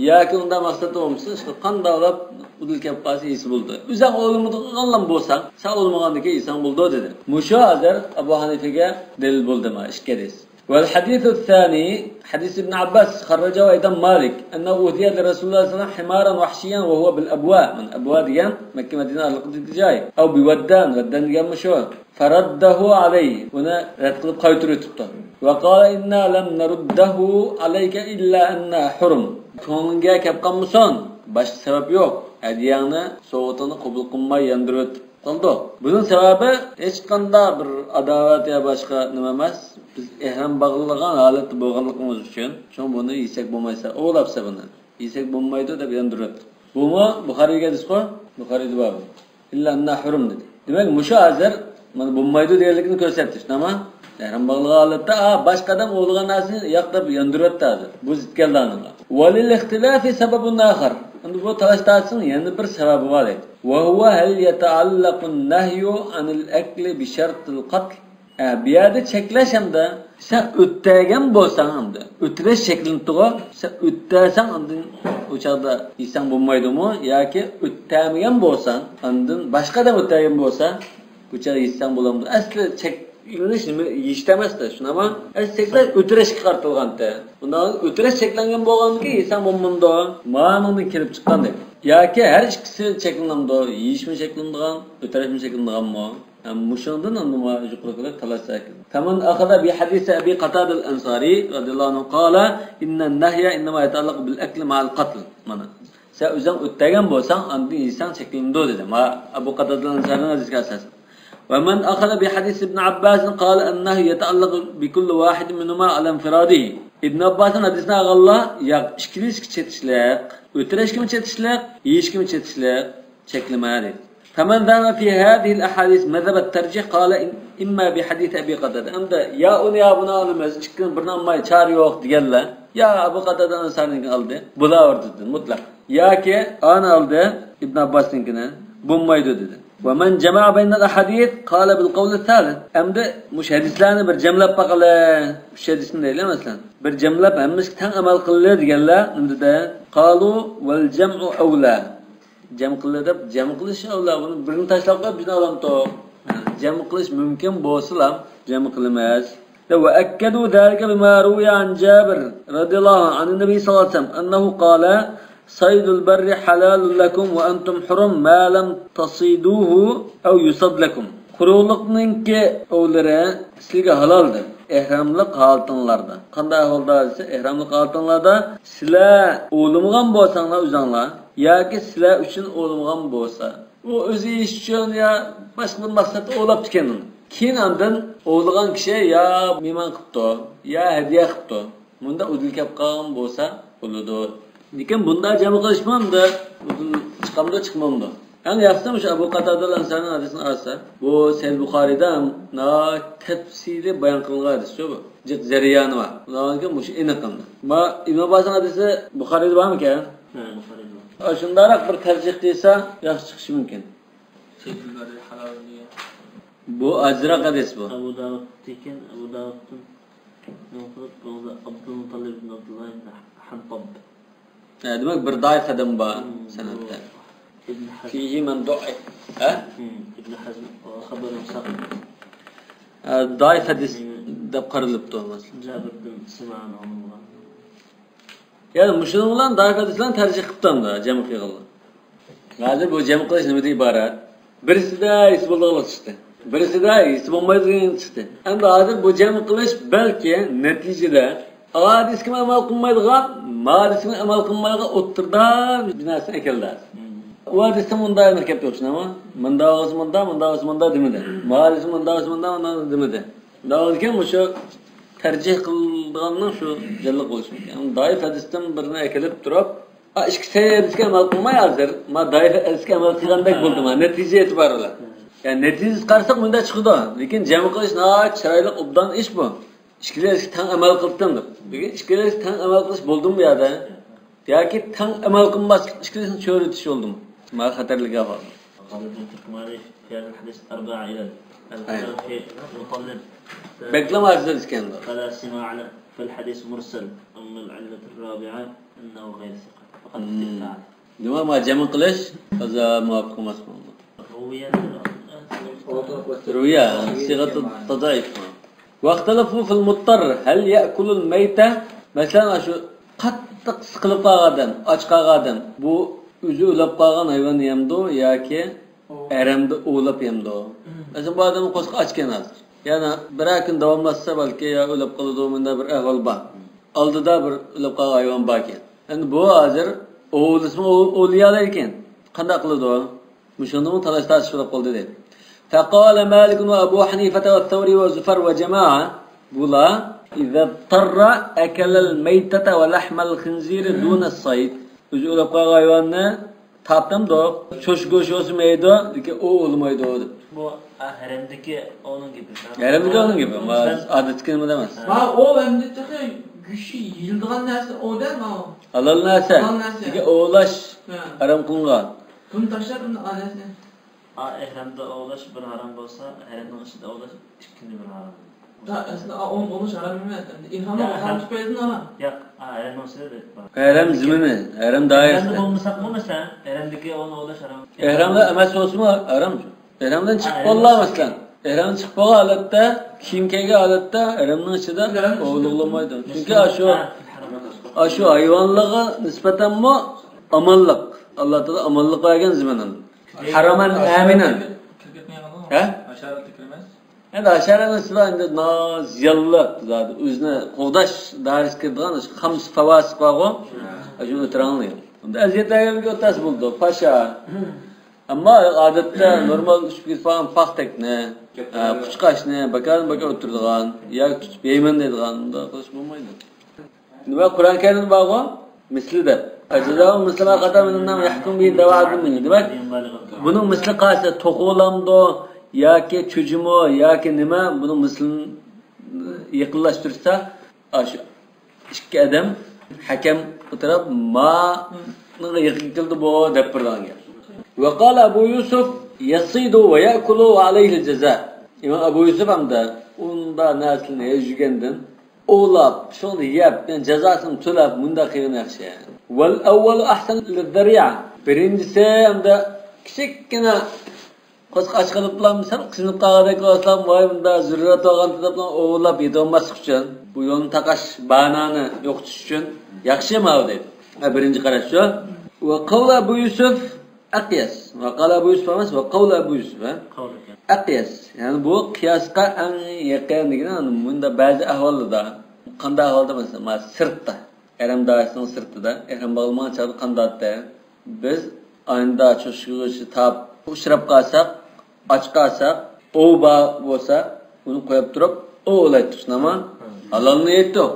ياكى ئۇنداق مەقسەتتە بولمىسا، قانداقلاپ ئۇدۇل كەپ قالسا يېسە بولىدۇ. ئۆزەڭ ئوۋلىمىغانلا بولساڭ، سەن ئوۋلىمىغاندىن كېيىن يېسەڭ بولىدۇ دېدى. مۇشۇ ھازىر ئەبۇ ھەنىفىگە دەلىل بولدى ما ئىككى ھەدىس. والحديث الثاني، حديث ابن عباس، خرجه أيضا مالك، أنه أهدي لرسول الله صلى الله عليه وسلم حمارا وحشيا وهو بالأبواء. مانا ئەبۋا دېگەن مەككە مەدىنە ئارىلىقىدىكى جاي. أو بودان، ۋەددان دېگەنمۇ شۇ. فرده عليه، بۇنى رەت قىلىپ قايتۇرۇۋېتىپتۇ. وقال إنا لم نرده عليك إلا أنه حرم. كۆڭلۈڭگە كەپ قالمىسۇن، باشقا سەۋەب يوق. ھەدىيەڭنى، سوۋغىتىڭنى قوبۇل قىلماي ياندۇرۇۋېتىپ قالدۇق. بۇنىڭ سەۋەبى ھېچقانداق بىر ئاداۋەت يا باشقا نېمە ئەمەس. بىز ئېھرام باغلىغان ھالەتتە بولغانلىقىمىز ئۈچۈن، شۇڭا بۇنى يېسەك بولمايسا، ئوۋلاپسا بۇنى. يېسەك بولمايدۇ دەپ ياندۇرۇۋەتتۇق. بۇمۇ بۇخارىيغا ھەدىسقۇ؟ بۇخارىيدا بار بۇ. إلا أنه حرم دېدى. دېمەك، مۇشۇ ھازىر، مانا، بولمايدۇ دېگەنلىكىنى كۆرسەتتى، شۇنداقمۇ؟ ئېھرام باغلىغان ھالەتتە، ئا، باشقا ئادەم ئوۋلىغان نەرسىنى ياق دەپ ياندۇرۇۋەتتى ھازىر. بۇ زىت كەلدى ئانىڭغا. وللاختلاف سبب آخر. ئەمدى بۇ تالاش تارتىشنىڭ يەنە بىر سەۋەبى بار دەيدۇ. وهو هل يتعلق النهي عن الأكل بشرط القتل؟ ئە، بۇ يەردە چەكلەش ھەمدە سەن ئۆتەگەن بولساڭ، ئەمدى ئۆتىرىش چەكلىنىپتىغۇ، سەن ئۆتەسەڭ ئاندىن ئۇ چاغدا يېسەڭ بولمايدۇمۇ ياكى ئۆتەمىگەن بولساڭ، ئاندىن باشقا ئادەم ئۆتەگەن بولسا، بۇ چاغدا يېسەڭ بولامدۇ؟ ئەسلى چەكلىنىش نېمە، يېيىشتە ئەمەستە، شۇنداقمۇ؟ ئەسلى چەكلەش ئۆتىرىشكە قارىتىلغانتى. ئۇنداق ئۆتىرىش چەكلەنگەن بولغاندىكىن يېسەڭ بولمامدۇ؟ مانىڭدىن كېلىپ چىققان دەيدۇ. ياكى ھەر ئىككىسى چەكلىنەمدۇ؟ يېيىشمۇ چەكلىنىدىغان، ئۆتۈرۈشمۇ چەكلىنىدىغانمۇ؟ ھەم مۇشۇنىڭدىن ئەمدى ما يۇقىرىقىدەك تالاش سەكىن. فمن أخذ بحديث أبي قتادة الأنصاري رضي الله عنه قال إن النهي إنما يتعلق بالأكل مع القتل. مانا. سەن ئۆزۈڭ ئۆتەگەن بولساڭ، ئاندىن يېسەڭ چەكلىنىدۇ دېدى. ما ئەبۇ قاتادە ئەنسارىنىڭ ھەدىسىگە ئاساسەن. ومن أخذ بحديث ابن عباس قال النهي يتعلق بكل واحد منهما على انفراده. ئىبن ئابباسنىڭ ھەدىسىنى ئالغانلار، ياق، ئىككىلىسىگە چېتىشلىق، ئۆتۈرۈشكىمۇ چېتىشلىق، يېيىشكىمۇ چېتىشلىق، چەكلىمە دېدى. فمن ذهب في هذه الأحاديث مذهب الترجيح قال إما بحديث أبي قتادة. ئەمدى يا ئۇنى يا بۇنى ئالىمىز، ئىككىنىڭ بىرىنى ئالماي چارە يوق دېگەنلەر يا ئەبۇ قاتادە ئەنسارىنىڭكىنى ئالدى، بۇلار دېدى مۇتلەق. ياكى ئانى ئالدى، ئىبن ئابباسنىڭكىنى، بولمايدۇ دېدى. ومن جمع بين الأحاديث قال بالقول الثالث. ئەمدى مۇشۇ ھەدىسلەرنى بىر جەملەپ باقىلى. ئۈچ ھەدىسنى دەيلى مەسىلەن. بىر جەملەپ ھەممىسىگە تەڭ ئەمەل قىلىلى دېگەنلەر نېمە دېدى؟ قالوا والجمع أولى. جەم قىلدى دەپ، جەم قىلىش ئەۋلا، بۇنى بىرنى تاشلاپ قويۇپ، بىرنى ئالامتۇق. جەم قىلىش مۇمكىن بولسىلا، جەم قىلىمىز. وأكدوا ذلك بما روي عن جابر رضي الله عنه عن النبي صلى الله عليه وسلم أنه قال: صيد البر حلال لكم وأنتم حرم ما لم تصيدوه أو يصد لكم. قۇرۇقلۇقنىڭكى ئوۋلىرى سىلەرگە ھالالدۇر. ئېھراملىق ھالىتىڭلاردا. قانداق ئەھۋالدا دېسە، ئېھراملىق ھالىتىڭلاردا سىلەر ئوۋلىمىغان بولساڭلار ئۆزۈڭلار ياكى سىلەر ئۈچۈن ئوۋلىمىغان بولسا، ئۇ ئۆزى يېيىش ئۈچۈن يا باشقا بىر مەقسەتتە ئوۋلاپتىكەن ئۇنى. كېيىن ئاندىن ئوۋلىغان كىشى يا مېھمان قىپتۇ، يا ھەدىيە قىپتۇ. مۇنداق ئۇدۇل كەپ قالغان بولسا بولىدۇ. لېكىن بۇنداق جەم قىلىشمامدۇ؟ ئۇدۇل چىقامدۇ، چىقمامدۇ؟ ئەڭ ياخشىسى مۇشۇ ئەبۇ قاتادە ئەنسارىنىڭ ھەدىسىنى ئالسا، بۇ سەھىھ بۇخارىيدا ناھايىتى تەپسىلىي بايان قىلىنغان ھەدىس شۇ بۇ. جىق جەريانى بار. ئۇلارنىڭكى مۇشۇ ئېنىق ئەمدى. ما ئىبن ئابباسنىڭ ھەدىسى بۇخارىيدا بارمىكەن؟ ھە، بۇخارىيدا بار. ئا، شۇنداقراق بىر تەرجىھ قىلسا ياخشى چىقىشى مۇمكىن. سەييىدۇل بەرىيە ھالال دېگەن. بۇ ئاجىزراق ھەدىس بۇ. ئەبۇ داۋۇد دېگەن، ئەبۇ داۋۇدتىن نەقىل قىلىپ، بۇنىڭدا ئابدۇلمۇتتالىب ئىبن ئابدۇللا ئىبن ھەنتاب. ھە، دېمەك، بىر دائىف ئادەم بار مم، سەنەدتە. بۇ ئىبن ھەزم. فيه من ضعف. ھە؟ مم، ئىبن ھەزم، ئۇ خەبىرى ساقىت. ھە، دائىف ھەدىس مم. دەپ قارىلىپتۇ، مەسىلەن. جابىردىن سىنان ئالىنغان. يەنى مۇشۇنىڭ بىلەن دائىف ھەدىسلەرنى تەرجىھ قىپتۇ ئەمدى جەم قىلغانلار. ھازىر بۇ جەم قىلىش نېمىدىن ئىبارەت؟ بىرسىدە ھېس بولىدىغانلىق چىقتى. بىرسىدە ھېس بولمايدىغان چىقتى. ئەمدى ھازىر بۇ جەم قىلىش بەلكى نەتىجىدە ئا ھەدىسكىمۇ ئەمەل قىلمايدىغان، ما ھەدىسكىمۇ ئەمەل قىلمايدىغان ئوتتۇرىدا بىر نەرسىنى ئەكەلدى. ئۇ ھەدىستە مۇنداق ئەمەل كەپتۇ، شۇنداقمۇ؟ مۇنداق بولسا مۇنداق، مۇنداق بولسا مۇنداق دېمىدى. ما ھەدىسى مۇنداق بولسا مۇنداق، مۇنداق دېمىدى. شۇنداق بولىدىكەن، مۇشۇ تەرجىھ قىلىدىغاننىڭ شۇ جانلىق بولۇشى مۇمكىن. دائىف ھەدىستىن بىرنى ئەكېلىپ تۇرۇپ، ئا، ئىككى سەھىھ ھەدىسكە ئەمەل قىلماي ھازىر، ما دائىف ھەدىسكە ئەمەل قىلغاندەك بولدى، ما نەتىجە ئېتىبارى بىلەن. يەنى نەتىجىسىگە قارىساق مۇنداق چىقىدۇ. لېكىن جەم قىلىش ناھايىتى چىرايلىق، ئوبدان ئىش بۇ. ئىككىلىسىگە تەڭ ئەمەل قىلدىم دەپ. لېكىن ئىككىلىسىگە تەڭ ئەمەل قىلىش بولدىمۇ بۇ يەردە؟ ياكى تەڭ ئەمەل قىلماسلىق، ئىككىلىسىنى چۆرىتىش بولدىمۇ؟ ما خەتەرلىك ئەھۋال. قال ابن التركماني في هذا الحديث أربع علل. أي. الخلاف في المطلب. بەكلا ئاجىز ئىكەن بۇ. فلا سماع له، فالحديث مرسل. أما العلة الرابعة أنه غير ثقة. فقد مم. اتفق عليه. دېمەك، ما جەم قىلىش تازا مۇۋاپىق ئەمەس بولدى. روية. روية، صيغة التضعيف. واختلفوا في المضطر هل يأكل الميتة؟ مەسىلەن، شۇ قاتتىق سىقىلىپ قالغان ئادەم، ئاچ قالغان ئادەم، بۇ ئۆزى ئوۋلاپ قالغان ھايۋاننى يەمدۇ ياكى ھەرەمدە ئوۋلاپ يەمدۇ؟ مەسىلەن، بۇ ئادەمنىڭ قورسىقى ئاچكەن ھازىر. يەنە بىرەر كۈن داۋاملاشسا، بەلكى يا ئۆلۈپ قالىدۇ، مۇنداق بىر ئەھۋال بار. ئالدىدا بىر ئۆلۈپ قالغان ھايۋان باركەن. ئەمدى بۇ ھازىر ئوۋلىسىمۇ ئوۋ-، ئوۋلىيالايدىكەن. قانداق قىلىدۇ؟ مۇشۇندىمۇ تالاش-تارتىش بولۇپ قالدى دەيدۇ. فقال مالك وأبو حنيفة والثوري وزفر وجماعة، بۇلار إذا اضطر أكل الميتة ولحم الخنزير دون الصيد. ئۆزى ئۆلۈپ قالغان ھايۋاننى تارتامدۇ؟ چوشقا گۆشى بولسا يەيدۇ، لېكىن ئوۋ ئوۋلىمايدۇ دەپ. بۇ، ئا، ھەرەمدىكى ئوۋنىڭ گېپى. ھەرەمدىكى ئوۋنىڭ گېپى. ما، سەن ئادەتتىكى نېمە ئەمەس. ھە. ما ئوۋ ئەمدى تېخى گۆشى يېيىلىدىغان نەرسە ئوۋ دە، ما ئوۋ. ھالال نەرسە. ھالال نەرسە. لېكىن ئوۋلاش ھە. ھارام قىلىنغان. بۇنى تاشلاپ، ئۇنى ئالىسىنى. ئا، ئېھرامدا ئوۋلاش بىر ھارام بولسا، ھەرەمنىڭ ئىچىدە ئوۋلاش ئىككىنچى بىر ھارام. دا، ئەسلى، ئا، ئون، ئوۋلاش ھارام ئەمەس. ئېھرامدا ياق، ئوۋلاش ئەھرام. تۈپەيلىدىن ھارام. ياق، ئا، ھەرەمنىڭ ئىچىدە دەپ بار. ھەرەم زېمىنى، ھەرەم دائىرىسىدە. ھەرەمدە بولمىساقمۇ، مەسىلەن، ھەرەمدىكى ئوۋنى ئوۋلاش ھارام. ئېھرامدا ئەمەس بولسىمۇ ھارام شۇ. ئېھرامدىن چىقىپ ھا، بوللا، ئېھرام. مەسىلەن. ئېھرامدىن چىقىپ بولغان ھالەتتە، كىيىم كىيگەن ھالەتتە ھەرەمنىڭ ئىچىدە ئوۋلىغىلىمايدۇ. چۈنكى ئاشۇ، ئاشۇ ھايۋانلارغا نىسبەتەنمۇ ئامانلىق. ئاللا تائالا ئامانلىق بەرگەن زېمىن. ھارامەن ئامىنەن. ھە؟ ئەمدى ھاشارەتنىڭ ئىچىدە ئەمدى نا-، زىيانلىق زادى، ئۆزىنى قوغداش دائىرىسىگە كىرىدىغان خامس فاۋاسىق بارغۇ، شۇنى ئۆتۈرەڭلار. ئەمدى ئەزىيەت بەرگەنلىكى ئۆتەس بولىدۇ، پاشا. ئەمما ئادەتتە نورمال ئۇچۇپ كېتىپ قالغان پاختەكنى، ئە، قۇشقاچنى بىكاردىن بىكار ئۆلتۈرىدىغان ياكى تۇتۇپ يەيمەن دەيدىغان، ئۇنداق قىلىش بولمايدۇ. نېمە، قۇرئان كەرىمدە بارغۇ، مىسلى دەپ. جازاء مثل ما قتل من النعم يحكم به ذوى عدل منكم. دېمەك، بۇنىڭ مىسلى قالسا، توخۇلامدۇ ياكى چۈجىمۇ ياكى نېمە، بۇنىڭ مىسلىنى يېقىنلاشتۇرسا، ئاشۇ ئىككى ئادەم ھەكەم ئولتۇرۇپ مانىڭغا يېقىن كېلىدۇ بۇ دەپ بېرىدىغان گەپ. وقال أبو يوسف يصيد ويأكل وعليه الجزاء. ئىمام ئەبۇ يۈسۈپ ھەمدە ئۇنداق نەرسىلەرنى يېگەندىن ئوۋلاپ، شۇنى يەپ، يەنى جازاسىنى تۆلەپ، مۇنداق قىلغىنى ياخشى. والأول أحسن للذريعة. بىرىنچىسى ھەمدە كىچىككىنە قورسىقى ئاچ قېلىپلا، سەل قىينىلىپ قالغاندەك بولسىلا، ۋاي، مۇنداق زۆرۈرەت بولغان دەپلا ئوۋلاپ يېتىۋالماسلىق ئۈچۈن، بۇ يولنى تاقاش، بانانى يوقىتىش ئۈچۈن ياخشى ماۋۇ دەيدۇ. ھە، بىرىنچى قاراش شۇ. وقول أبو يوسف أقيس. وقال أبو يوسف ئەمەس، وقول أبو يوسف، ھە؟ قول ئىكەن. ئەقيەس. يەنى بۇ قىياسقا ئەڭ يېقىن دېگىنى، مۇنداق بەزى ئەھۋاللاردا، قانداق ئەھۋالدا مەسىلەن، مانا سىرتتا، ئەھرام دائىرىسىنىڭ سىرتىدا، ئەھرام باغلىمىغان چاغدا قانداقتى؟ بىز ئاينىدا چوشقىغىچە تاپ ئۇچراپ قالساق، ئاچ قالساق، ئوۋ بار بولسا، ئۇنى قويۇپ تۇرۇپ، ئوۋ ئولايتتۇق، شۇنداقمۇ؟ ھالالنى يەيتتۇق.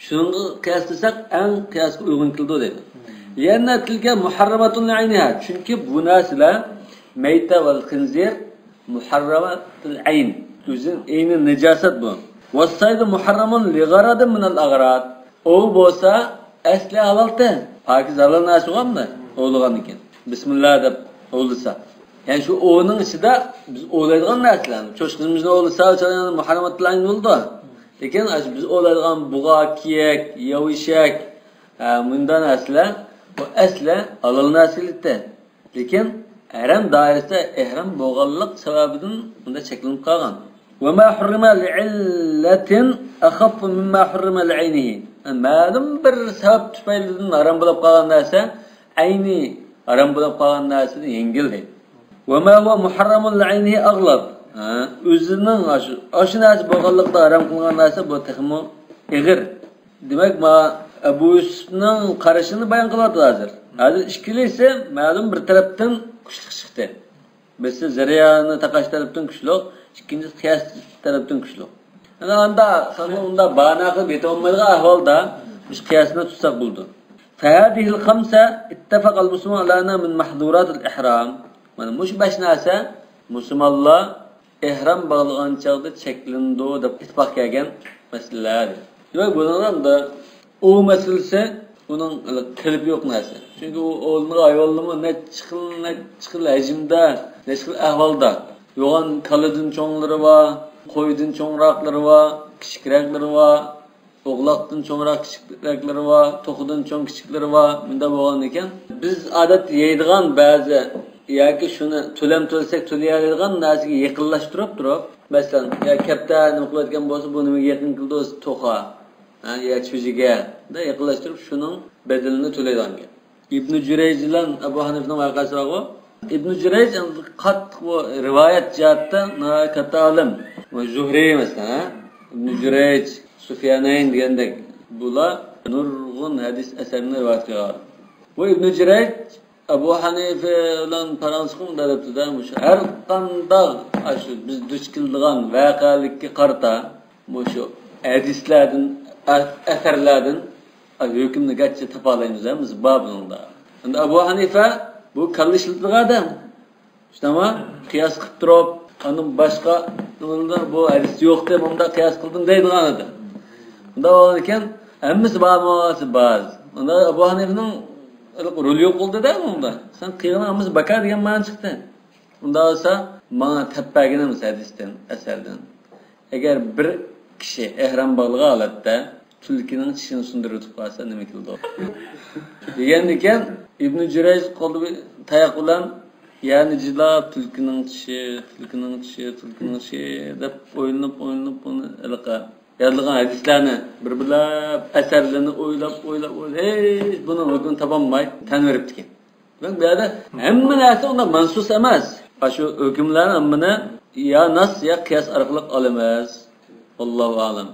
شۇنىڭغا قىياسلىساق، ئەڭ قىياسقا ئۇيغۇن كېلىدۇ دەيدۇ. لأن تلك محرمة لعينها. چۈنكى بۇ نەرسىلەر، مەيتە ۋەل خىنزىر، مۇھەررەمەتۇل ئەين. ئۆزى ئەينى نىجاسەت بۇ. ۋەسسەيدۇ مۇھەررەمۇن لىغەرەدىن مىنەل ئەغراز. ئوۋ بولسا ئەسلى ھالالتى. پاكىز ھالال نەرسە بولغاندا ئوۋلىغاندىن كېيىن، بىسمىللا دەپ ئوۋلىسا. يەنى شۇ ئوۋنىڭ ئىچىدە بىز ئوۋلايدىغان نەرسىلەرنى، چوشقىمىزنى ئوۋلىسا، مۇھەررەمەتۇل ئەين بولىدۇ. لېكىن ئاشۇ بىز ئوۋلايدىغان بۇغا، كىيەك، ياۋا ئېشەك، ھە، مۇنداق نەرسىلەر، بۇ ئەسلى ھالال نەرسە ئىدى. لېكىن ھەرەم دائىرىسىدە ئېھرام بولغانلىق سەۋەبىدىن بۇنداق چەكلىنىپ قالغان. وما حرم لعلة أخف مما حرم لعينه. مەلۇم بىر سەۋەب تۈپەيلىدىن ھارام بولۇپ قالغان نەرسە ئەينى ھارام بولۇپ قالغان نەرسىدىن يەڭگىل دەيدۇ. وما هو محرم لعينه أغلظ. ھە، ئۆزىنىڭ ئاشۇ، ئاشۇ نەرسە بولغانلىقتا ھارام قىلغان نەرسە بۇ تېخىمۇ ئېغىر. دېمەك، ما ئەبۇ يۈسۈپنىڭ قارىشىنى بايان قىلىۋاتىدۇ ھازىر. ھازىر ئىككىلىسى مەلۇم بىر تەرەپتىن كۈچلۈك چىقتى. بىرسى زەريانى تاقاش تەرەپتىن كۈچلۈك، ئىككىنچىسى قىياس تەرەپتىن كۈچلۈك. يەنى ئاندا ساننى ئۇندا بانا قىلىپ يېتىۋالمايدىغان ئەھۋالدا مۇشۇ قىياسنى تۇتساق بولىدۇ. فهذه الخمسة اتفق المسلمون على أنها من محظورات الإحرام. مانا مۇشۇ بەش نەرسە مۇسۇلمانلار ئېھرام باغلىغان چاغدا چەكلىنىدۇ دەپ ئىتتىپاق كەلگەن مەسىلىلەر. دېمەك، بۇنىڭدا ئوۋ مەسىلىسى ئۇنىڭ قېلىپى يوق نەرسە. چۈنكى ئۇ ئوۋلىنىدىغان ھايۋانلىرىمۇ نەچچە خىل، نەچچە خىل ھەجىمدە، نەچچە خىل ئەھۋالدا. يوغان كالىدىن چوڭلىرى بار، قويدىن چوڭراقلىرى بار، كىچىكرەكلىرى بار. ئوغلاقتىن چوڭراق كىچىكرەكلىرى بار، توخۇدىن چوڭ كىچىكلىرى بار. مۇنداق بولغاندىكىن، بىز ئادەتتە يەيدىغان بەزى ياكى شۇنى تۆلەم تۆلىسەك تۆلىيەلەيدىغان نەرسىگە يېقىنلاشتۇرۇپ تۇرۇپ، مەسىلەن، يا كەپتەر نېمە قىلىۋەتكەن بولسا، بۇ نېمىگە يېقىن كېلىدۇ؟ توخۇ. ھە، يا چۈجىگە. مۇنداق يېقىنلاشتۇرۇپ شۇنىڭ بەدىلىنى تۆلەيدىغان گەپ. ئىبنى جۈرەيج بىلەن ئەبۇ ھەنىفىنىڭ ۋەقەسى بارغۇ. ئىبنى جۈرەيج قاتتىق بۇ رىۋايەت جەھەتتە ناھايىتى كاتتا ئالىم. ۋە زۇھرى مەسىلەن، ھە؟ ئىبنى جۈرەيج، سۇفيانەين دېگەندەك بۇلار نۇرغۇن ھەدىس ئەسەرنى رىۋايەت قىلغان. بۇ ئىبنى جۈرەيج ئەبۇ ھەنىفە بىلەن پاراڭلىشىپ مۇنداق دەپتۇ-دە، مۇشۇ ھەر قانداق ئاشۇ بىز دۇچ كېلىدىغان ۋەقەلىككە قارىتا مۇشۇ ھەدىسلەردىن، ئە-، ئەسەرلەردىن ھۆكۈمنى گەرچە تاپالايمىز، ھەممىسى بار بۇنىڭدا. ئەمدى ئەبۇ ھەنىفە بۇ كاللا ئىشلىتىدىغان ئادەم. شۇنداقمۇ؟ قىياس قىلىپ تۇرۇپ، ئاندىن باشقا بۇ ھەدىس يوقتى، مۇنداق قىياس قىلدىم دەيدىغان ئادەم. ئۇنداق بولغانىكەن، ھەممىسى بارمۇ؟ ھەممىسى بار. ئۇندا ئەبۇ ھەنىفىنىڭ رولى يوق بولدى-دە بۇنىڭدا. سەن قىلغىنىڭ ھەممىسى بىكار دېگەن مەنە چىقتى. ئۇنداق بولسا، ماڭا تەپ بەرگىنىمىز ھەدىستىن، ئەسەردىن. ئەگەر بىر كىشى ئېھرام باغلىغان ھالەتتە تۈلكىنىڭ چىشىنى سۇندۇرۇۋېتىپ قالسا نېمە كېلىدۇ؟ دېگەندىكەن، ئىبنى جۈرەيج قولىدا بىر تاياق بىلەن يەرنى جىلاپ، تۈلكىنىڭ چىشى، تۈلكىنىڭ چىشى، تۈلكىنىڭ چىشى دەپ ئويلىنىپ، ئويلىنىپ، بۇنى ھېلىقى يازىدىغان ھەدىسلەرنى بىر بىرلەپ، ئەسەرلىرىنى ئويلاپ، ئويلاپ، ئويلاپ، ھېچ بۇنىڭ ھۆكمىنى تاپالماي تەن بېرىپتىكەن. دېمەك، بۇ يەردە ھەممە نەرسە ئۇنداق مەنسۇس ئەمەس. ئاشۇ ھۆكۈملەرنى ھەممىنى يا ناس، يا قىياس ئارقىلىق ئالىمىز. ۋاللاھۇ ئەلەم.